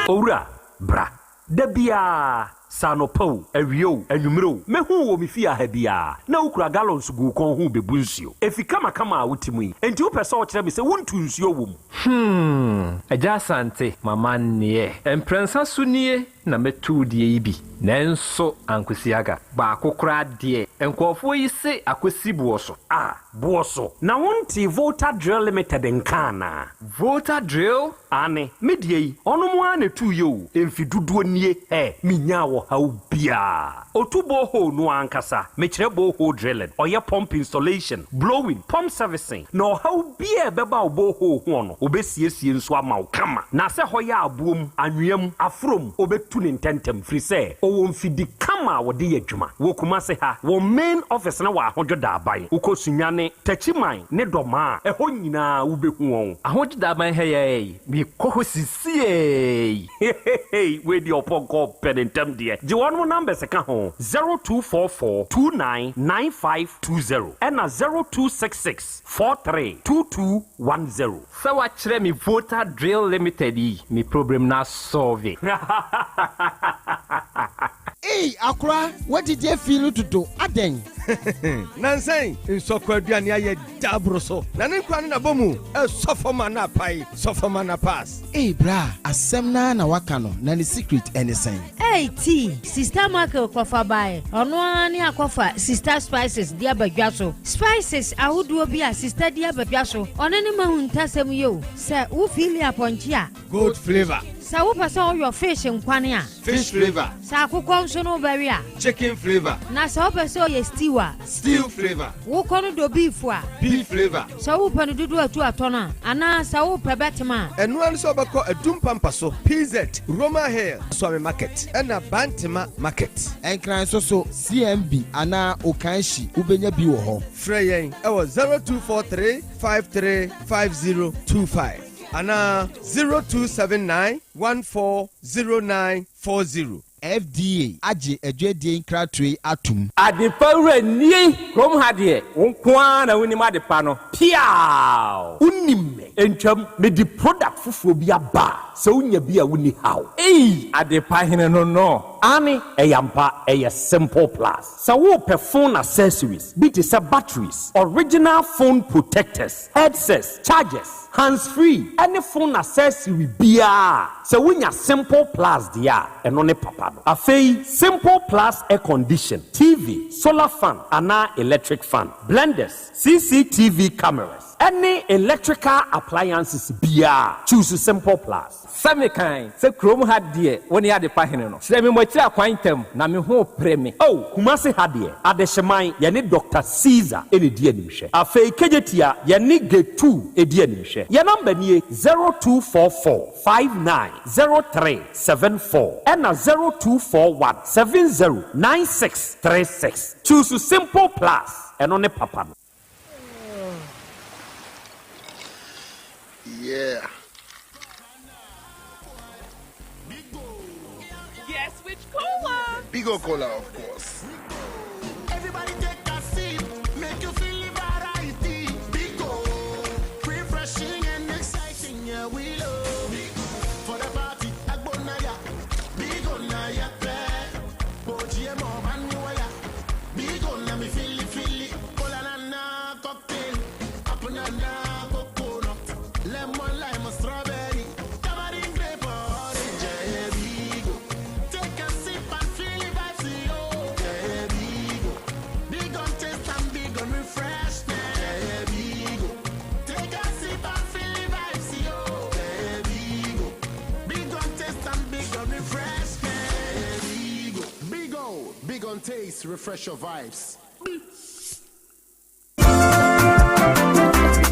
Owura, bra. Da biara, sɛ anɔpa o, awia o, anwummere o, mɛhu wo wɔ me fie ha biara, na wokura gallons gu wo kɔn ho rebebu nsuo. Efi kamakama a wote mu yi, enti wopɛ sɛ wokyerɛ me sɛ wontu nsuo wɔ mu? Hmm, Agya Asante, m'amanneɛ. Mprɛnsa so nie na mɛtu wo deɛ yi bi, nanso ankosi aga. Baako koraa deɛ, nkurɔfoɔ yi se akɔsi boɔ so. Ah, boɔ so? Na wontee Volta Drill Limited nka anaa? Volta Drill? Aane, me deɛ yi, ɔnom ara na ɛtuiɛ o, mfe dodoɔ nie, hɛ, menyaa ɔhaw biara. Ɔtu borehole no ankasa, mekyerɛ borehole drilling, ɔyɛ pump installation, blowing, pump servicing, na ɔhaw biara a ɛbɛba wo borehole hoɔ no, ɔbɛsiesie nso ama wo kama. Na sɛ hɔ yɛ aboɔ mu, anwea mu, aforɔ mu, ɔbɛtu no ntɛntɛm, firi sɛ ɔwɔ mfidi kama a wɔde yɛ adwuma. Wɔ Kumase ha, wɔn main office no wɔ Ahodwo Daaban. Wokɔ Sunyani, Techiman ne Dɔmaa a, ɛhɔ nyinaa wobɛhu wɔn. Ahodwo Daaban ha yi ara yi, mekɔ hɔ sisiei. Hehehe wei deɛ ɔpɔnkɔ pɛ ne ntɛm deɛ. Gye wɔnom numbers ka ho, 0244 29 9520 ɛna 0266 43 2210. Sɛ wakyerɛ me Volta Drill Limited yi, me problem no asɔlve. Ei akora wadidi afi no dodo adɛn. Nansa yi nsɔkɔ aduane ayɛ dɛ aboro so na ne nkwa no nabɔ mu ɛsɔ fam a na apae sɔ fam a na pass. Ei bra asɛm no ara na waka no na ne secret ɛne sɛn. Ei tea, Sista Michael kɔfa bae, ɔno ara ne akɔfa Sista Spices de aba dwa so. Spices ahodoɔ bi a Sista de aba dwa so, ɔno ne m'ahuntasɛm yi o. Sɛ wo feeli apɔnkye a. Goat flavour. Sɛ wopɛ sɛ woyɔ fish nkwane a. Fish flavour. Sɛ akokɔ nso no wobɛwe a. Chicken flavour. Na sɛ wopɛ sɛ ɔyɛ stew a. Stew flavour. Wokɔ no dɔ beef a. Beef flavour. Sɛ wopɛ no dodoɔ atu atɔ no a, anaa sɛ wopɛ bɛtem a. Ɛno ara ne sɛ wobɛkɔ Adum Pampa so, PZ, Roma Hill, Suame Market, ɛna Bantema Market. Nkran nso so, CMB anaa Okanshi wobɛnya bi wɔ hɔ. Frɛ yɛn wɔ 0243 53 5025 anaa 0279 1409 40. FDA agye adwadie nkratoɔ yi atom. Adepa wura nie! Kurom ha deɛ, wo nko ara na wonim adepa no. Piaaww! Wonim me? Ntwam, mede product foforɔ bi aba a, sɛ wonya bi a wonni haw. Ei! Adepa hene no no. Aane, ɛyɛ ampa, ɛyɛ Simple Plus. Sɛ worepɛ phone accessories bi te sɛ batteries, original phone protectors, headsets, chargers, hands free ɛne phone accessory biara a, sɛ wonya Simple Plus deɛ a, ɛno ne papa no. Afei Simple Plus air condition, TV, solar fan anaa electric fan, blenders, CCTV cameras ɛne electrical appliances biara, choose Simple Plus. Sɛ mekan sɛ kurom ha deɛ wo ne adepa hene no. Kyerɛ me moakyiri akwan ntɛm na me ho repere me. Oh, Kumasi ha deɛ, Adehyeman, yɛne Doctor Caesar na ɛdi animhwɛ. Afei Kejetia, yɛne Getu di animhwɛ. Yɛn number nie, 0244 59 03 74 ɛna 0241 70 96 36. Choose Simple Plus, ɛno ne papa no. Yeah. Guess which cola? Bigo Cola, of course. Everybody take a sip, make you feel the variety. Bigo, refreshing and exciting, yeah we love. Bigo for the party, Agbonaya. Bigo na ya pe, mo baniwaya. Bigo na me feel it, feel it. Cola na na cocktail, apple na na coconut, lemon lime strawberry, tamarind grape orange. Yeah, Bigo. Take a sip and feel the vibes, yo. Yeah, Bigo. Big on taste and big on refreshment. Yeah, Bigo. Take a sip and feel the vibes, yo. Yeah, Bigo. Big on taste and big on refreshment. Yeah, Bigo. Big O, big on taste, refresh your vibes.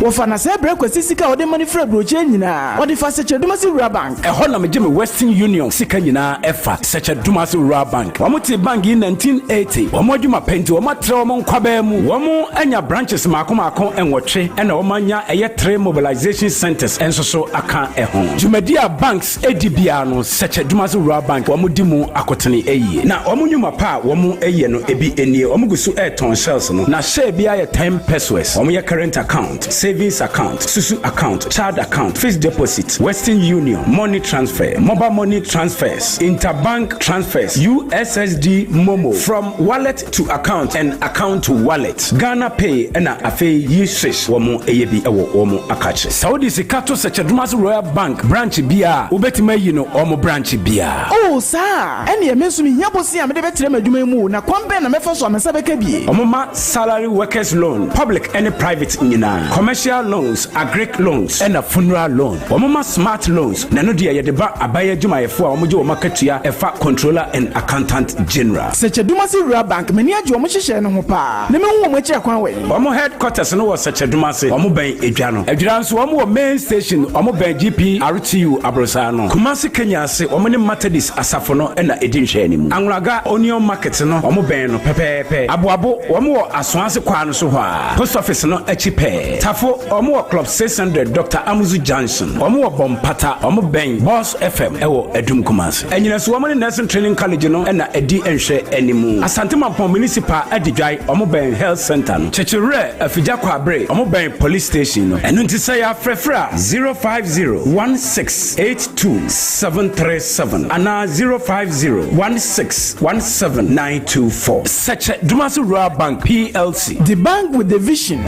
Wɔfa na sɛ brɛ Kwasi sika a ɔde ma no firi aburokyire nyinaa, ɔde fa Sɛkyɛ Dumasi Rural Bank. Ɛhɔ na megye me Western Union sika nyinaa ɛfa, Sɛkyɛ Dumasi Rural Bank. Wɔn tee bank yi 1980. Wɔn adwuma pa nti wɔn atrɛ wɔn nkwabaa mu. Wɔn anya branches maako maako nwɔtwe ɛna wɔn anya ɛyɛ three mobilization centers nso so aka ɛho. Dwumadi a banks di biara no, Sɛkyɛ Dumasi Rural Bank wɔn di mu akotene yie. Na wɔn nnwuma pa a wɔn yɛ no ebi nie, wɔn gu so retɔn shells no, na share biara yɛ ten pesewas. Wɔn yɛ current account, savings account, susu account, child account, fixed deposit, Western Union, money transfer, mobile money transfers, interbank transfers, USSD MoMo, from wallet to account and account to wallet, Ghana Pay ɛna afei yi swish wɔn yɛ bi wɔ wɔn akakye. Sɛ wode sika to Sɛkyɛ Royal Bank branch biara a, wobɛtumi ayi no wɔn branch biara. Oh, saa a? Ɛnneɛ me nso mehia bosea a mede bɛtrɛ m'adwuma yi mu o, na kwan bɛn na mɛfa so a me nsa bɛka bi? Wɔma salary workers loan, public ne private nyinaa, commercial loans, agric loans ɛna funeral loan. Wɔma smart loans, na ɛno deɛ yɛde ba aban adwumayɛfoɔ a wɔgye wɔn akatua ɛfa Controller and Accountant General. Sɛkyɛ Dumasi Rural Bank, m'ani agye wɔn nhyehyɛɛ no ho paa, na mehu wɔn akyiri akwan wɔ he? Wɔn headquarters no wɔ Sɛkyɛ Dumase, wɔn bɛn Edwa no. Adwira nso wɔn wɔ main station, wɔn bɛn GPRTU aborosaa no. Kumasi Kenya ase, wɔn ne Methodist asafo no na ɛdi nhwɛanimu. Anwraga Onion Market no, wɔn bɛn no pɛpɛɛpɛ. Aboabo, wɔn wɔ Asoase kwaa no so hɔ ara, Post Office no akyi pɛɛ. Tafo, wɔn wɔ Club 600 Doctor Amuzu Junction. Wɔn wɔ Bompata, wɔn bɛn Boss FM wɔ Adum Kumasi. Anyinaso, wɔn ne Nursing Training College no na ɛdi nhwɛanimu. Asante Mampong Municipal Adidwae, wɔn bɛn Health Centre no. Kyekyewerɛ, Afigya Kwabre, wɔn bɛn Police Station no. Ɛno nti sɛ yɛafrɛfrɛ a, 050 1682 737 anaa 050 1617 924. Sɛkyɛ Dumasi Rural Bank PLC. The bank with the vision.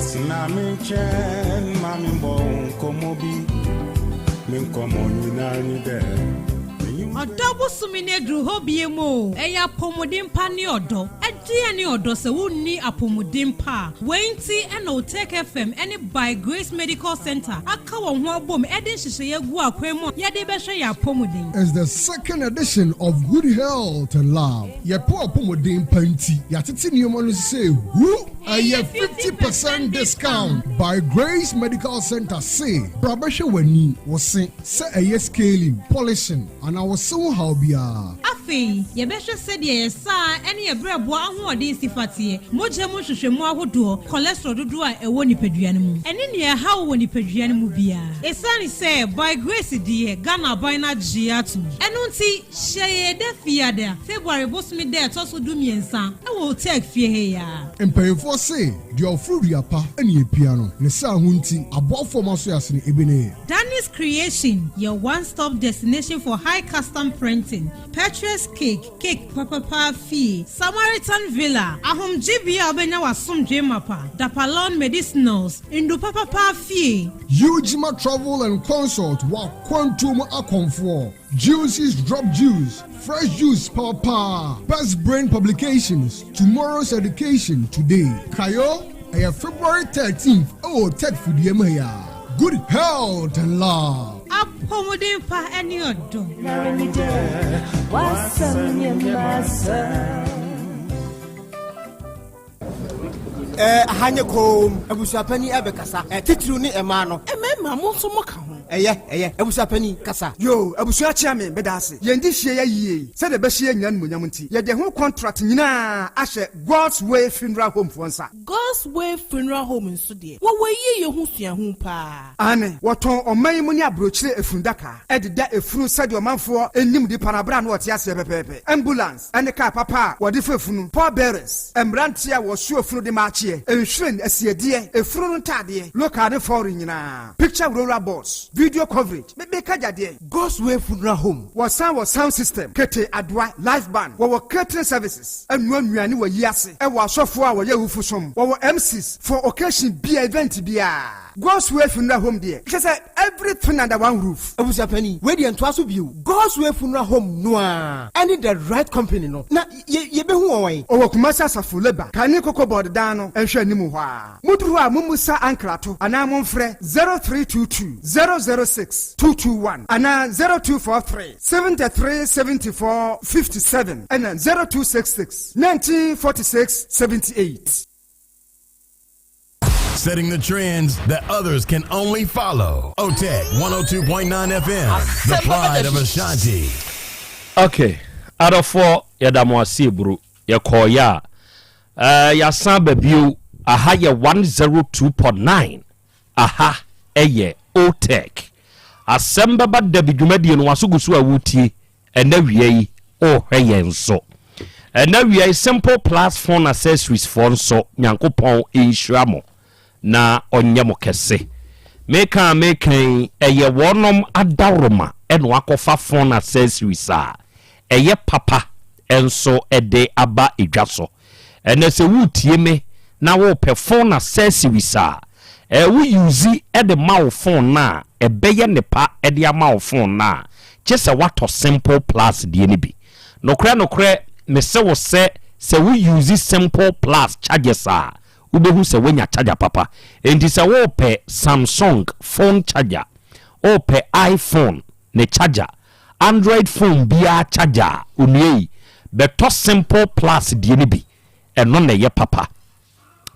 Tena me nkyɛn ma me mbɔ wo nkɔmmɔ bi. Me nkɔmmɔ nyinaa ni dɛ. Ɔdɔ bosome no aduru hɔ biom o, ɛyɛ apɔmuden pa ne ɔdɔ. Ɛdeɛn ne ɔdɔ sɛ wonni apɔmuden pa a? Wei nti na Otec FM ne By Grace Medical Centre aka wɔn ho abom de nhyehyɛeɛ agu akwan mu a yɛde bɛhwɛ yɛn apɔmuden. It's the second edition of Good Health and Love. Yɛpɛ w'apɔmuden pa nti, yɛatete nneɛma no sɛ hu! Ɛyɛ 50 percent discount! By Grace Medical Centre se bra bɛhwɛ w'ani, wo se, sɛ ɛyɛ scaling, polishing, anaa wo se ho haw biara. Afei, yɛbɛhwɛ sɛdeɛ yɛn saa ne yɛn berɛboɔ ahoɔden si fa teɛ, mogya mu nhwehwɛmu ahodoɔ, cholesterol dodoɔ a ɛwɔ nipadua no mu, ɛne nea ɛha wo wɔ nipadua no mu biara. Ɛsiane sɛ By Grace deɛ Ghana aban no agye atom, ɛno nti hyɛ yɛn da Fiada, February bosome da a ɛtɔ so du-mmiɛnsa wɔ Otec fie ha yi ara. Mpanyinfoɔ se, deɛ ɔforo dua pa ne epia no, ne saa ho nti, aboafoɔ ma so yɛ asene ebi ne. Danny's Creation, your one-stop destination for high custom printing, Petrus Cake, cake papapa fie, Samaritan Villa, ahomgyebea a wobɛnya w'asomdwoe mapa, Dapalon Medicinals, ndu papapa fie. Ujima Travel and Consult, w'akwantuo mu akɔmfoɔ, Juices Drop Juice, Fresh Juice papa, Best Brain Publications, Tomorrow's Education Today. Kayo, ɛyɛ February 13th ɛwɔ Tech Fidie mu ha yi ara. Good health and love. Apɔmuden pa ne ɔdɔ. Ɛɛ, aha nye komm. Abusuapanin ɛbɛkasa. Ɛ, titiriw ne mmaa no. Mmarima, mo nso moka ho. Ɛyɛ, ɛyɛ. Abusuapanin, kasa. Yoo, abusua kyea me, meda ase. Yɛn de hyia yɛ yie sɛdeɛ ɛbɛhyɛ yɛn nyinaa animuonyam nti, yɛde ɛho kɔntrat nyinaa ahyɛ God's Way Funeral Home foɔ nsa. God's Way Funeral Home nso deɛ, wɔwɔ ayie ho suahu paa. Aane, wɔtɔn ɔman yi mu ne aburokyire efunudaka de da efunu sɛdeɛ ɔmanfoɔ nim nipa no aberɛ a na ɔte aseɛ pɛpɛɛpɛ. Ambulance ne kaa papa a wɔde fa efunu, pallbearers, mmeranteɛ a wɔsoa efunu de ma akyeɛ, nhwiren, asiedeɛ, efunu no ntaadeɛ, local ne foreign nyinaa, picture roller boards, video coverage, me meka gyadeɛ. God's Way Funeral Home, wɔsan wɔ sound system, kete, adoa, live band, wɔwɔ catering services, ɛnoa nnuane wɔ ayi ase, ɛwɔ asɔfoɔ a wɔyɛ awufo som, wɔwɔ MCs for occasion bia, event biara. God's Way Funeral Home deɛ, kyerɛ sɛ everything under one roof. Abusuapanin, wei deɛ ntoa so bio. God's Way Funeral Home no ara ɛne The Right Company no, na yɛ yɛbɛhu wɔn wɛn? Ɔwɔ Kumasi Asafo Labour, kane Cocoa Board dan no nhwɛ anim hɔ ara. Moduru hɔ a mommusa ankrato anaa momfrɛ 0322 006 221 anaa 0243 73 74 57 ɛna 0266 19 46 78. Setting the trends that others can only follow. OTEC 102.9 FM, the pride of Ashanti. Okay, adɔfoɔ yɛda mo ase eburu yɛkɔɔyɛ a eh, yɛasan aba bio aha yɛ 102.9 aha ɛyɛ OTEC asɛm bɛba dabi dwumadie no waso gu so a wotie Ɛnɛ wia yi wohwɛ yɛn nso. Ɛnɛ wia yi Simple Plus Phone Accessories foɔ nso Nyankopɔn nhyira mo na ɔnyɛ mo kɛse. Meka a meka yi ɛyɛ wɔnom adaworoma ɛna wakɔfa phone accessories a ɛyɛ papa nso de aba dwa so. Ɛnɛ sɛ woretie me na worepɛ phone accessories a, eh, wo use de ma wo phone no a, ɛbɛyɛ nepa de ama wo phone no a, kye sɛ woatɔ Simple Plus deɛ no bi. Nokorɛ nokorɛ mese wo sɛ, sɛ wo use Simple Plus chargers a, wobɛhu sɛ woanya charger papa. Enti sɛ worepɛ Samsung phone charger, worepɛ iPhone, ne charger, Android phone biara charger a, onua yi, bɛtɔ Simple Plus deɛ no bi, ɛno na ɛyɛ papa.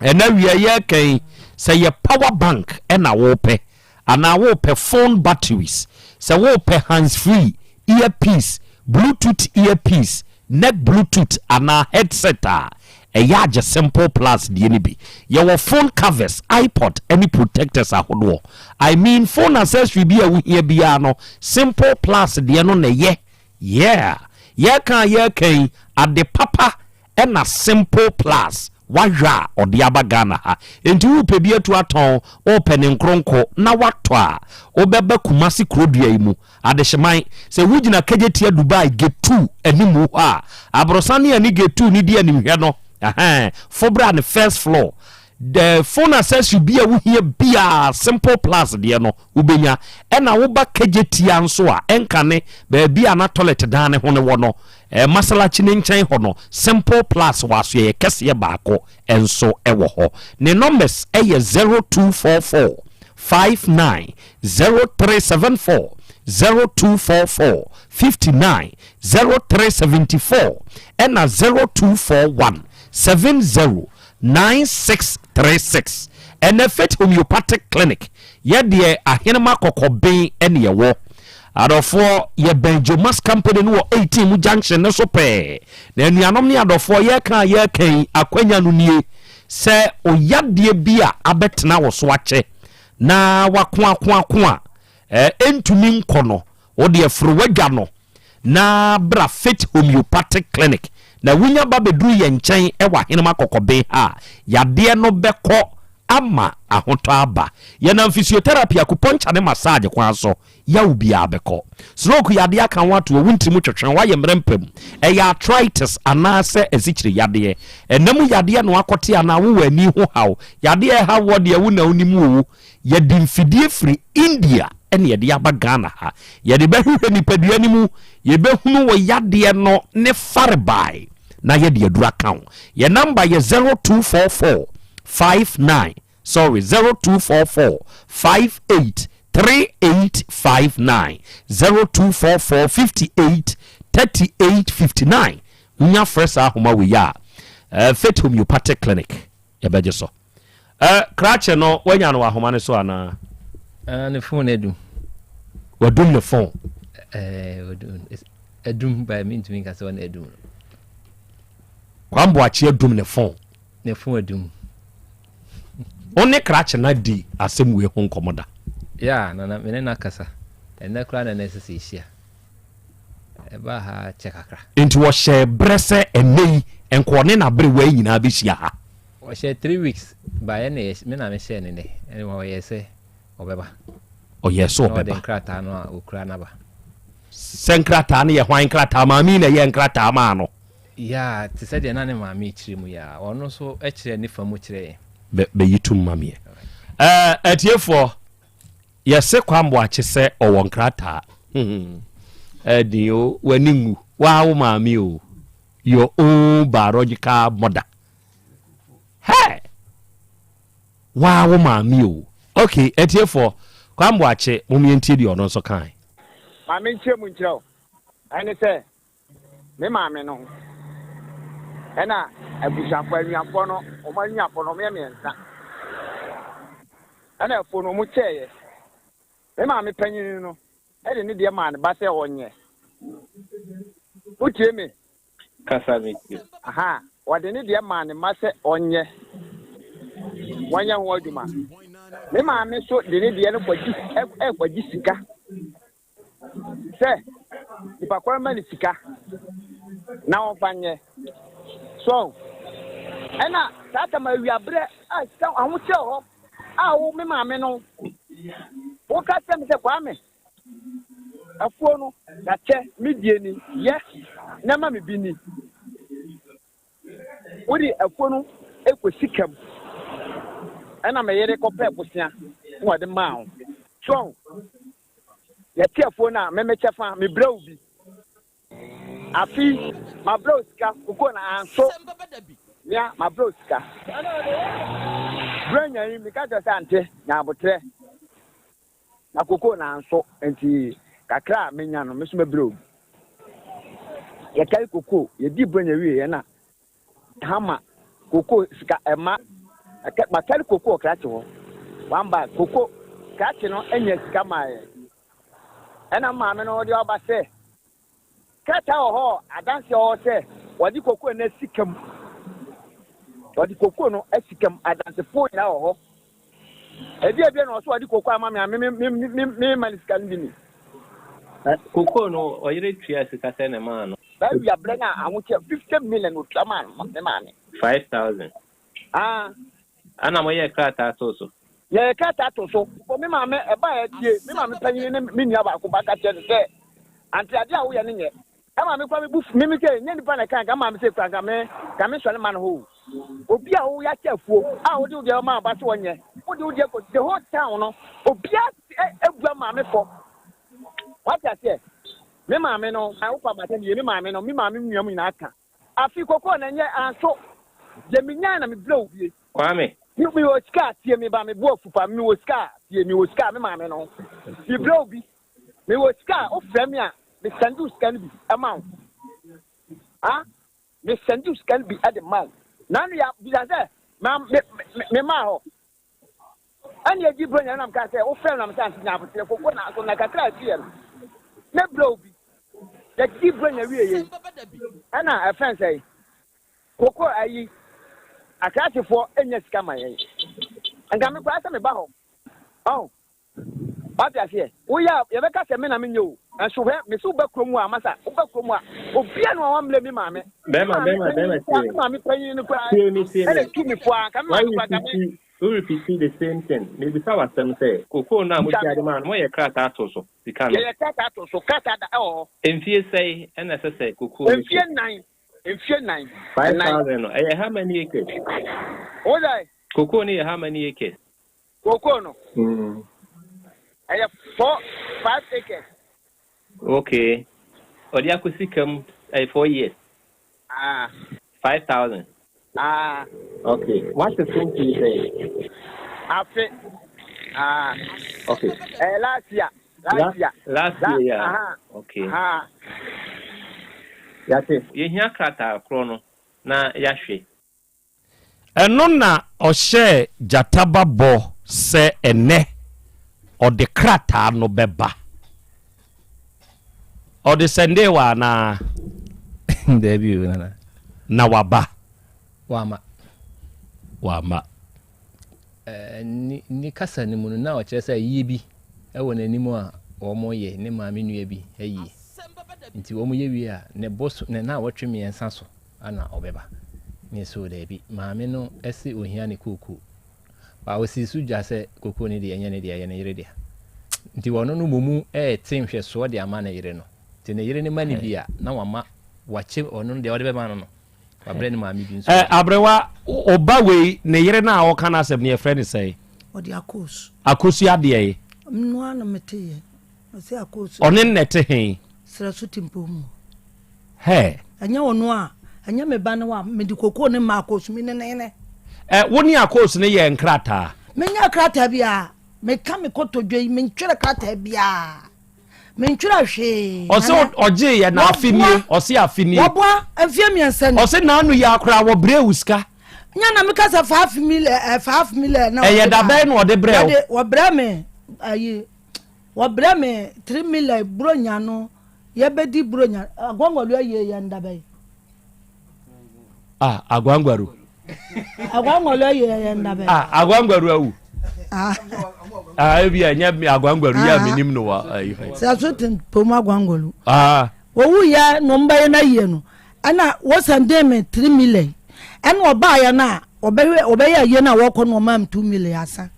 Ɛna awia yɛreka yi, sɛ yɛ power bank na wopɛ, anaa wopɛ phone batteries, sɛ wopɛ hands free, earpiece, bluetooth earpiece, neck bluetooth anaa headset a, ɛyɛ agye Simple Plus deɛ no bi. Yɛwɔ phone covers, iPod ne protectors ahodoɔ. I mean phone accessory bi a wohia biara no, Simple Plus deɛ no na ɛyɛ. Yeah! Yɛreka a yɛreka yi, ade papa na Simple Plus wahwɛ a ɔde aba Ghana ha. Enti worepɛ bi atu atɔn, worepɛ ne nkronko na woatɔ a, wobɛba Kumasi kurodua yi mu. Adehyeman, sɛ wogyina Kejetia Dubai Gate 2 animu hɔ a, aborosan ne ɛne Gate 2 no di animhwɛ no, ɛhɛn, fo bra ne first floor. The phone accessory bi a wohia biara, Simple Plus deɛ no, wobɛnya. Ɛna woba Kejetia nso a, ɛnkane baabi a na toilet dan no ho no wɔ no, eh, Masalachi no nkyɛn hɔ no, Simple Plus wɔ asoɛeɛ kɛseɛ baako nso wɔ hɔ. Ne numbers yɛ 0244 59 0374 0244 59 0374 ɛna 0241 70 9636. Ɛnɛ Faith Homeopathic Clinic yɛ deɛ Ahenema Kɔkɔben ɛne ɛwɔ. Adɔfoɔ yɛbɛn Jomas Company no wɔ 18 mu junction no so pɛɛ. Na anuanom ne adɔfoɔ yɛreka a yɛreka yi akwanya no nie sɛ oyadeɛ bi a abɛtena wo so akyɛ na wakoakoako a ɛntumi nkɔ no, wo deɛ foro w'adwa no na bra Faith Homeopathic Clinic na wunya ba bɛduru yɛn nkyɛn wɔ Ahenem Akɔkɔben ha a, yadeɛ no bɛkɔ ama ahotɔ aba. Yɛnam physiotherapy, acupuncture ne massage kwan so Yaw biara bɛkɔ. Stroke yadeɛ aka wo ato hɔ, wo ntiri mu twetwe, woayɛ mmerɛ mpam, ɛyɛ arthritis anaasɛ asikyire yadeɛ, ɛna mu yadeɛ na woakɔte anaa wowɔ ani ho haw, yadeɛ a ɛha woɔ deɛ wo na wonim oo, yɛde mfidie firi India na yɛde aba Ghana ha, yɛde bɛhwehwɛ nipadua no mu, yɛbɛhunu wo yadeɛ no ne farebae na yɛde aduru aka wo. Yɛn number yɛ 0244 59 Sorry, 0244 58 3859 0244 58 38 59 Wonya frɛ saa ahoma wei a, eh, Faith Homeopathic Clinic yɛbɛgye so. Eh, krakye no woanya no wɔ ahoma no so anaa? Ah, ne phone adum. Wadum ne phone. Eh, wadum. Adum ba mentumi nka sɛ ɔna adum no. Kwamboakye adum ne phone. Ne fo adum. Wo ne krakye no adi asɛm wei ho nkɔmmɔ da? Yeah, Nana, me ne no akasa. Ɛnnɛ koraa na na ɛsɛ sɛ yɛhyia. Ɛbaa ha kyɛ kakra. Enti wɔhyɛɛ berɛ sɛ ɛnnɛ yi nka ɔne n'aberewa yi nyinaa bɛhyia ha? Ɔhyɛɛ 3 weeks baeɛ na yɛ, me na mehyɛɛ no nnɛ. Ɛnna ɔyɛɛ sɛ ɔbɛba. Ɔyɛɛ sɛ Na ɔde ɔbɛba. nkrataa no a ɔkura no aba. Sɛ nkrataa no yɛ hwan nkrataa? Maame yi na ɛyɛɛ nkrataa maa no. Yeah, te sɛ deɛ na ne maame rekyerɛ mu yi ara. Ɔno nso kyerɛɛ ne fa mu kyerɛɛ yɛn. Bɛ, bɛyi tom ma meɛ. Ɛɛ, atiefoɔ, yɛse Kwame Boakye sɛ ɔwɔ nkrataa. Hmm, ɛden o, w'ani nwu. Waa wo maame o, your own biological mother. Hey! Waa wo maame o. Okay, atiefoɔ, Kwame Boakye, mom yɛntie deɛ ɔno nso kae. Maame nkyerɛ mu nkyerɛ wo. Ɛne sɛ, me maame no ho. Ɛna abusuafoɔ, anuafoɔ no, wɔn anuafoɔ no, wɔyɛ mmiɛnsa. Ɛna afuo no wɔn kyɛɛyɛ. Me maame panyin no de ne deɛ maa ne ba sɛ ɔnyɛ. Wotie me? Kasa me tie. Aha, ɔde ne deɛ maa ne mma sɛ ɔnyɛ. Wɔnyɛ ho adwuma. Me maame nso de ne deɛ no kɔgye ɛkɔgye sika. Sɛ nipa koro ma ne sika na ɔmfa nyɛ. So ɛna saa tam awiaberɛ a sika ahokyerɛ hɔ a wo me maame no woka kyerɛ me sɛ Kwame afuo no yɛakyɛ me die ni yɛ na ma me bi ni. Wode afuo no kɔ sika mu ɛna me yere kɔpɛ bosea na wɔde maa wo. So yɛte afuo no a me me kyɛfa mebrɛ wo bi. Afe yi, mabrɛ wo sika, kokoo na anso mea, mabrɛ wo sika. Berɛ nya yi, meka kyerɛ sɛ ante, nya aboterɛ. Na kokoo na anso, nti kakra a menya no, me so mɛbrɛ wo bi. Yɛkari kokoo, yɛdi berɛ nya wie yɛ na hama kokoo sika ɛma, makari kokoo krakye hɔ, one bag kokoo, krakye no nya sika maa yɛn. Ɛna maame no de ɔba sɛ, Krataa wɔ hɔ a adanse wɔ hɔ sɛ wɔde kokoo no asi ka mu. Wɔde kokoo no asi ka mu. Adansefoɔ nyinaa wɔ hɔ. Ebi ebia na ɔso wɔde kokoo ama me a me me me me me ma ne sika no bi ni. Kokoo no ɔyere tua sika sɛ na ɛmaa no. Baabi abrɛ no a ahokyɛ 50 million otua maa me maame. 5000. Ah. Ana moyɛɛ krataa too so? Yɛyɛ krataa too so. Mpo me maame, ɛbaeɛ akyire, me maame panyin ne me nua baako ba ka kyerɛɛ no sɛ, Ante, adeɛ a woyɛ no nyɛ. Ɛma me koraa me bo fu. Me me sɛ, nyɛ nipa na ɛka, nka me maame sɛ kura, nka me, nka me nsɔre mma no hɔ o. Obi a woyɛ akyɛ afuo a wode wo deɛ bɛma wo ba sɛ ɔnyɛ, wode wo deɛ kɔ, the whole town no, obiara abua maame fɔ. Wate aseɛ? Me maame no, wokɔ abata nie, me maame no, me maame nua mu nyinaa ka. Afi koko na nyɛ anso deɛ me nyae na me brɛ wo bie. Kwame. Me me wɔ sika a tie me ba me bo afu pa me wɔ sika a tie me wɔ sika a me maame no me brɛ wo bi me wɔ sika a wo frɛ me a me sɛnde wo sika no bi ɛma wo ah me sɛnde wo sika no bi ɛde ma wo na no ya bisa sɛ ma me me me maa hɔ Ɛnna edi bere nyinaa na mekaa sɛ, Wofrɛ me na mese ante nya aboterɛ koko na nso na kakra a ɛtuiɛ no, mɛbrɛ wo bi. Yɛdidi bere nya wie yei. Ɛnna ɛfɛn sɛ koko ayi akrakyefoɔ nya sika ma yɛn. Nka me koraa sɛ meba hɔ. Ɔho, wate aseɛ? Woyɛ a yɛbɛka sɛ me na menyɛ o. Nso hwɛ, mese woba kurom a, masa, woba kurom a, obiara na wammrɛ me maame. Me Bɛrima, maame bɛrima, panyin bɛrima koraa, tie me maame panyin no koraa Tie me, tie ɛna me. etu me fo a, nka me Why maame koraa, nka me. repeat, wo repeat the same thing? Mebisa wo asɛm sɛ, kokoo no a Bisa motua me. de maa no, moyɛ krataa too so, sika no? Yɛyɛ krataa to so, krataa da ɛwɔ hɔ. Mfie sɛe ɛna ɛsɛ sɛ kokoo no Mfie so? nnan, mfie nnan, nnan. 5,000 no, ɛyɛ how many acres? Wo sɛ? Kokoo no yɛ how many acres? Kookoo no, ɛyɛ four, five acres. Okay. Ɔde akɔ sika mu ɛyɛ four years. Ah. 5,000. Ah. Okay. Wate so mfie sɛn? Afe. Ah. Okay. Ɛyɛ last year. Last year. Last year, yeah. Aha. Okay. Aha. Yate. Yɛhia krataa korɔ no na yɛahwɛ. Ɛno na ɔhyɛɛ Gyata ba bɔ sɛ ɛnnɛ ɔde krataa no bɛba. Ɔde sɛndee wo anaa? Daabi o, Nana. Na waba? Wamma. Wamma. Ne, ne kasa no mu no, na ɔkyerɛ sɛ ayie bi wɔ n'anim a wɔyɛ, ne maame nua bi ayie. Nti wɔyɛ wie a, ne bo so, ne nnawɔtwe mmiɛnsa so na ɔbɛba. Me so daabi. Maame no se ohia ne kookoo. Ba ɔsii so dwa sɛ kookoo no deɛ ɛnyɛ ne dea, ɛyɛ ne yere dea. Nti ɔno no mmom rete nhwɛsoɔ de ama ne yere no. Nti ne yere no ma no bi a, na wama, wakyɛ ɔno deɛ ɔde bɛma no no, wabrɛ ne maame bi nso Ɛ, adi. aberewa, wo ba wei, ne yere no a ɔka n'asɛm no, yɛfrɛ no sɛn? Ɔde Akos. Akosua deɛ ye? Mno ara na meteeɛ. Ɔse Akos. Ɔne no na ɛte he? Serɛ so Timpom mu. Hɛ! Ɛnyɛ ɔno a, ɛnyɛ me ba ne wo a, mede kokoo no maa Akos, me ne no hene. Ɛ, wo ne Akos no yɛɛ nkrataa? Menyɛɛ krataa biara. Meka me kotodwe yi, mentwerɛ krataa biara. Mentwerɛ hwee. Ɔse ɔgyee yɛ na afe nie, ɔse afe nie. Wɔboa mfeɛ mmiɛnsa ni. Ɔse n'ano yi ara koraa wɔbrɛɛ wo sika. Nya na meka sɛ 5 million, 5 million na. Ɛyɛ dabɛn na ɔde brɛ wo? Wɔde wɔbrɛ me ayi, wɔbrɛ me 3 million buronya no, yɛbɛdi buronya agwangwalu ayie yɛn dabɛn. Ah, agwangwaru. Agwangwalu ayie yɛn dabɛn. Ah, agwangwaru awu. Ah. Ah, ebi a nyɛ agwangwaru yɛ a menim no wɔ ayi. Sɛ so te pom agwangwalu. Ah. Owu yɛ no mbɛyɛ no ayie no, ɛna wɔsɛndee me 3 million, ɛna ɔbaayɛ no a ɔbɛhwɛ ɔbɛyɛ ayie no a wɔkɔ no, ɔmaa me 2 million asa.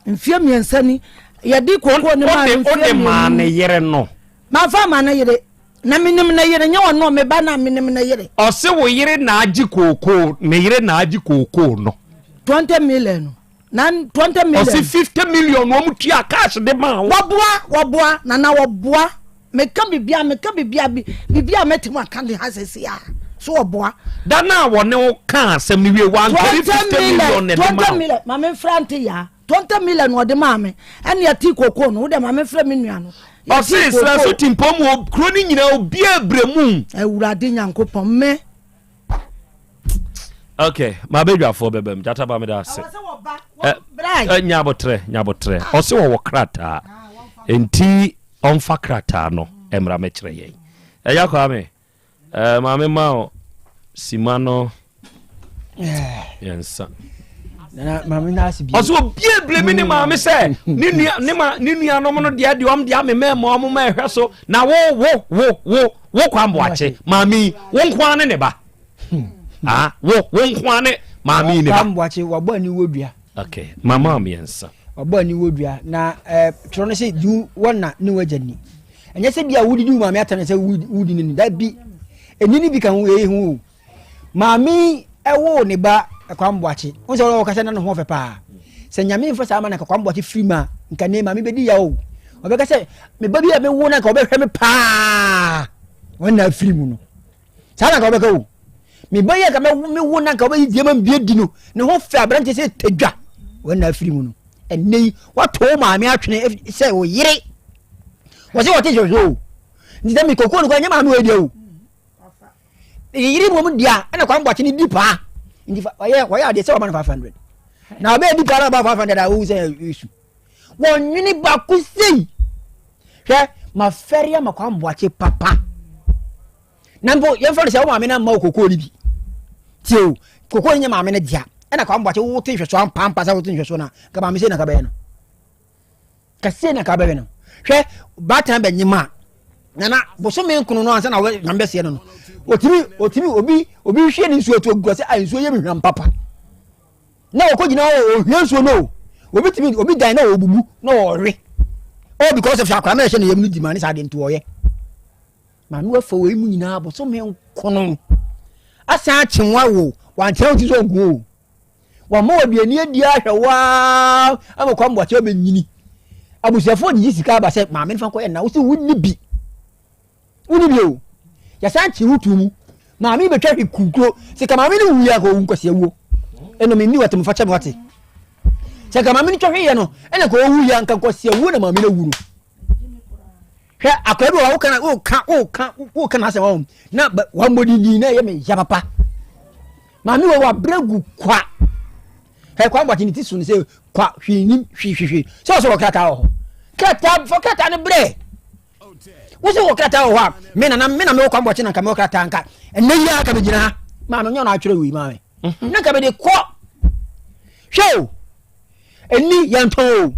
Mfie 3 ni yɛde koko ne maa no mfie Wode maa 2. Ne yere no? Mafa ma ne yere na menim ne yere, nyɛ ɔno me ba na menim ne yere. Ɔse wo yere na agye kookoo, ne yere na agye kookoo no. 20 million no na 20 million. Ɔse 50 million na ɔmo tua cash de maa wo. Wɔboa, wɔboa nana, wɔboa. Meka bibia, meka bibia bi bibia mɛtumi aka de ha sɛsi a so wɔboa. Da no a wɔne wo kaa asɛm no wie, wankari 50 million na ɛde maa 20 wo? million, maame nfra nte yaa, 20 million na ɔde maa me, ɛne ɛte koko no. Wode maame frɛ me nua no. Ɔse sra so timpɔm wɔ kuro no nyinaa, obiaa brɛ mu. Awurade Nyankopɔn me. Ok, mabɛdwafoɔ bɛbam gyata ba, meda ase. Nyabotrɛ, nyabotrɛ. Ɔse wɔwɔ krataa nti ɔmfa krataa no mmra mɛkyerɛ yɛn. Ɛya Kwame, maame ma wo sima no yɛnsa. Ɔsɛ obie blemi ne maame sɛ ne nua ne ma ne nuanom no deɛ ɔm deɛ amema ma ɔmo ma ɛhwɛ so na wo wo wo wo wo Kwamboakye maame yi, wo nko ara ne ne ba. Ah, wo wo nko ara ne maame yi ne ba. Kwamboakye wabɔ aniwo dua. Okay, mama mmiɛnsa. Wabɔ aniwo dua na twerɛ no sɛ di wɔn na ne wagya ni. Ɛnyɛ sɛ bi a wodidi wo maame atɛn sɛ wodi ne ni da bi. Ɛni ne bi ka ho ɛyɛ ho o. Maame ɛwoo ne ba Kwamboakye. Wo sɛ wɔka sɛ na ne ho ɔfɛ paa. Sɛ Nyame mfa saa ma na nka Kwamboakye firi mu a, nka ne maame bɛdi yaw o. Ɔbɛka sɛ me ba bi a mewo na nka ɔbɛhwɛ me paa. Wɔn na afiri mu no. Saa na nka ɔbɛka o. Me ba yi a nka mewo na nka ɔbɛyi deɛ ma mbie di no. Ne ho fɛ aberante sɛ tadwa. Wɔn na afiri mu no. Ɛnnɛ yi wato wo maame atwene sɛ wo yere. Wɔsɛ wɔte hwehwɛ o. Nti sɛ mekɔkuo no kɔ ɛnyɛ maame wɔ deɛ o. Ne yere mmom deɛ ɛna Kwame Boakye ne di paa nti ɔyɛ ɔyɛ adeɛ sɛ ɔma no 500 na ɔbɛyɛ di paa na ɔba 500 a wohu sɛ ɛsu wɔnwene baako sei. Hwɛ, mafɛre ama Kwame Boakye papa. Na mpo yɛmfa no sɛ wo maame no amma wo kokoo no bi tie o, kokoo no nyɛ maame no dea, ɛna Kwame Boakye wote nhwɛsoɔ ampampa sɛ wote nhwɛsoɔ no a, nka maame sei na ka bɛyɛ no kɛseɛ na ka bɛyɛ no. Hwɛ, baatan bɛnyem a nana bosome nkono no ansa na nyame bɛseɛ no no otumi otumi obi obi hwie ne nsuo to agu sɛ a nsuo yɛ me hwam papa na ɔkɔ gyina hɔ ɔhwie nsuo no o. Obi tumi obi dan na ɔbubu na ɔwe all because of akwadaa na ɛhyɛ ne yam no di ma ne saa de nti ɔyɛ maame wafa wɔ emu nyinaa bosome nkono asan akye nwa wo wantena wo ti so nko o, wɔma wɔ aduane adi ahwɛ waa ama Kwame Boakye ɔbɛnyini. Abusuafoɔ de yi sika aba sɛ maame no fa nkɔyɛ nna wo sɛ wonni bi, wonni bi o. Yɛsan kye wo tu mu maame bɛtwa hwe kunkuro sɛ ka maame no wuiɛ a ka ɔwu nkwasi awuo. Ɛnna menni wate mefa kyɛ me wate sɛ ka maame no twa hweyɛ no ɛna ka ɔwuiɛ a nka nkwasi awuo na maame no awu no. Hwɛ, akwadaa bi wɔ hɔ woka na woka woka woka n'asɛm wɔn na wɔn dindin na ɛyɛ me ya papa. Maame wɔ wabrɛ gu kwa. Hwɛ, Kwame Boakye ne ti so ne sɛ kwa hwee nim hwee hwee hwee sɛ ɔsɛ wɔ krataa wɔ hɔ, krataa fɔ krataa no brɛ wosɛ wɔ krataa wɔ hɔ a me nana me na mewɔ Kwame Boakye na nka mewɔ krataa nka ɛnɛ yi ara ka megyina ha maame nyɛ ɔno atwerɛ wei maame na nka mede kɔ. Hwɛ o, ɛni yɛntɔn o.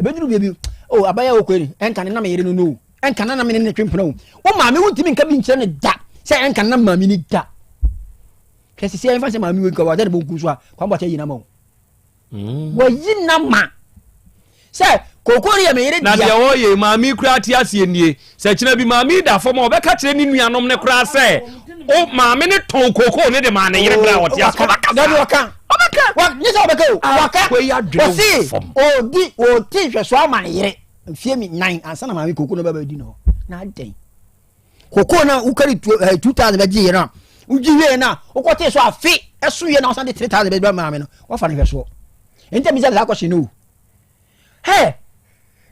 Ɛbɛduru baabi o, abayɛ a wokɔ ni ɛnka ne nam yere no no o, ɛnka ne nam ne ne twe mpena o. Wo maame wontumi nka bi nkyerɛ ne da sɛ ɛnka ne nam maame ni da. Hwɛ sisi ɛmfa sɛ maame wei nka wɔadɛ ne bonkum so a Kwame Boakye ayi nama o. Wɔyi nama sɛ koko no yɛ me yere Na dea. deɛ ɔyɛ maame yi koraa te aseɛ nie, sɛ kyena bi maame yi da fam a, ɔbɛka kyerɛ ne nuanom no koraa sɛ o maame no tɔn kokoo no de maa ne yere berɛ a ɔte ase. Ɔbɛka Dabi saa. ɔka. Ɔbɛka. Wa nye sɛ ɔbɛka o. Waka. Wei adwene Ɔse fam. ɔdi ɔte nhwɛsoɔ ama ne yere mfie mi nan ansa na maame koko no bɛba di no hɔ. Na adɛn? Koko no a wokari 2000 bɛgye yɛ no a wogye wie no a wokɔtee so afe ɛso yɛ na wosan de 3000 bɛgye maame no wafa no nhwɛsoɔ. Nti a bisa saa kɔhye no o. Hɛ!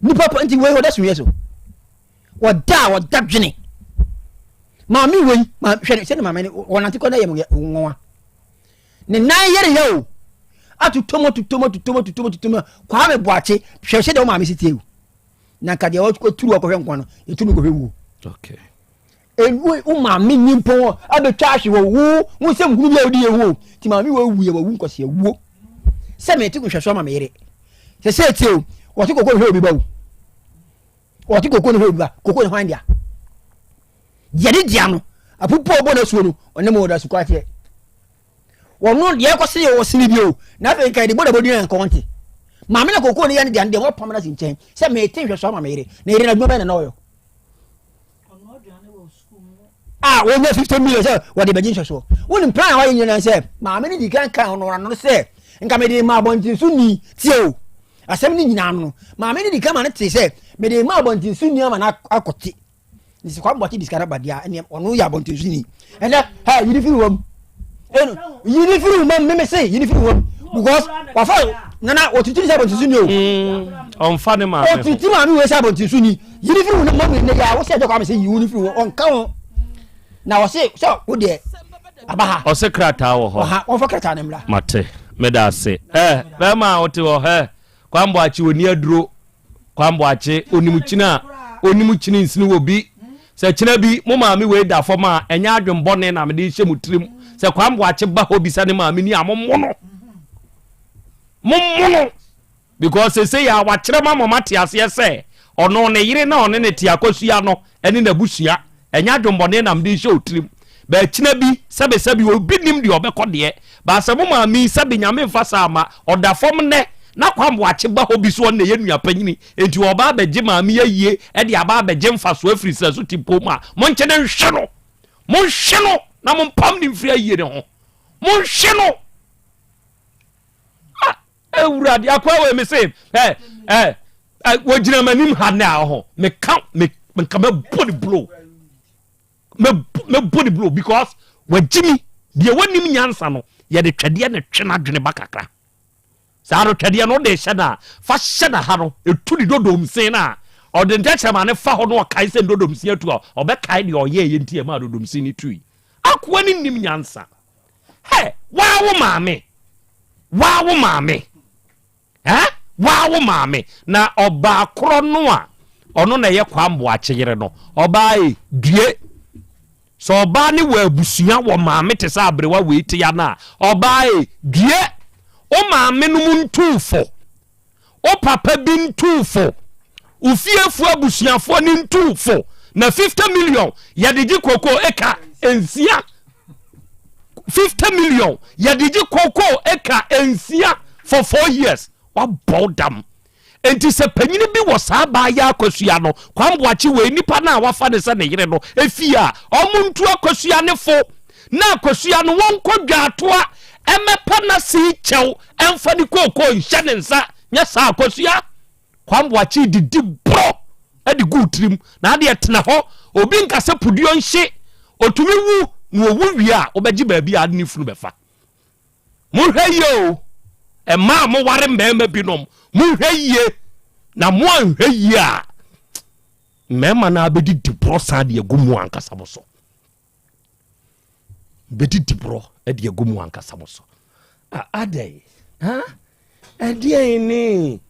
Nipa pa nti wei ɔda sumiiɛ so. Wɔda a wɔda dwene. Maame wei ma hwɛ ne sɛ ne maame no wɔnante kɔ na yɛ nwanwa. Ne nan yɛre yɛ o. Atotom atotom atotom atotom atotom Kwame Boakye hwɛ sɛ deɛ wo maame si tie o. Na nka deɛ wɔturu akɔhwɛ nkwa no yɛtu no kɔhwɛ wuo. Okay. Ewu wo maame nyi mpɔn abɛtwa ahwe wɔ wo wo nsɛm hunu bi a wodi yɛ ho o. Ti maame wɔ awu yɛ wawu nkɔsi awuo. Sɛ mete nhwɛso ama me yere. Sɛ sɛ tie o wɔte koko hwɛ obi ba o. Ɔte koko no hwɛ obi ba koko no hwan dea deɛ ne dea no apupu a ɔbɔ n'asuo no ɔne mu ɔda sukuu ateɛ wɔn deɛ ɛkɔ se yɛ wɔ sini bio na afei nka yɛde bɔ na bɔ dua nka wɔn te maame na koko no yɛ ne dea no deɛ wɔpam no asi nkyɛn sɛ mete nhwɛso ama me yere na yere na adwuma bɛn na na ɔyɔ a wɔnya 50 million sɛ wɔde bɛgye nhwɛsoɔ wonim plan a wɔayɛ nyinaa sɛ maame no di kan kan ɔno ano sɛ nka mede ma abɔnten so ni tie o asɛm no nyinaa no maame no di kan ma no te sɛ mede ma abɔnten so ni ama no akɔte ne sɛ kwabɔ te disika no ba deɛ ɛneɛ ɔno yɛ abɔnten so ni ɛnɛ ha yiri firi wɔm ɛno yiri firi wɔm meme se yiri firi wɔm because wafa nana ɔtitiri sɛ abɔnten so ni o ɔmfa ne maame ɔtitiri maame wei sɛ abɔnten so ni Yini firi wo ne mɔmu ne yɛ a wosɛ ɛdɛ kwame sɛ yi wo ne firi wo ɔnka ho na ɔse sɛ wo deɛ aba ha. Ɔse krataa wɔ hɔ. Ɔha wɔmfa krataa no mmra. Mate meda ase ɛ bɛrima a wote hɔ ɛ Kwambo Akye ɔni aduro Kwambo Akye onim kyini a onim kyini nsini wɔ bi sɛ kyina bi mo maame wei da fam a ɛnyɛ adwen bɔne na mede hyɛ mo tirim sɛ Kwambo Akye ba hɔ bisa ne maame ni a mommo no mommo no Because sesei a wakyerɛ ma mama te aseɛ sɛ ɔno ne yere na ɔne ne te akosua no ne n'abusua ɛnyɛ adwenbɔne na mede rehyɛ wo tirim but akyina bi sɛbe sɛbe obi nim deɛ ɔbɛkɔ deɛ but sɛ mo maame yi sɛbe nyame mfa saa ma ɔda fam nnɛ na Kwame Boakye ba hɔ bi so ɔno na ɛyɛ nua panyini enti ɔba abɛgye maame yi ayie de aba abɛgye mfasoɔ afiri srɛ so tipoo mu a monkyɛ no nhwe no monhwe no na mompam no mfiri ayie no ho monhwe no ah Awurade akoa wei me se ɛ ɛ ɛ wɔgyina m'anim ha nɛ a ɔho meka me nka mɛbɔ ne blow mɛbɔ ne blow because wagye mi deɛ wanim nyansa no yɛde twɛdeɛ ne twe n'adwene ba kakra saa no twɛdeɛ no wode hyɛ no a fa hyɛ no ha no ɛtu ne dodomsen no a ɔde ntɛkyerɛma ne fa hɔ no ɔkae sɛ ndodomsen atu a ɔbɛkae deɛ ɔyɛɛ yɛ nti ɛma dodomsen no tui akoa no nim nyansa Hey, waa wo maame. Waa wo maame. Eh? Waa wo maame. Na ɔbaa korɔ no a ɔno na ɛyɛ Kwamboakye yere no. Ɔbaa e, due. Sɛ ɔbaa ne wɔ abusua wɔ maame te sɛ aberewa wei te ya no a, ɔbaa e, due. Wo maame no mu ntuu fo. Wo papa bi ntuu fo. Wo fiefoɔ abusuafoɔ no ntuu fo. Na 50 million yɛde gye koko eka nsia. 50 million yɛde gye koko eka nsia for four years. Wabɔ dam. Enti sɛ panyini bi wɔ saa baa yɛ akosua no, Kwamboakye wei nipa no a wafa ne sɛ ne yere no efie a, ɔmo ntu akosua ne fo. Na akosua no wɔnkɔ dwaatoa ɛmɛpa n'ase kyɛw ɛmfa ne kookoo nhyɛ ne nsa nyɛ saa akosua kwamboakye didi borɔ de gu tirim na adeɛ tena hɔ obi nka sɛ puduo nhye otumi wu na owu wie a wobɛgye baabi a ne funu bɛfa monhwɛ yie o ɛmaa mo ware mmarima binom monhwɛ yie na mo anhwɛ yie a mmarima no abɛdidi borɔ san de agu mu ankasa mo so bɛdidi borɔ de agu mu ankasa mo so adɛn ɛdeɛn ne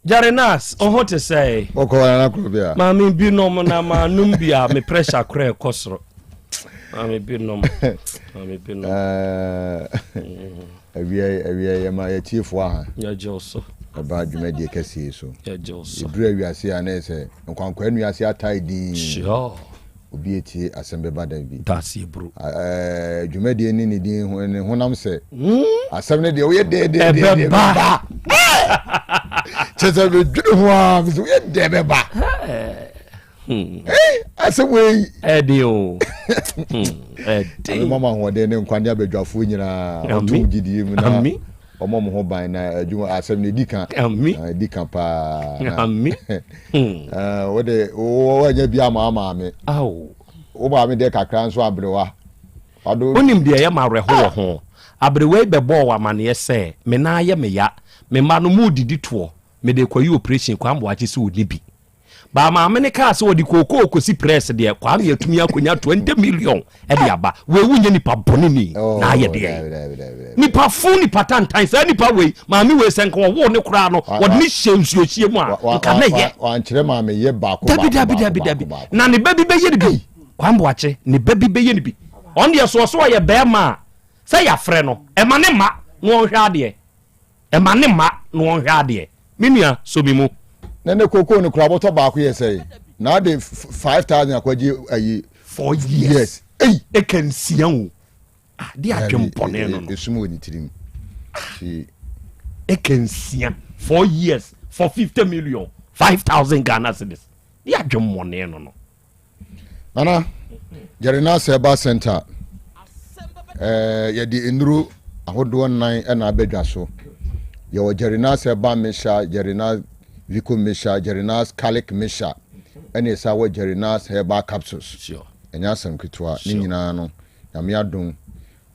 Jarenas ɔho te sɛ maame bi nom na maanom bi a me pressure korɛ ɛkɔ soro maame bi nom maame bi nom awia awia yɛ ma yɛtiefoɔ aha yɛgye wo so ɛba dwumadie kɛseɛ so yɛgye wo so ɛduru awiase a na yɛ sɛ nkwankwaa nnuase atae din sure Obi etie asɛm bɛba da bi. Daseɛ bro. Ɛɛ dwumadie ne ne din ho ne honam sɛ. Hmm? Asɛm ne deɛ woyɛ dɛɛdɛɛdɛɛ bɛba. Kyɛ sɛ medwene ho a mesɛ woyɛ dɛɛ bɛba. Hmm. Asɛm wei. Ɛden o. Hmm, ɛden. Mama ahoɔden ne nkwa ne abadwafoɔ nyinaa. Ɔtom gyidie mu na. Ɔmɔ mo ho ban na adwuma asɛm no edi ka. Ami. Edi ka paa. Ami. Wo de wo anya bi ama maame. Awo. Wo maame deɛ kakra nso aberewa. Wado. Wonim deɛ ɛyɛ ma awerɛho wɔ ho. Aberewa yi bɛbɔɔ wɔ amaneɛ sɛ me nan ayɛ me ya. Me mma no mo redidi toɔ. Mede rekɔyɛ operation Kwame Boakye sɛ ɔnni bi. Baa maame no kaa sɛ ɔde kookoo kɔsi press deɛ Kwame atumi akɔnya 20 million ɛde aba. Wei wonyɛ nipa bɔne ni na ayɛ deɛ. Nipa fo nipa tantan saa nipa wei maame wei sɛ nka ɔwoo ne koraa no wɔde ne hyɛ nsuohyie mu a nka ne yɛ. Wankyerɛ maame yɛ baako baako dabi dabi dabi na ne ba bi bɛyɛ ne bi. Kwame Boakye ne ba bi bɛyɛ ne bi. Ɔno deɛ soɔ so ɔyɛ bɛrima a sɛ yɛafrɛ no ɛma ne mma na ɔnhwɛ adeɛ. Ɛma ne mma na wɔnhwɛ adeɛ. Me nua, sɔ me mu. Na ne kokoo no koraa bɔtɔ baako yɛ sɛn? Na ade 5000 akɔgye ayi. 4 years. Ei! Eka nsia o. Ah, de adwen bɔne no no. Esum wɔ ne tirim. Eka nsia. 4 years for 50 million. 5,000 Ghana cedis. De adwen bɔne no no. Nana, Jerina Herbal Center, yɛde nnuro ahodoɔ nnan ɛna abɛdwa so. Yɛwɔ Jerina Herbal Mixture, Jerina Vico Mixture, Jerina Calic Mixture, ɛna ɛsa wɔ Jerina Herbal Capsules. Ɛnyɛ asɛm ketewa, ne nyinaa no, Nyame adom,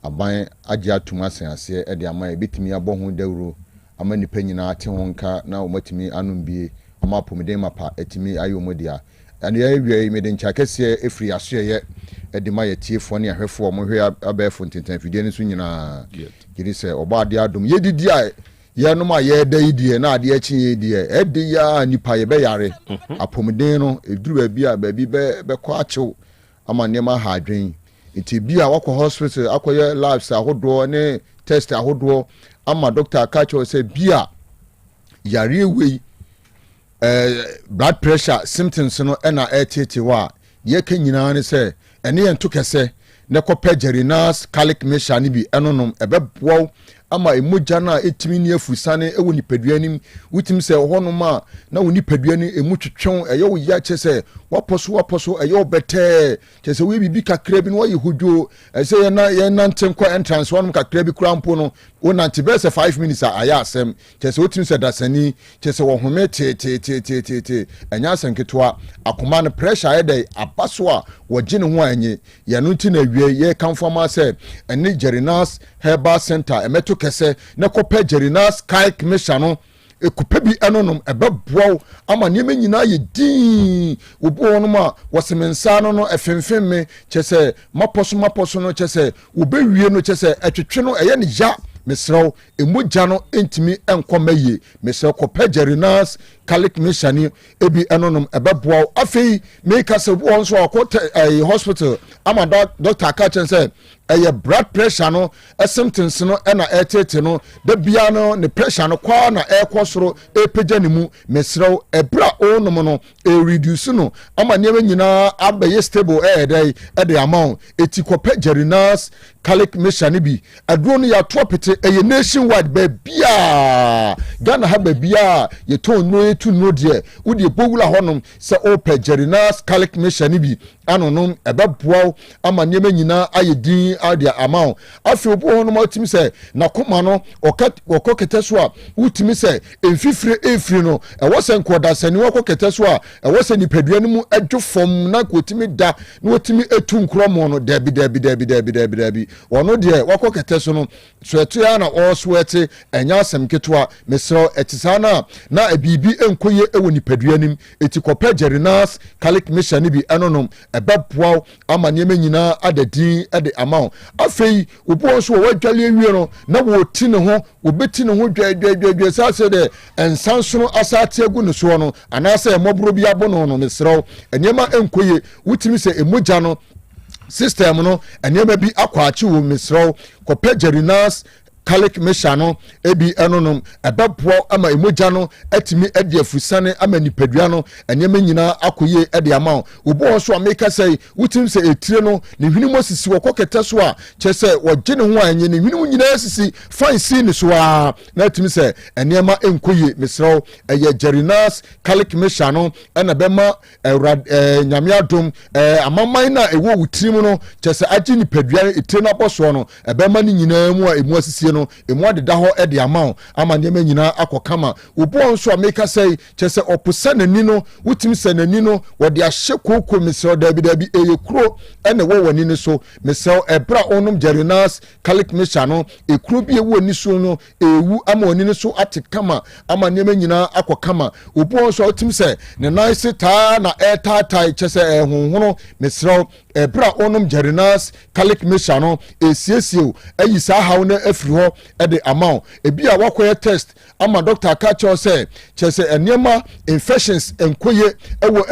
aban agye atum asen aseɛ de ama yɛbɛtumi abɔ ho dawuro ama nnipa nyinaa ate ho nka na wɔatumi anom bie ama apɔmuden mapa atumi ayɛ wɔn dea. Ɛno yɛ yi mede nkyɛ kɛseɛ ɛfiri asoɛyɛ de ma yɛtiefoɔ ne ahwɛfoɔ a wɔhwɛ abɛɛfo ntentanfidie no so nyinaa. Gyedi sɛ ɔbɔ adeɛ adom yɛdidi a yɛnom a yɛda yi deɛ na adeɛ akyi yɛ deɛ ɛde yɛ a nipa yɛbɛyare. Apɔmuden no ɛduru baabi a baabi bɛkɔ akyew ama nneɛma ha adwen, nti bi a wakɔ hospital akɔyɛ labs ahodoɔ ne test ahodoɔ ama doctor aka kyerɛ sɛ bi a yareɛ wei blood pressure symptoms no ɛna ɛretete hɔ a, deɛ ɛka nyinaa ne sɛ ɛne yɛn to kɛsɛ na kɔpɛ Jerinas Calic Mixture no bi ɛnonom, ɛbɛboa wo ama emogya no a ɛtumi ne afurusane ɛwɔ nipadua anim. Wotumi sɛ hɔnom a na wo nipadua no emu twetwew, ɛyɛ wo ya, kyɛ sɛ wapɔ so wapɔ so, ɛyɛ wo bɛtɛɛ, kyɛ sɛ woyɛ biribi kakra bi na wɔyɛ hodwoo, ɛsɛ yɛn na yɛn nante nkɔ entrance hɔnom kakra bi koraa mpo no, wonante bɛyɛ sɛ 5 minutes a ayɛ asɛm, kyɛ sɛ wotumi sɛ dasani, kyɛ sɛ wɔhome teeteeteeteetee. Ɛnyɛ asɛm ketewa. Akoma no pressure ayɛ dɛ aba so a wɔgye ne ho a ɛnye yɛno nti na awie yɛkamfo ama sɛ ɛne Jerinas Herbal Center ɛmɛto kɛsɛ na kɔpɛ Jerinas Kaik Mixture no ekupɛ bi ɛnonom, ɛbɛboa wo ama nneɛma nyinaa yɛ dinn. Obi wɔ hɔnom a wɔsɛ me nsa no ɛfemfem me, kyɛ sɛ mapɔ so mapɔ so no, kyɛ sɛ wɔbɛwie no, kyɛ sɛ ɛtwetwe no, ɛyɛ ne ya. Mesrɛ wo, emogya no ntumi nkɔ mma yie. Mesrɛ kɔpɛ Jerinas Calic Mixture ni ebi ɛnonom, ɛbɛboa wo. Afei meka sɛ obi wɔ nso a ɔkɔ ɛɛ hospital ama doctor aka kyɛn sɛ ɛyɛ blood pressure no symptoms no ɛna ɛtete no da biara no, ne pressure no kwaa na ɛrekɔ soro ɛrepagya ne mu. Mesrɛ wo, ɛberɛ a ɔrenom no ɛreduce no ama nneɛma nyinaa abɛyɛ stable, ɛyɛ dɛ ɛde ama wo. Eti kɔpɛ Jerinas Calic Mixture no bi. Aduro no yɛato apete, ɛyɛ nationwide, baabiaa Ghana ha, baabiaa yɛtɔn nnuro, yɛtu nnuro deɛ, wode ɛbɔ wura hɔnom sɛ wopɛ Jerinas Calic Mixture no bi anonom, ɛbɛboa wo ama nneɛma nyinaa ayɛ din ade ama wo. Afei obi wɔ hɔnom a wotumi sɛ n'akoma no ɔka ɔkɔ kɛtɛ so a, wotumi sɛ mfifire efiri no, ɛwɔ sɛ nkɔdasani wakɔ kɛtɛ so a, ɛwɔ sɛ nipadua no mu adwo fam na nka otumi da na otumi etu nkorɔmo no. Dɛbi dɛbi dɛbi dɛbi dɛbi dɛbi, ɔno deɛ wakɔ kɛtɛ so no sweat a na ɔresweat, ɛnyɛ asɛm ketewa. Mesrɛ, ɛte saa na na biribi nkɔ yie wɔ nipadua nim. Eti kɔpɛ Jerinas Calic Mixture no bi ɛnonom, ɛbɛboa wo ama nneɛma nyinaa ada din de ama wo. Afei obi wɔ nso wɔ wadwale awie no na wɔti ne ho, wɔbɛti ne ho dwɛdwɛdwɛdwɛ saa sɛ dɛ nsansono asa ate agu ne soɔ no anaasɛ mmɔborɔ bi abo no no. Mesrɛ wo, nneɛma nkɔ yie, wotumi sɛ emogya no system no nneɛma bi akɔ akyi wɔ. Mesrɛ wo, kɔpɛ Jerinas Calic Mixture no ebi ɛnonom, ɛbɛboa ama emogya no atumi adi afusane ama nipadua no nneɛma nyinaa akɔ yie ɛde ama wo. Obi wɔ so a meka sɛ wotumi sɛ etire no ne hwene mu asisi, wɔkɔ kɛtɛ so a, kyerɛ sɛ wɔgye ne ho a ɛnyɛ ne hwene mu nyinaa sisi fine si ne so a na atumi sɛ nneɛma nkɔ yie. Mesrɛ wo, ɛyɛ Jerinas Calic Mixture no ɛna bɛma Awurade Nyame adom amaman no a ɛwɔ wo tirim no, kyerɛ sɛ agye nipadua etire no abɔ soɔ no, ɛbɛma no nyinaa mu a emu asisie no. no emu adeda hɔ de ama wo ama nneɛma nyinaa akɔ kama. Obi wɔ nso a meka sɛ yi kyerɛ sɛ ɔposa n'ani no, wotumi sɛ n'ani no wɔde ahyɛ kooko mesrɛ wo daabi daabi ɛyɛ kuro ɛna ɛwɔ w'ani no so mesrɛ wo ɛberɛ a wonom Jerinas Calic Mixture no ekuro bi ɛwɔ ani so no ɛrewu ama w'ani no so ate kama ama nneɛma nyinaa akɔ kama. Obi wɔ nso a wotumi sɛ ne nan se taa na ɛretaatae kyerɛ sɛ ɛrehohono mesrɛ wo Ɛberɛ a wonom Jerinas Calic Mixture no, ɛresiesie wo, ayi saa haw no afiri hɔ de ama wo. Ebi a woakɔyɛ test ama dɔkta aka akyerɛ wo sɛ, kyerɛ sɛ nneɛma, infections nkɔ yie wɔ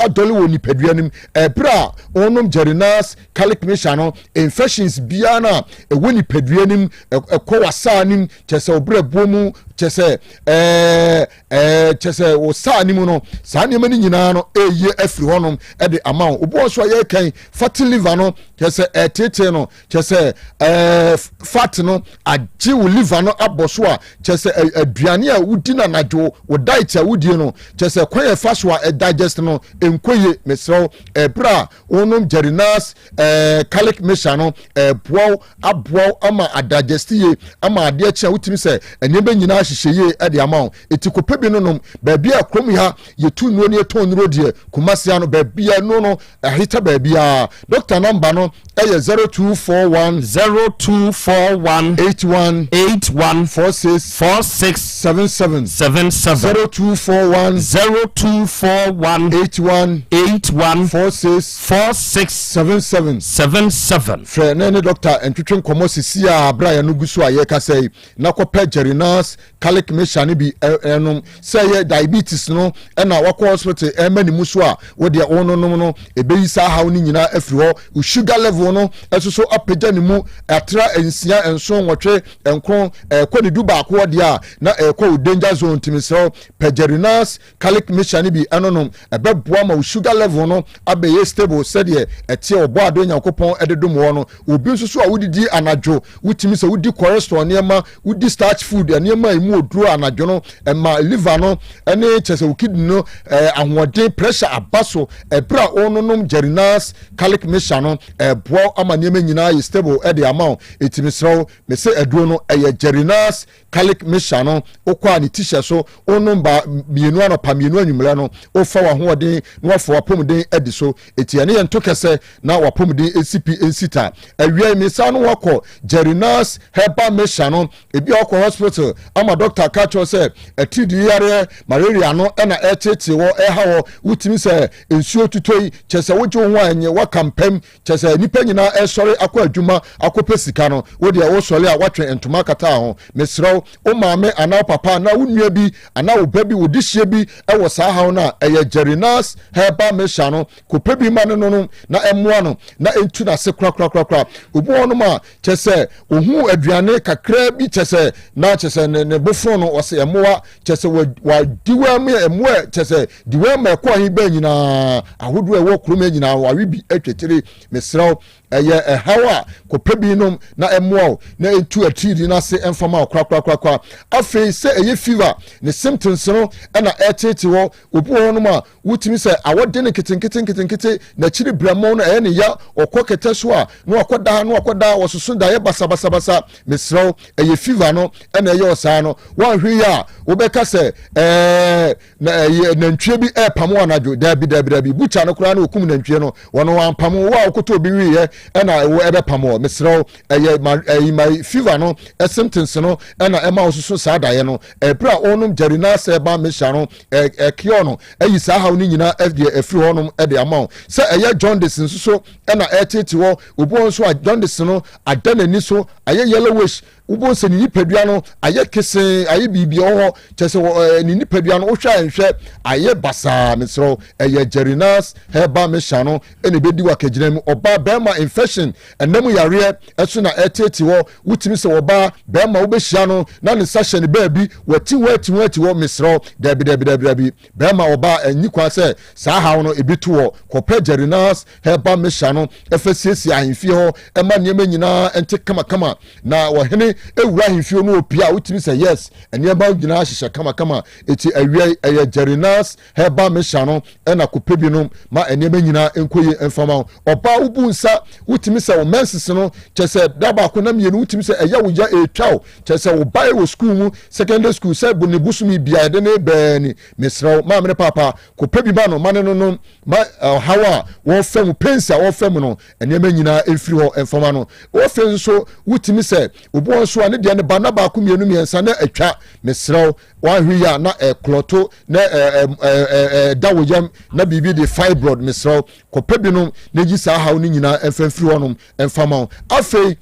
adɔle wɔ nipadua no mu. Ɛberɛ a wonom Jerinas Calic Mixture no, infections biara no a ɛwɔ nipadua no mu, ɛkɔ w'asaa no mu, kyerɛ sɛ wo berɛboɔ mu, kyerɛ sɛ ɛɛ ɛɛ kyɛ sɛ wɔ saa ne mu no saa nneɛma no nyinaa no ɛreyi afiri hɔnom de ama wo. Obi wɔ nso a yɛrekan fatty liver no, kyɛ sɛ ɛretete no, kyɛ sɛ ɛɛ fat no agye wo liver no abɔ so a, kyɛ sɛ aduane a wodi no anadwo, wo diet a wodie no, kyɛ sɛ kwan a ɛfa so a ɛdigest no nkɔ yie. Mesrɛ wo, ɛberɛ a wonom Jerinas ɛɛ calic mixture no, ɛboa wo aboa wo ama adigest yie, ama adeɛ kye a wotumi sɛ nneɛma nyinaa hyehyɛ yie de ama wo. Eti kɔpɛ bi no nom. Baabi a kurom ha yɛtu nnuro ne yɛtɔn nnuro deɛ, Kumasi ano baabi a nnuro no aheta baabi a. Dɔkta namba no yɛ 0241 0241 81 81 46 46 77 77 0241 0241 81 81 46 46 77 77. Frɛ na ɛne dɔkta ntwetwe nkɔmmɔ seesei ara bere a yɛn ano gu so a yɛrekasa yi, na kɔpɛ Jerinas Calic Mixture no bi nom. Sɛ ɛyɛ diabetes no na wakɔ hospital ɛrema ne mu so a, wo deɛ wononom no, ɛbɛyi saa haw no nyinaa afiri hɔ. Wo sugar level no nso so apagya ne mu atra nsia, nson, nwɔtwe, nkron, ɛrekɔ ne du baako hɔ deɛ a, na ɛrekɔ wo danger zone. Nti mesrɛ wo, pɛ Jerinas Calic mixture no bi ɛno nom, ɛbɛboa ma wo sugar level no abɛyɛ stable sɛdeɛ ɛteɛ Ɔbɔadeɛ Onyankopɔn de dom woɔ no. Obi nso so a wodidi anadwo, wotumi sɛ wodi cholesterol nneɛma, wodi starch food nneɛma a emu oduro anadwo no, ɛma liver no ne kyerɛ sɛ wo kidney no ahoɔden pressure aba so. Ɛberɛ a wononom Jerinas Calic mixture no, ɛboa wo ama nneɛma nyinaa yɛ stable de ama wo. Eti mesrɛ wo, mese aduro no ɛyɛ Jerinas Calic mixture no, wokɔ a ne ti hyɛ so, wonom ba mmienu anɔpa mmienu anwummerɛ no, wofa w'ahoɔden na wafa w'apɔmuden adi so. Eti ɛne yɛn to kɛsɛ na w'apɔmuden nsi pi nsi ta. Awia yi mesa no wakɔ Jerinas herbal mixture no, ebi a wakɔ hospital ama doctor ka kyerɛ sɛ atiridii yareɛ malaria no ɛna ɛtetee wɔ ɛha wɔ, wotumi sɛ nsuo tutɔ yi kyɛ sɛ wogye wo ho a ɛnyɛ waka mpam. Kyerɛ sɛ nnipa nyinaa resɔre akɔ adwuma akɔpɛ sika no, wo deɛ wosɔre a woatwe ntoma akata ho. Mesrɛ wo, wo maame anaa wo papa anaa wo nua bi anaa wo ba bi, wo dehyeɛ bi wɔ saa haw no a, ɛyɛ Jerinas Herbal Mixture no, kɔpɛ bi ma no nonom na ɛmmoa no na ɛntu n'ase korakorakorakora. Obi wɔ hɔnom a, kyerɛ sɛ ɔhu aduane kakraa bi kyerɛ sɛ na kyerɛ sɛ ne ne bo fono no, ɔse mmoa, kyerɛ sɛ wadi wɔ mmoa kyerɛ sɛ Di wɔn ma ɛkɔ ahe bɛn nyinaa, ahodoɔ a ɛwɔ kurom ha nyinaa, wawe bi atwa tire. Mesrɛ wo, ɛyɛ ɛhaw a, kɔpɛ bi nom na ɛmmoa wo na ɛntu atiridii no ase mfa ma wo korakorakorakora. Afei sɛ ɛyɛ fever, ne symptoms no na ɛreteetee hɔ. Obi wɔ hɔnom a, wotumi sɛ awɔ de no nketenkete nketenkete, n'akyiri brɛmo no ɛyɛ ne ya, ɔkɔ kɛtɛ so a, na wakɔda ha, na wakɔda ha, ɔsoso daeɛ basabasabasa. Mesrɛ wo, ɛyɛ fever no na ɛyɛ wo saa no. Woanhwɛ yie a, wobɛka sɛ ɛɛ na ɛyɛ nantwie bi ɛrepam wo anadwo. Daabi, daabi, daabi, butcher no koraa na okum nantwie no, wɔn wampam wo. A wokɔtɔ obi wieɛ ɛna ɛwo ɛbɛpam wɔ. Mesrɛ wo, ɛyɛ ma ɛyi ma fever no symptoms no ɛna ɛma wo soso saa daeɛ no. Ɛberɛ a wɔnom Jerina sɛ ba mixture no, ɛcure no, ɛyi saa haw no nyinaa ɛdeɛ ɛfiri hɔnom ɛde ama wo. Sɛ ɛyɛ jaundice nso so ɛna ɛtete hɔ, obi wɔ nso a jaundice no ada n'ani so ayɛ yellowish, wobɛhu sɛ ne nipadua no ayɛ kesee, ayɛ biribi wɔ hɔ, kyerɛ sɛ ne nipadua no wohwɛ a nhwɛ ayɛ basaa. Mesrɛ wo, ɛyɛ Jerinas herbal mixture no ɛna ɛbɛdi w'akagyina mu. Ɔbaa, bɛrima, infection, ɛnam yareɛ ɛso na ɛtete hɔ, wotumi sɛ ɔbaa, bɛrima wobɛhyia no na ne nsa hyɛ ne baabi, wati hɔ ati hɔ ati hɔ. Mesrɛ wo, daabi, daabi, daabi, daabi, bɛrima, ɔbaa, ɛnyi kwan sɛ saa haw no ebi to hɔ. Kɔpɛ Jerinas herbal mixture no ɛfɛ siesie ahemfie hɔ, ɛma nneɛma nyinaa ɛnte kamakama na ɔhene. wura ahemfie no ɔpie a wotumi sɛ yes nneɛma nyinaa hyehyɛ kamakama. Eti awia yi ɛyɛ Jerinas herbal mixture no ɛna kɔpɛ bi nom ma nneɛma nyinaa nkɔ yie mfa ma wo. Ɔbaa wobu nsa wotumi sɛ wo menses no kyɛ sɛ da baako na mmienu wotumi sɛ ɛyɛ wo ya ɛretwa wo kyɛ sɛ wo bae wɔ sukuu mu secondary school sɛ ne bosome bia yɛde ne bɛɛ ni mesrɛ wo maame ne papa kɔpɛ bi ma no ma ne no nom ma ɔhaw a wɔfa mu pains a wɔfa mu no nneɛma nyinaa mfiri hɔ mfa ma no. Wɔfei nso wotumi sɛ obi wɔ nso a ne deɛ ne ba na baako mmienu mmiɛnsa na atwa mesrɛ wo wanhwɛ yi a na ɛklɔto na ɛda wo yam na biribi de fibroid mesrɛ wo kɔpɛ binom na gyi saa haw no nyinaa mfa mfiri hɔnom mfa ma wo. Afei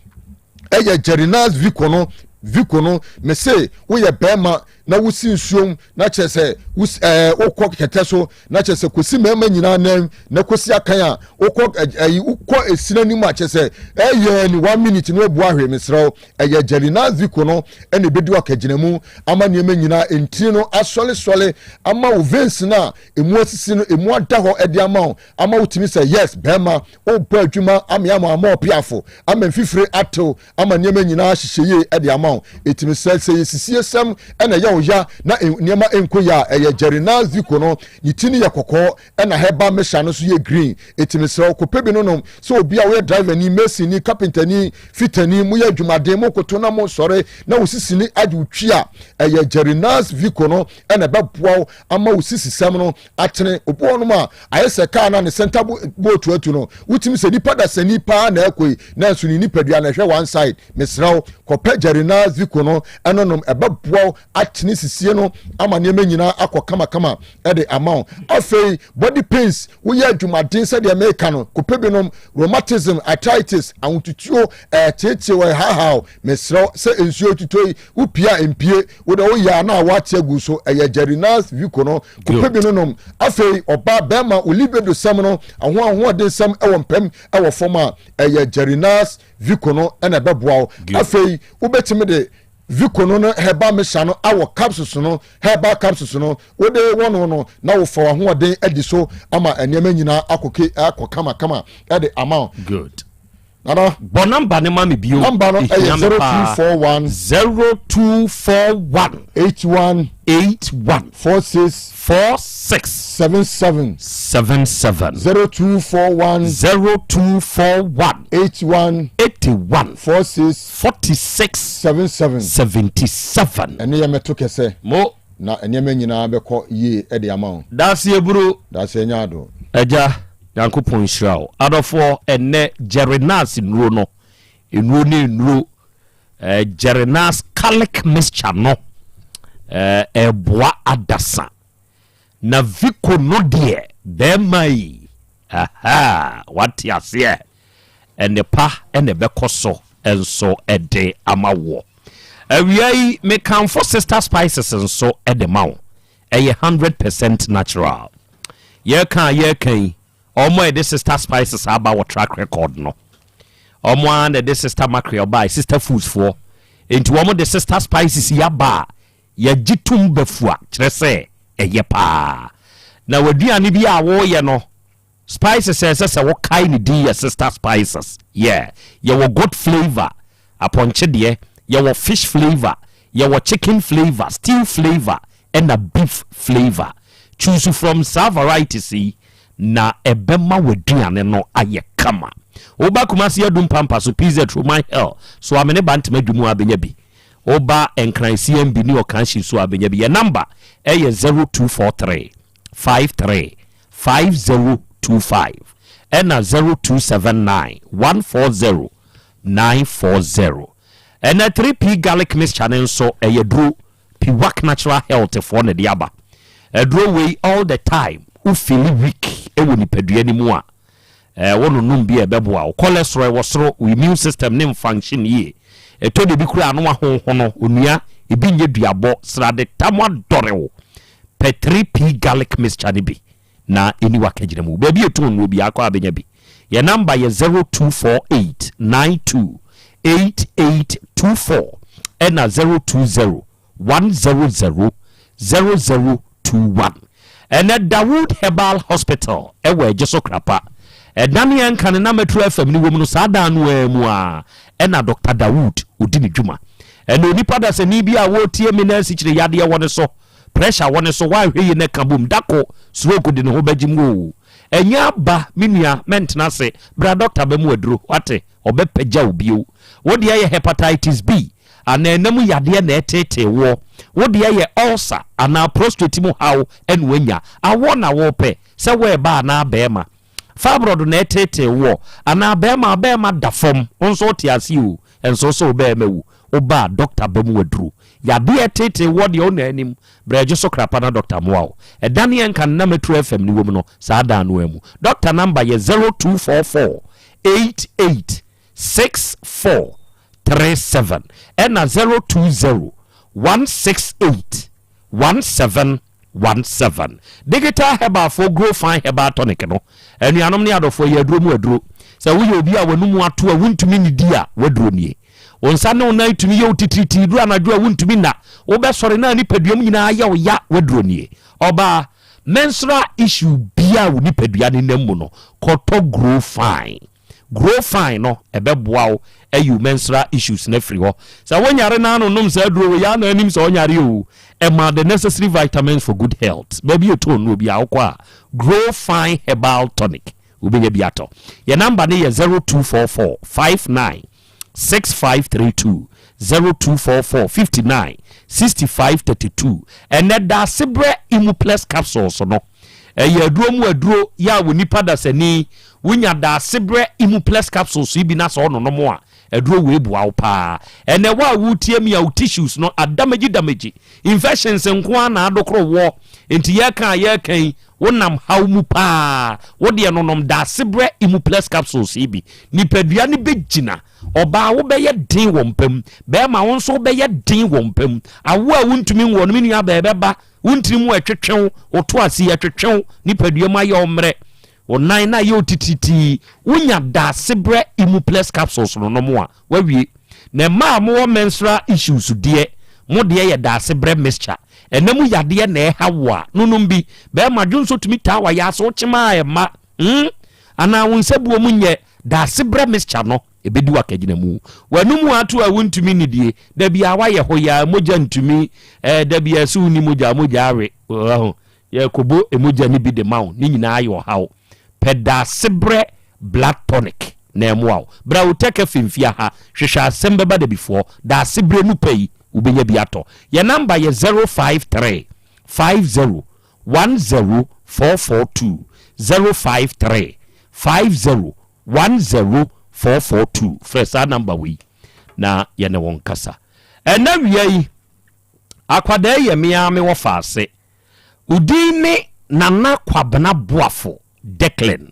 ɛyɛ Jerinas Vico no Vico no mese woyɛ bɛrima na wosi nsuom na kyerɛ sɛ wos ɛɛ wokɔ kɛtɛ so na kyerɛ sɛ kɔsi mmarima nyinaa nan na kɔsi akan a wokɔ ɛyi wokɔ esini anim a kyerɛ sɛ ɛyɛ ni one minute na wabu ahwe mesrɛ wo ɛyɛ Jerinas Vico no ɛna ebedi wakagyina mu ama nneɛma nyinaa ntini no asɔlesɔle ama wo veins no a emu asisi no emu ada hɔ ɛde ama wo ama wotumi sɛ yes bɛrima wobɔ adwuma ama ama ama ɔpiafo ama mfifire atew ama nneɛma nyinaa ahyehyɛ yie de ama wo. Ɛtumi sɛ sɛ yɛ sisiesɛm na ɛyɛ wo ya na nneɛma nkɔ yie a, ɛyɛ Jerinal Zico no, ne ti no yɛ kɔkɔɔ ɛna herbal mixture no nso yɛ green. Ɛtumi srɛ wo kɔpɛ bi no nom. Sɛ obi a woyɛ driver ni, mason ni, carpenter ni, fitter ni, moyɛ adwumaden, mokoto na mosɔre na wo sisi no agye wo twi a, ɛyɛ Jerinal Zico no na ɛbɛboa wo ama wo sisisɛm no atene. Obi wɔ hɔnom a ayɛ sɛ kaa na ne center boat atu no, wotumi sɛ nipa dasani paa na ɛkɔ yi, nanso ne nipadua na ɛhwɛ one side. Mesrɛ wo, kɔpɛ Jerinal Zico no ɛno nom, ɛbɛboa wo atene sisie no ama nneɛma nyinaa akɔ kamakama ɛde ama wo. Afei body pains, woyɛ adwumaden sɛdeɛ meka no, kɔpɛ binom. Rheumatism, arthritis, ahotutuo, ɛɛteetee wɔ ɛhahaw, mesrɛ wo sɛ nsuo tutɔ yi, wopie a mpie, wode woyɛ a na awɔ ate agu so, ɛyɛ Jerinal Zico no, kɔpɛ bi no nom. Afei ɔbaa bɛrima wo libido sɛm no, aho ahoɔden sɛm ɛwɔ mpam ɛwɔ fam a, ɛyɛ Jerinas Vico no ɛna ɛbɛboa wo. Afei wobɛtumi de Vico no no herbal mixture no awɔ capsules no, herbal capsules no wode wɔno no na wofa w'ahoɔden adi so ama nneɛma nyinaa akɔke akɔ kama kama ɛde ama wo. Good. Nana. Bɔ namba no ma me bio. Namba no ɛyɛ 0241. 0241. 81. 81. 46. 46. 77. 77. 0241. 0241. 81. 81. 46. 46. 77. 77. Ɛne yɛ mɛto kɛsɛ. Mo. Na nneɛma nyinaa bɛkɔ yie de ama wo. Daaseɛ bro. Daaseɛ nya ado. Agya Nyankopɔn nhyira wo. Adɔfoɔ ɛnnɛ Jerinas nnuro no, nnuro ne nnuro, eh, Jerinas Calic mixture no eh, ɛboa adasa. Na Vico no deɛ bɛɛma yi, aha, wate aseɛ. Nnepa na ɛbɛkɔ so nso de ama woɔ. Awia yi mekamfo Sister Spices nso de ma wo. Ɛyɛ 100% natural. Yɛreka a yɛreka yi, wɔn a ɛde Sister Spices aba wɔ track record no, wɔn ara na ɛde Sister Mackerel bae, Sister Foods foɔ. Enti wɔn de Sister Spices yi aba a, yɛgye tom bafua, kyerɛ sɛ ɛyɛ paa. Na w'aduane bi a woreyɛ no, Spices a ɛsɛ sɛ wokae ne din yɛ sister spices. Yeah, yɛwɔ goat flavour, apɔnkye deɛ, yɛwɔ fish flavour, yɛwɔ chicken flavour, stew flavour, ɛna beef flavour. Choose from saa varieties yi na ɛbɛma w'aduane no ayɛ kama. Woba Kumasi Adum Pampa so, PZ Roman Hill, Soame ne Bantama Dwom a bɛnya bi. Woba Nkran CMB ne Ɔkanhyi nso a bɛnya bi. Yɛn number ɛyɛ 0243 53 5025 ɛna 0279 140 940. Ɛnɛ 3P garlic mixture no nso ɛyɛ duro Piwak Natural Health foɔ na ɛde aba. Aduro wei all the time wo feeli weak wɔ nipadua no mu a ɛɛ wo nonom bi a ɛbɛboa wo. Cholesterol ɛwɔ soro, wo immune system ne nfunction yie. Ɛtɔ da bi koraa a na wahonhono, onua ebi nyɛ duabɔ, srade tam adɔre wo. Pɛ 3P garlic mixture no bi na ɛni w'akagyina mu. Baabi a ɛtɔn nnuro biara kɔ a bɛnya bi. Yɛn namba yɛ 0248 92 8824 ɛna 020 100 0021. Ɛnɛ Dawood Herbal Hospital ɛwɔ Ɛgyeso Krapa. Ɛdan a ɛnka ne na Metro FM no wɔ mu no saa dan no ara mu ara ɛna Dr. Dawood ɔdi ne dwuma. Ɛnna onipa dasani bi a wɔretie me na asikyire yadeɛ wɔ ne so, pressure wɔ ne so, woanhwɛ yie na ɛka bom, da ko stroke de ne ho bɛgye mu oo. Ɛnyɛ aba, me nua, mɛntena ase, bra dɔkta bɛmu aduro, wate, ɔbɛpagya wo bio. Wo deɛ yɛ hepatitis B anaa ɛna mu yadeɛ na ɛreteetee woɔ, wo deɛ yɛ ulcer anaa prostrate mu haw na woanya, awoɔ na worepɛ, sɛ woɛba anaa bɛɛma. Fibroid na ɛreteetee woɔ anaa bɛɛma, bɛɛma da fam, wo nso wote aseɛ oo, Nso sɛ wo bɛɛma wu, wo ba a, dɔkta ba mu aduru. Yadeɛ a ɛteetee woɔ deɛ wo na anim, brɛ gye so krapa na dɔkta mmoa wo. Ɛda ne ɛnka no na Metro FM no wɔ mu no, saa dan no ara mu. Dɔkta number yɛ 0244 88 64 37 ɛna 020 168 17 17. Digital Herbal foɔ Grow Fine Herbal Tonic no, anuanom ne adɔfoɔ, ɛyɛ aduro mu aduro. Sɛ woyɛ obi a w'anomu ato a wontumi nnidi a, w'aduro nie. Wo nsa ne wo nan tumi yɛ wo titiritii duru anadwo a wontumi nna. Wobɛsɔre na nipaduam nyinaa yɛ wo ya, w'aduro nie. Ɔbaa, menstrual issue biara a wo nipadua no nam mu no, kɔtɔ Grow Fine. Grow fine no ɛbɛboa wo ayi wo menstrual issues no afiri hɔ. Sɛ wo nyare na ano nom saa aduro wei a na anim sɛ ɔnyare o. Ɛma the necessary vitamins for good health. Baabi a ɛtɔn nnuro biara wokɔ a Grow fine herbal tonic wobɛnya bi atɔ. Yɛn number no yɛ 0244 59 6532 0244 59 65 32. Ɛnɛ Daasebrɛ Imuplex capsules no Ɛyɛ aduro mu aduro yɛ a wɔ nipa dasani wonya daasebrɛ Imuplex capsules yi bi na sɛ ɔnonom a aduro wei boa wo paa. Ɛnɛ wo a wotie mi a wo tissues no adamagyi damagyi, infections nko ara na adokoro woɔ nti yɛka a yɛka yi wonam haw mu paa. Wo deɛ nonom daasebrɛ Imuplex capsules yi bi. Nipadua no bɛgyina. Ɔbaa wobɛyɛ den wɔ mpa mu. Bɛrima wo nso wobɛyɛ den wɔ mpa mu. Awoɔ a wontumi nwoɔ no me nua baa ɛbɛba. Wo ntini mu ɛtwetwe wo, wo to ase ɛtwetwe wo, nipadua mu ayɛ wo mmerɛ, wo nan no ayɛ wo titiritii. Wonya Daasebrɛ Imuplex capsules no nom a, woawie. Na mmaa a mowɔ menstrual issues deɛ, mo deɛ yɛ Daasebrɛ mixture. Ɛna mu yadeɛ na ɛha wo a, nonom bi. Bɛrima dwonsɔ tumi taa w'ayaase, wokyem a ɛmma, hmm, anaa wo nsabuo mu nyɛ, Daasebrɛ mixture no. Ɛbɛdi wo akagyinamu. W'anomu ato a wontumi nnidie. Da biara woayɛ hoyaa, mogya ntumi, eh, da biara sɛ wonni mogya a, mogya awe. Wahu? Yɛrekɔbɔ mogya no bi de ma wo, ne nyinaa ayɛ ɔhaw. Pɛ Daasebrɛ Blood Tonic na ɛmmoa wo. Bra Otec FM fie ha, hwehwɛ asɛm bɛba dabifoɔ. Daasebrɛ nu pɛ yi, wobɛnya bi atɔ. Yɛn namba yɛ 053 50 10 442, 053 50 10442 frɛ saa number wei na yɛne wo nkasa. Ɛna wia yi, akwadaa yi yɛ me ara me wɔfaase. Wo din ne Nana Kwabena Boafo Declan.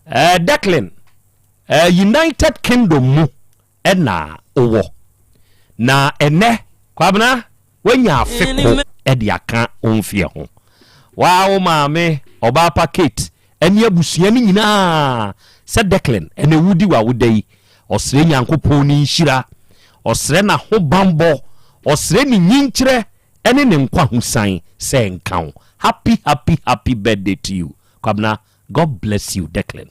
Eh, Declan, eh, United Kingdom mu na wowɔ. Na ɛnɛ, Kwabena, woanya afe ko de aka wo mfeɛ ho. Waa wo maame, Ɔbaapa Kate, ne abusua no nyinaa sɛ Declan, ɛnɛ wodi w'awoda yi, ɔsrɛ Nyankopɔn ne nhyira, ɔsrɛ n'ahobanbɔ, ɔsrɛ ne nyinkyerɛ ne ne nkwahosan sɛ nka wo. Happy happy happy birthday to you Kwabena, God bless you Declan.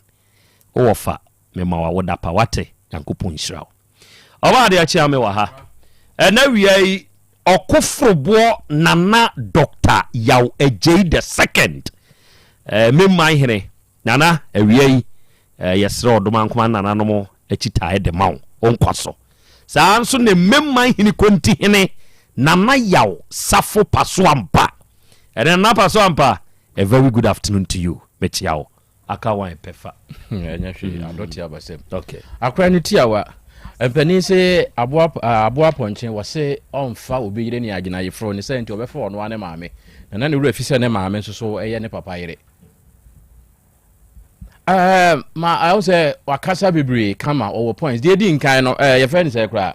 Wo wɔfa mema wo awoda pa wate Nyankopɔn nhyira wo. Ɔba adeɛ kyea me wɔ ha ɛna wia yi ɔkoforoboɔ Nana Doctor Yaw Agyei the second eh, me man hene Nana awia yi eh, yɛsrɛ ɔdomankoma nananom akyitaeɛ de ma wo wo nkwa so saa nso ne mmemman hene konti hene Nana Yaw Safo Pasoampa ɛne Nana Pasoampa a very good afternoon to you mekyea wo Aka wan pɛ fa. Ɛnyɛ hwee, mm. adɔ te abasɛm. Okay. Akora no tiawa. Mpanin se aboa aboa pɔnkye wɔse ɔmfa obi yere ne agyina yeforo ne sɛ nti ɔbɛfa ɔno ara ne maame. Na na ne wura fi sɛ ne maame nso so ɛyɛ ne papa yere. Ɛɛ ma ɛwɔ sɛ wakasa bebree kama ɔwɔ points. Deɛ edi nkan no ɛɛ yɛfrɛ no sɛ koraa.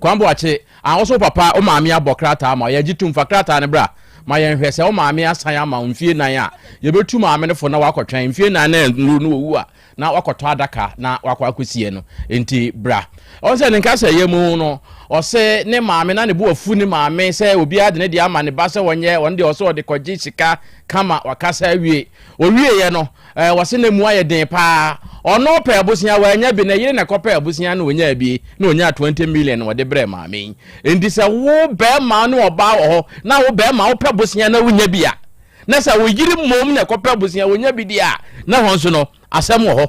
Kwambo akye Ah wo so wo papa wo maame abɔ krataa ama wo yɛgye tom fa krataa no bra ma yɛnhwɛ sɛ wo maame asan ama wo mfie nan a yɛbɛtu maame no fo na wakɔtwɛn mfie nan na nnuru no wɔwu a na wakɔtɔ adaka na wakɔ akɔsie no nti bra ɔn sɛ ne nka sɛ yɛ mu no Ɔse ne maame na ne bo afu ne maame sɛ obiara de ne deɛ ama ne ba sɛ wɔnyɛ, ɔno deɛ ɔse ɔde kɔgye sika kama wakasa awie. Ɔwieɛ no, eh, wɔse na mu ayɛ den paa. Ɔno pɛ abosea wannya bi, ne yere na ɛkɔpɛ abosea na ɔnyaa bi, na ɔnyaa 20 million na ɔde brɛɛ maame yi. Enti sɛ wo bɛrima ne ɔbaa wɔ hɔ na wo bɛrima wopɛ bosea na wonya bi a, na sɛ wo yere mmom na ɛkɔpɛ bosea wɔnya bi deɛ a, na hɔ nso no asɛm wɔ hɔ.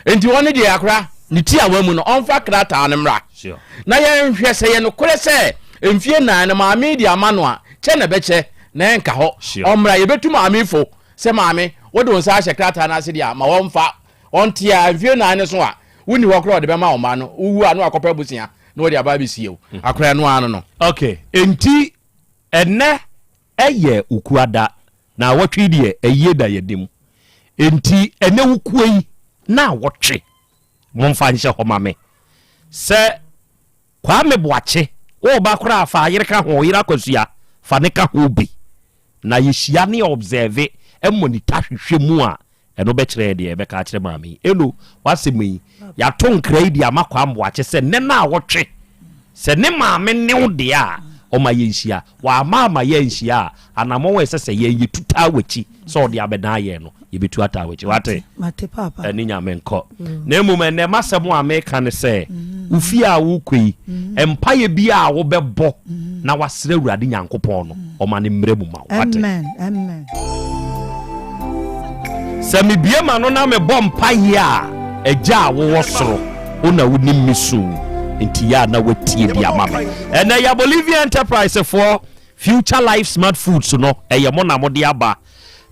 Enti ɔno deɛ akora ne tiawa mu no ɔmfa krataa no mmra na yɛnhwɛ sɛ yɛ nokorɛ sɛ mfie nan no maame de ama no a kyɛ na ɛbɛkyɛ na ɛnka hɔ. Ɔmmra yɛbɛtu maame fo sɛ maame wode wo nsa ahyɛ krataa no ase deɛ a ma wɔmfa ɔnte a mfie nan no so a wonni hɔ koraa ɔde bɛma wo mma no wowu a na wakɔpɛ abusua na wɔde aba abɛsie wo akora ɛno ara no no. Ok enti ɛnɛ Ɛyɛ Wukuada, naawɔtwe yi deɛ ayie da yɛnim. Enti ɛnɛ Wukua yi naawɔtwe, momfa nhyɛ hɔ ma me. Sɛ Kwame Boakye, woreba koraa a fa yere ka ho, yere Akosua, fa no ka ho bi. Na yɛhyia ne yɛ observe, monitor, hwehwɛ mu a, Ɛno bɛkyerɛ yɛn deɛ yɛbɛka akyerɛ maame yi. Eno, w'asɛm yi, yɛato nkra yi de ama Kwame Boakye sɛ nnɛ naawɔtwe, sɛ ne maame ne wo deɛ a, ɔma yɛnhyia. Wamma amma yɛanhyia a, anammɔn a ɛsɛ sɛ yɛn yɛtu taa w'akyi sɛ ɔde abɛdan yɛn no, yɛbɛtu ataa w'akyi. Wate? Mate, Paapa. Ɛne Nyame nkɔ. Na mmom ɛnnɛ m'asɛm a meka ne sɛ, wo fie a worekɔ yi, mpaeɛ biara a wobɛbɔ na woasrɛ Awurade Nyankopɔn no, ɔma no mmra mu ma wo. Wate? Amen, amen. Sɛ mebue m'ano na mebɔ mpaeɛ a, Agya a wowɔ soro, wo na wonim me su, nti yɛ a na woatie bi ama me. Ɛnnɛ yɛ Bolivia Enterprise foɔ Future Life Smart Foods no, ɛyɛ mo na mode aba.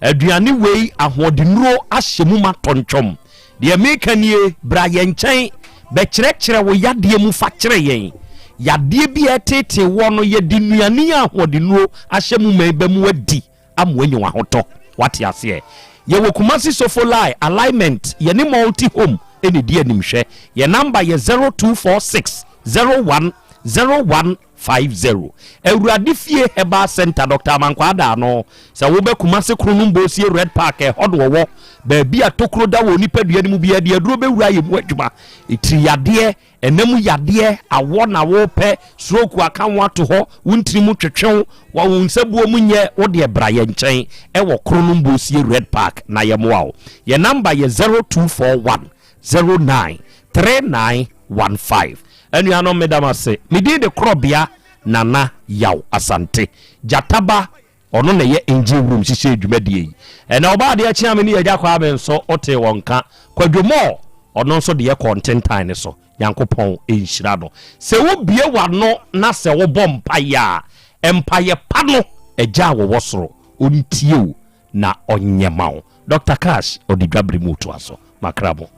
Aduane wei ahoɔdennuro ahyɛ mu ma tɔntwɔm. Deɛ meka nie, bra yɛn nkyɛn bɛkyerɛkyerɛ wo yadeɛ mu fa kyerɛ yɛn. Yadeɛ bi a ɛreteetee woɔ no, yɛde nnuane a ahoɔdennuro ahyɛ mu ma yi bɛma woadi ama woanya w'ahotɔ. Woate aseɛ? Yɛwɔ Kumasi Sofolai Alignment, yɛne Multi Home na ɛdi animhwɛ. Yɛn number yɛ 0246 01 01 50. Awurade Fie Herbal Centre, Doctor Amankwaa Daano. Sɛ wobɛ Kumasi Kronom Bosie Red Park, ɛhɔ na ɔwɔ. Baabi a tokuro da wɔ onipadua no mu biara, deɛ aduro bɛwura yɛ mu adwuma. Tiri yadeɛ, ɛna mu yadeɛ, awɔ na wopɛ, stroke aka wo ato hɔ, wo ntini mu twetwe wo, wo nsabuo mu nyɛ, wo deɛ bra yɛn nkyɛn ɛwɔ Kronom Bosie Red Park na yɛmmoa wo. Yɛn number yɛ 0241 09 3915. Anuanom meda mo ase. Me din de Korɔbea Nana Yaw Asante. Gyata ba, ɔno na ɛyɛ engine room hyehyɛɛ dwumadie yi. Ɛnɛ ɔbaa adeɛ kye a me ne Agya Kwame nso wotee wɔn nka. Kwadwo Moore, ɔno nso deɛ kɔɔ ntentan no so. Nyankopɔn nhyira no. Sɛ wobue w'ano na sɛ wobɔ mpaeɛ a, mpaeɛ pa no Agya a wɔwɔ soro, ɔntie wo na ɔnyɛ ma wo. Doctor Cash, ɔde dwabere mu toa so. Makra mo.